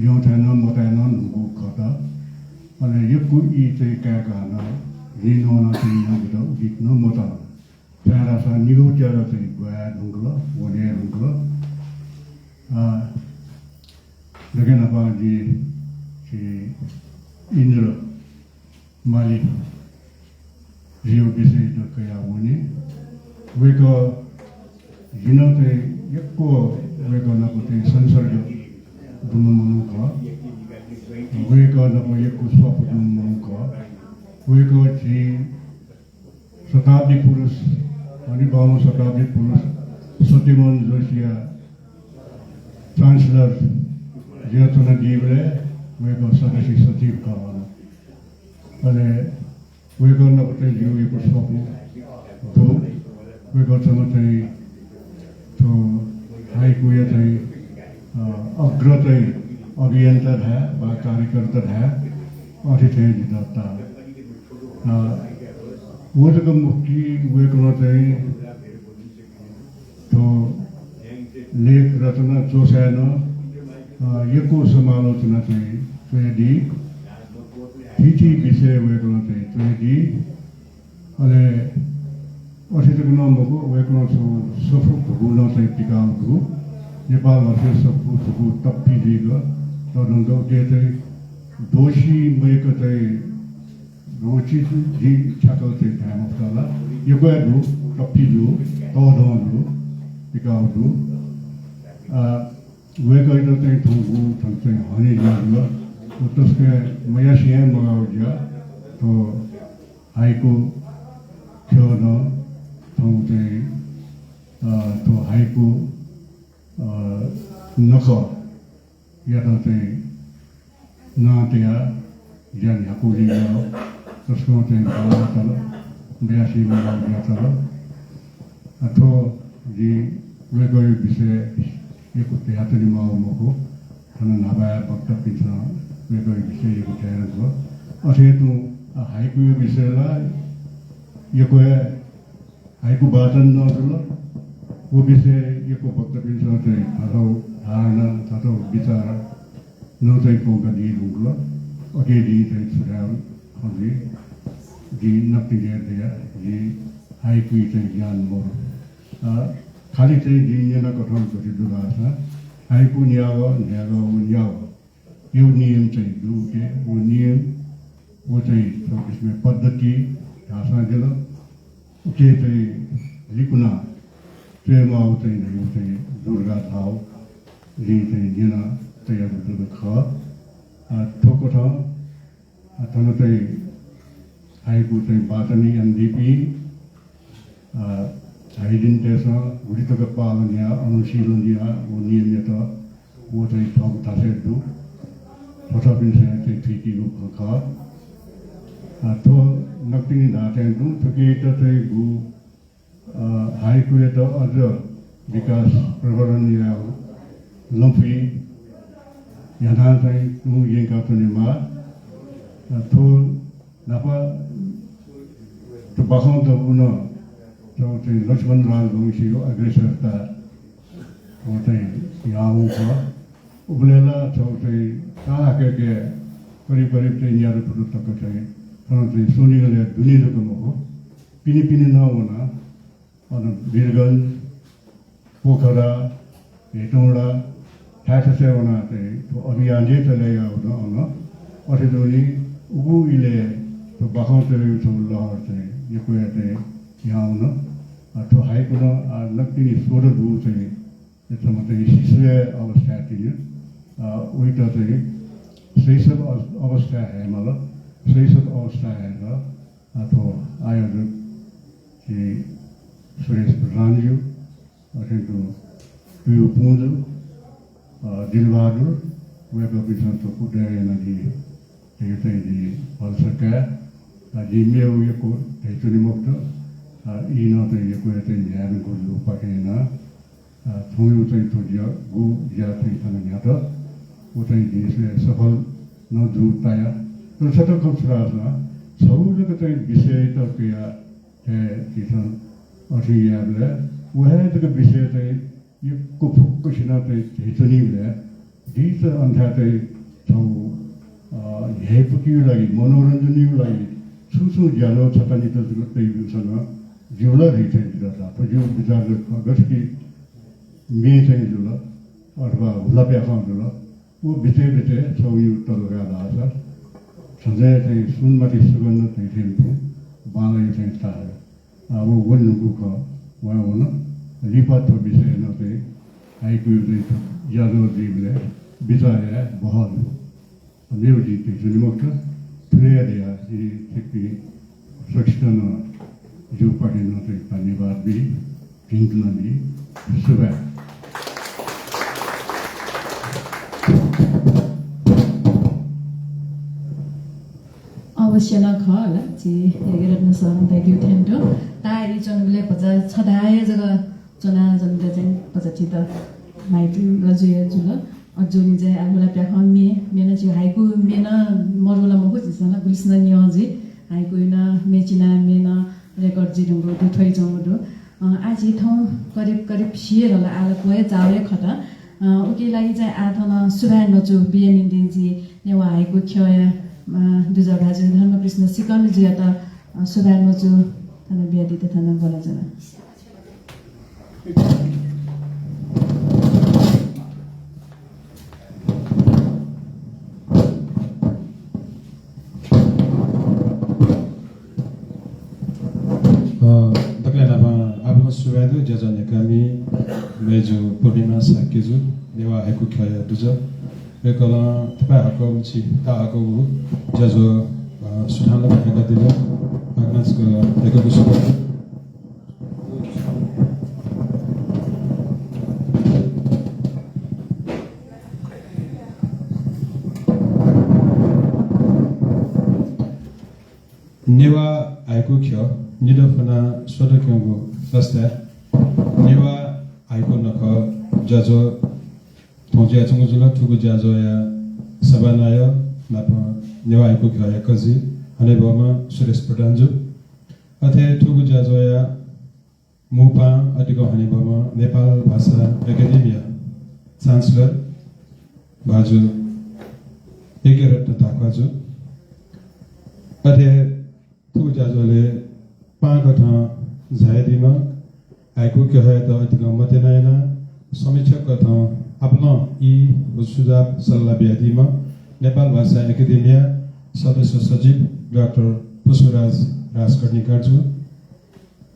यंथाय् नं मताये नं धुंकूगु खः। अले यक्व ई चाहिँ कायेक हानं जिं न्वनाच्वनेगु जितः उचित नं मचाल। छाय्धाःसा निगू त्यात चाहिँ ग्वाये धुंकल, वने धुंकल। आ, दकलय् न्हापां जि, जि इन्द्र माली जिगु विषययात कयाः वने। वय्कः जिं चाहिँ यक्व वय्कः नाप चाहिँ संसर्ग दुम्ह मनू खः। वय्कः नाप यक्व स्वापू दुम्ह मनू खः। वय्कः झी शताब्दी पुरुष, हनेबहःम्ह शताब्दी पुरुष सत्यमोहन जोशीया Chancellor जुयाच्वनादीबलय् वय्कः सदस्य सचिव खः। अले वय्कः नाप चाहिँ जिगु यक्व स्वापू दु। वय्कः छम्ह चाहिँ थ्व हाइकुया चाहिँ, अ, अग्र चाहिँ अभियन्ता धाये वा कार्यकर्ता धाये, अथे थें जितः ताः। अ, व जक मखु कि वय्कलं चाहिँ थ्व लेख रचना च्वसाय् नं, अ, यक्व समालोचना चाहिँ च्वयादी। थीथी विषय वय्कलं चाहिँ च्वयादी। अले अथे जक नं मखु, वय्कलं छगू सफू धुकू नं चाहिँ पिकाःगु दु। नेपाल भाषाय् सफू धुकू तप्पी जुइक तःधंगु दु। उकी चाहिँ दोषी मय्क चाहिँ रोचित जि छ्याकः चाहिँ धाये मफुत ला। यक्व हे दु, तप्पी दु, तःधं दु, पिकाःगु दु। आ, वय्कःयात चाहिँ थौंकन्हय् थन चाहिँ हने ज्या जुल। व तसकं मयासें हे मगाःगु ज्या। थ्व हाइकु ख्यलं थौं चाहिँ, अ, थ्व हाइकु, अ, नखःयात चाहिँ नां तयाः ज्या न्ह्याकूगु ज्या, तसकं चाहिँ बांलाः चाल, मयासें मगाःगु ज्या चाल। अ, थ्व जिं वय्कःया विषयय् यक्व धयाच्वनेमाःगु मखु। थन न्हापा हे वक्तापिन्सं वय्कःया विषयय् यक्व धयादिल। अथे तुं, अ, हाइकुया विषयय् ला यक्व हे हाइकु वाचन नं जुल। व विषयय् यक्व वक्तापिन्सं चाहिँ थःथःगु धारणा, थःथःगु विचार नं चाहिँ प्वंकादी धुंकल। अथे जिं चाहिँ छु धाये खँ जुइ, जिं नकतिनि हे धया, जिं हाइकुइ चाहिँ ज्ञान मदु। अ, खालि चाहिँ जिं न्यनाकथं गथे दु धाःसा, हाइकु न्यागः, न्ह्यागः व न्यागः। यो नियम चाहिँ दु के, व नियम, व चाहिँ थ्व किसिमया पद्धति धाःसां जुल। उकी चाहिँ लिकुना च्वयेमाःगु चाहिँ धइगु चाहिँ दुर्गा धाव जिं चाहिँ न्यना तयागु जक खः। अ, थुकथं, अ, थन चाहिँ हाइकु चाहिँ वाचन यानादीपिं, अ, झाइदिनतय्सं गुलि तक पालन याः, अनुशीलन याः, व नियमयात, व चाहिँ थःगु थासय् दु। थःथःपिन्सं चाहिँ थुइकीगु खँ खः। अ, थ्व नकतिनि धाःथें तुं थुकियात चाहिँ गु, अ, हाइकुयात अझ विकास प्रवर्धन यायेगु लँपुइ न्ह्यानाः चाहिँ तुं यंकाच्वनेमाः। अ, थ्व न्हापा थ्व बाखं दबू नं थ्व चाहिँ लक्ष्मण राजवंशीया अग्रसरता व चाहिँ याःगु खः। उबलय् ला थ्व चाहिँ ताहाकय्के करिब करिब चाहिँ न्यादँ खुदँ तक चाहिँ थन चाहिँ स्वनिगलय् दुने जक मखु, पिने पिने नं वनाः अन वीरगञ्ज, पोखरा, हेटौँडा, थाय् थासय् वनाः चाहिँ थ्व अभियान हे चले याःगु दु अन। अथे जूगुलिं उगु इलय् थ्व बाखं च्वयेगु थ्व लहर चाहिँ यक्व हे चाहिँ याना वन। अ, थ्व हाइकु नं, अ, नकतिनि स्वदँ दुगु चाहिँ छम्ह चाहिँ शिशुया अवस्थाय् तिनि। अ, वइत चाहिँ शैशव अव-, अवस्थाय् हयेमाल, शैशव अवस्थाय् हयेत। अ, थ्व आयोजक श्री सुरेश प्रधानज्यू, अथें तुं तुयु पुंजु, अ, दिलबहादुर, वय्कःपिन्सं थ्व कुतः यानादी धइगु चाहिँ जिं भलसा काये। अ, जिं मेगु यक्व धयाच्वने मखुत। अ, ई नं चाहिँ यक्व हे चाहिँ न्ह्याये धुंकूगु पाखें यानाः, अ, थौंया चाहिँ थ्व ज्या, गु ज्या चाहिँ थन न्ह्यात। व चाहिँ जिं सफल नं जू ताया। तर छता खँ छु धाःसा छगू जक चाहिँ विषययात कयाः हे झीसं अथे यायेबलय् व हे जक विषय चाहिँ यक्व फुक्कसिनं चाहिँ धयाच्वनीबलय् जिं चाहिँ अन थाय् चाहिँ छगू, अ, न्ह्याइपुकेया लागि, मनोरञ्जनया लागि छुं छुं ज्याझ्वः छता निता जक तयाब्यूसां नं ज्यू ला धइथें जितः धाःसा, थ्व जिगु विचार जक खः। गथे कि म्ये चाहिँ जुल अथवा हुलाप्याखं जुल, व बिचय् बिचय् छगू तल काये धाःसा झन्झय चाहिँ सुनमाथि सुगन्ध धइथें तुं बांलाया चाहिँ ताः। आ, व वने धुंकूगु खः, वयाः वन। लिपा थ्व विषयय् नं चाहिँ हाइकुया चाहिँ ज्याझ्वः जुइबलय् बिचाः याये बहः दु। मेगु जिं धयाच्वने मखुत। थुलि हे धयाः जिं छिकपिं सकसितं नं जिगु पाखें नं चाहिँ धन्यवाद बी, भिंतुना बी। सुभाय्। अवश्य नं खः ला, झी यज्ञरत्न सरं धयादीगु थें तुं। ताःई च्वंबलय् भचा छधाः हे जक च्वनाच्वनेत चाहिँ भचा झीत माइक ला जुया जुल। अज्याःगुलिं चाहिँ आः हुलाप्याखं म्ये, म्ये नं झीगु हाइकु म्ये नं मदु ला मखु, झीसं ला गुलिसिनं न्यं जुइ। हाइकुया नं म्ये चिनाः म्ये नं record जुइधुंकूगु दु, थ्वयाच्वंगु दु। अ, आः झी थौं करिब करिब सी हे धल, आः ला क्वय् चाःगु हे खत। अ, उकिया लागि चाहिँ आः थन सुभाय् न्वचु बिया निंतिं जिं नेवाः हाइकु ख्यःया, अ, दुजः भाजु धर्मकृष्ण सिकंदुजुयात, अ, सुभाय् न्वचु थन बियादीत थन ब्वनाच्वना। अ, दकलय् न्हापां आपालं सुभाय् दु, ज्याझ्वः न्ह्याकामि मय्जु पूर्णिमा शाक्यजु, नेवाः हाइकु ख्यःया दुजः। वय्कलं थपाय् हाकःगु मछि ताःहाकःगु ज्याझ्वः, अ, सुथांलाक न्ह्याकादिल। हाकनं छकः वय्कःयात सुभाय्। नेवाः हाइकु ख्यः निदँ फ्वनाः स्वदँ क्यंगु लसताय् नेवाः हाइकु नखः ज्याझ्वः थौं जुयाच्वंगु जुल। थुगु ज्याझ्वःया सभानायः नापं नेवाः हाइकु ख्यःया कजि हनेबहःम्ह सुरेश प्रधानजु। अथे थुगु ज्याझ्वःया मू पाहां अतिकं हनेबहःम्ह नेपाल भाषा एकेडेमीया Chancellor भाजु यज्ञरत्न ताख्वाजु। अथे थुगु ज्याझ्वलय् पाहां कथं झायादीम्ह, हाइकु ख्यःयात अतिकं मतिना यानाः समीक्षक कथं आपालं ई व सुझाव सल्लाह बियादीम्ह नेपाल भाषा एकेडेमीया सदस्य सचिव डाक्टर पुष्पराज राजकर्णिकारजु।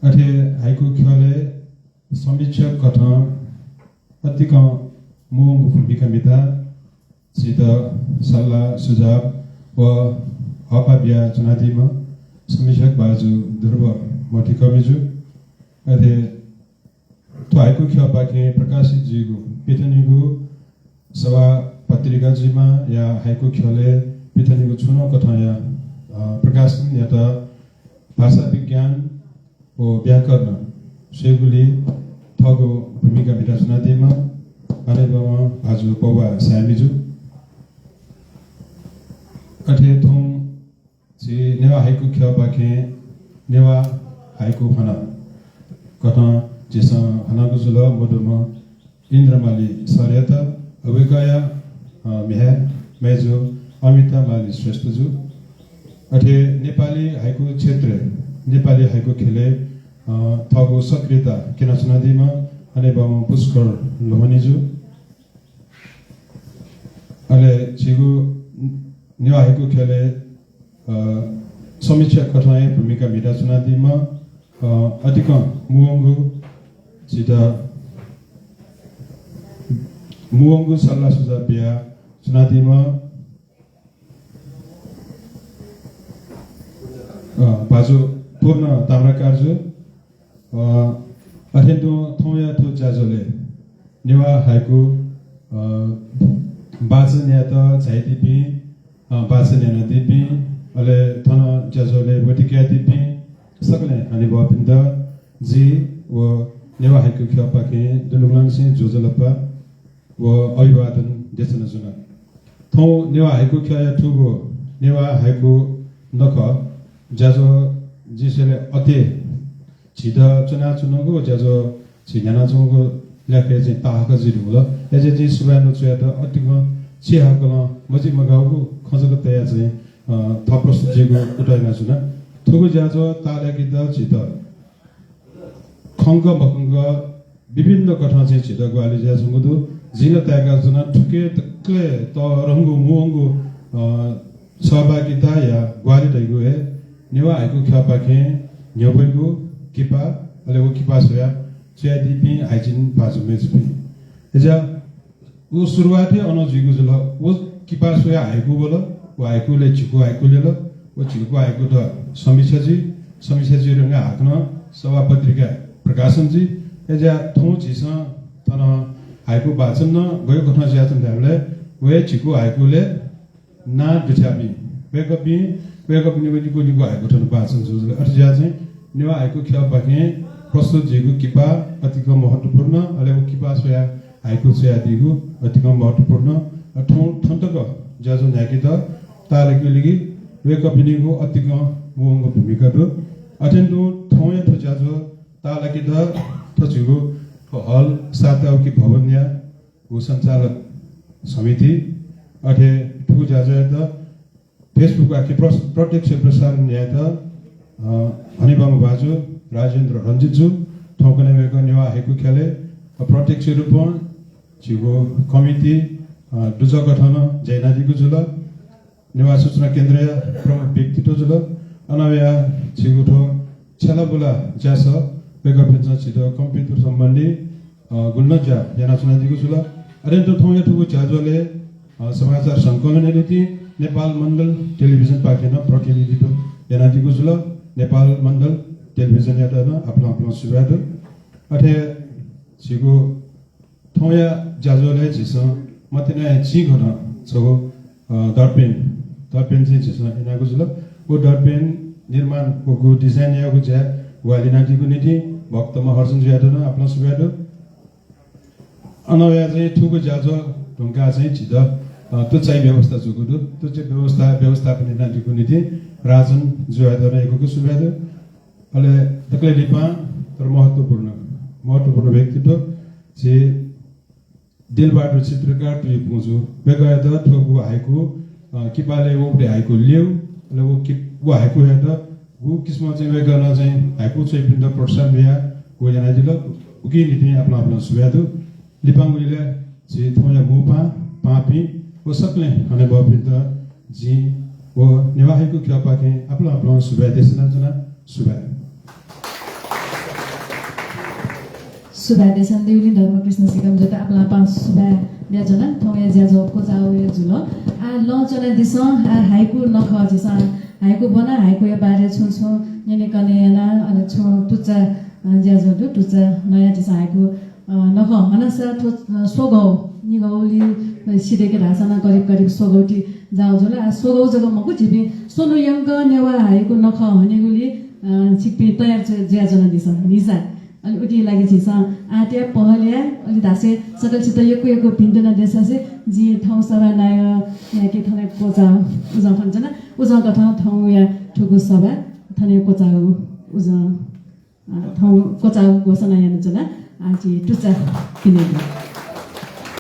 अथे हाइकु ख्यलय् समीक्षक कथं अतिकं मुंगु भूमिका म्हिताः झीत सल्लाह सुझाव व हःपाः बिया च्वनादीम्ह समीक्षक भाजु ध्रुव मथिकमिजु। अथे थ्व हाइकु ख्यःपाखें प्रकाशित जुइगु पिथनेगु सवाः पत्रिका जुइमा या हाइकु ख्यलय् पिथनेगु छुं नं कथंया, अ, प्रकाशनयात भाषा विज्ञान व व्याकरण स्वयेगुलिइ थःगु भूमिका म्हिताच्वनादीम्ह हनेबहःम्ह भाजु पौवा सायमिजु। अथे थौं झी नेवाः हाइकु ख्यःपाखें नेवाः हाइकु हना कथं झीसं हनागु जुल मदुम्ह इन्द्रमाली सरयात, वय्कःया, अ, म्ह्याय् मय्जु अमिता माली श्रेष्ठजु। अथे नेपाली हाइकु क्षेत्रय्, नेपाली हाइकु ख्यलय्, अ, थःगु सक्रियता क्यनाच्वनादीम्ह हनेबहःम्ह पुष्कर लोहनीजु। अले झीगु नेवाः हाइकु ख्यलय्, अ, समीक्षक कथं हे भूमिका म्हिताच्वनादीम्ह, अ, अतिकं मुंगु झीत मुंगु सल्लाह सुझाव बियाच्वनादीम्ह, अ, भाजु पूर्ण ताम्राकारजु। अ, अथें तुं थौंया थ्व ज्याझ्वलय् नेवाः हाइकु, अ, वाचन यायेत झायादीपिं, अ, वाचन यानादीपिं, अले थन ज्याझ्वलय् ब्वति कयादीपिं सकलें हनेबहःपिन्त जि व नेवाः हाइकु ख्यःपाखें दुनुगलंनिसें ज्वजलपा व अभिवादन देछानाच्वना। थौं नेवाः हाइकु ख्यःया थुगु नेवाः हाइकु नखः ज्याझ्वः जिं स्वयेबलय् अथे झीत च्वनाच्वनागु ज्याझ्वः झी न्ह्यानाच्वंगु ल्याखय् चाहिँ ताहाकः जुइ धुंकल। अय्‌जुयाः जिं सुभाय् नं च्वयात अतिकं चिहाकलं मजिमगाःगु खँ जक तयाः चाहिँ, अ, थः प्रस्तुत जुइगु कुतः यानाच्वना। थुगु ज्याझ्वः ताःलाकेत झीत खंक मखंक विभिन्न कथं चाहिँ झीत ग्वाहालि जुयाच्वंगु दु। जिं नं ताय्‌काच्वना, थुकी दकलय् तःधंगु, मुंगु, अ, सहभागिताया ग्वाहालि धइगु हे नेवाः हाइकु ख्यःपाखें न्ह्यब्वइगु किपा, अले व किपा स्वयाः च्वयादीपिं हाइजिन भाजु मय्‌जुपिं। अय्‌जुयाः व सुरुवात हे अनं जुइगु जुल। व किपा स्वयाः हाइकु वल, व हाइकुलय् झिकू हाइकु ल्यल, व झिकू हाइकुत समीक्षा जुइ, समीक्षा जुइ धुंकाः हाकनं सभापत्रिका प्रकाशन जुइ। अय्‌जुयाः थौं झीसं थन हाइकु वाचन नं गय् कथं जुयाच्वन धायेबलय् व हे झिकू हाइकुलय् नां दुथ्याःपिं वय्‌कःपिं, वय्‌कःपिनिगु निगू निगू हाइकु थन वाचन जुल। अथे जुयाः चाहिँ नेवाः हाइकु ख्यःपाखें प्रस्तुत जुइगु किपा अतिकं महत्त्वपूर्ण, अले व किपा स्वयाः हाइकु च्वयादीगु अतिकं महत्त्वपूर्ण। अ, थौं, थन तक ज्याझ्वः न्ह्याकेत ताःलाकेगुलिइ वय्‌कःपिनिगु अतिकं मुंगु भूमिका दु। अथें तुं थौंया थ्व ज्याझ्वः ताःलाकेत थ्व झीगु थ्व हल सातवकी भवनया व सञ्चालक समिति, अथे थुगु ज्याझ्वःयात Facebook आखे प्रस-, प्रत्यक्ष प्रसारण यायेत, अ, हनेबहःम्ह भाजु राजेन्द्र रञ्जित जु, थौंकन्हय् वय्‌कः नेवाः हाइकु ख्यलय्, अ, प्रत्यक्ष रूपं झीगु कमिटी, अ, दुजः कथं नं ज्या यानादीगु जुल। नेवाः सूचना केन्द्रया प्रमुख व्यक्तित्व जुल। अन वयाः झीगु थ्व छ्यलाबुला ज्यासः वय्‌कःपिन्सं झीत computer सम्बन्धी, अ, गुलि नं ज्या यानाच्वनादीगु जुल। अथें तुं थौंया थुगु ज्याझ्वलय्, अ, समाचार संकलनया निंतिं नेपाल मण्डल टेलिभिजनपाखें नं प्रतिनिधित्व यानादीगु जुल। नेपाल मण्डल टेलिभिजनयात नं आपालं आपालं सुभाय् दु। अथे झीगु थौंया ज्याझ्वलय् झीसं मतिनाया चिं कथं छगू, अ, dot pen, dot pen चाहिँ झीसं यानागु जुल। व dot pen निर्माण व गु design यायेगु ज्याय् ग्वाहालि यानादीगु निंतिं भक्तम्ह हर्षन जुयात नं आपालं सुभाय् दु। अन वयाः चाहिँ थुगु ज्याझ्वः धुंकाः चाहिँ झीत, अ, तुच्चाया व्यवस्था जूगु दु। तुच्चा व्यवस्था, व्यवस्थापन यानादीगु निंतिं राजन जुयात नं यक्व यक्व सुभाय् दु। अले दकलय् लिपा तर महत्त्वपूर्ण, महत्त्वपूर्ण व्यक्तित्व झी दिलबहादुर चित्रकार तुयुपुं जु। वय्‌कःयात थुगु हाइकु, अ, किपालय् वःगु हाइकु ल्यू, अले व कि-, व हाइकुयात गु किसिमं चाहिँ वय्‌कलं चाहिँ हाइकु च्वइपिन्त प्रोत्साहन बियाः व यानादिल। उकिया निंतिं आपालं आपालं सुभाय् दु। लिपांगु इलय् झी थौंया मू पाहां, पाहांपिं व सकलें हनेबहःपिन्त जिं व नेवाः हाइकु ख्यःपाखें आपालं आपालं सुभाय् देछानाच्वना। सुभाय्। सुभाय् देछानादीगुलिं धर्मकृष्ण सिकामजुयात आपालं आपालं सुभाय् बियाच्वना। थौंया ज्याझ्वः क्वचाःगु हे जुल। आः लँ च्वनादिसँ, आः हाइकु नखः झीसं हाइकु ब्वना, हाइकुया बारे छुं छुं न्यनेकने याना, अले छुं तुच्चा, अ, ज्याझ्वः दु, तुच्चा नयाः झीसं हाइकु अ, नखः हनासा थ्व, अ, स्वगौ, निगौली, अ, सिधय्‌के धाःसा नं करिब करिब स्वगौति जाःगु जुल। आ, स्वगौ जक मखु, झीपिं स्वन्हु यंक नेवाः हाइकु नखः हनेगुली, अ, छिकपिं तयार जु-, जुयाच्वनादिसँ, न्हिचा। अले उकिया लागि झीसं आःतया पहलया, अले धाःसा सकल छित यक्व यक्व भिन्तुना देछासें जिं थौं सभानायःयाके थन क्वचाः उजं खनाच्वना। उजं कथं थौंया थुगु सभा थन क्वचाःगु उजं अ, थौं क्वचाःगु घोषणा यानाच्वना। आः झी तुच्चा पिने दु।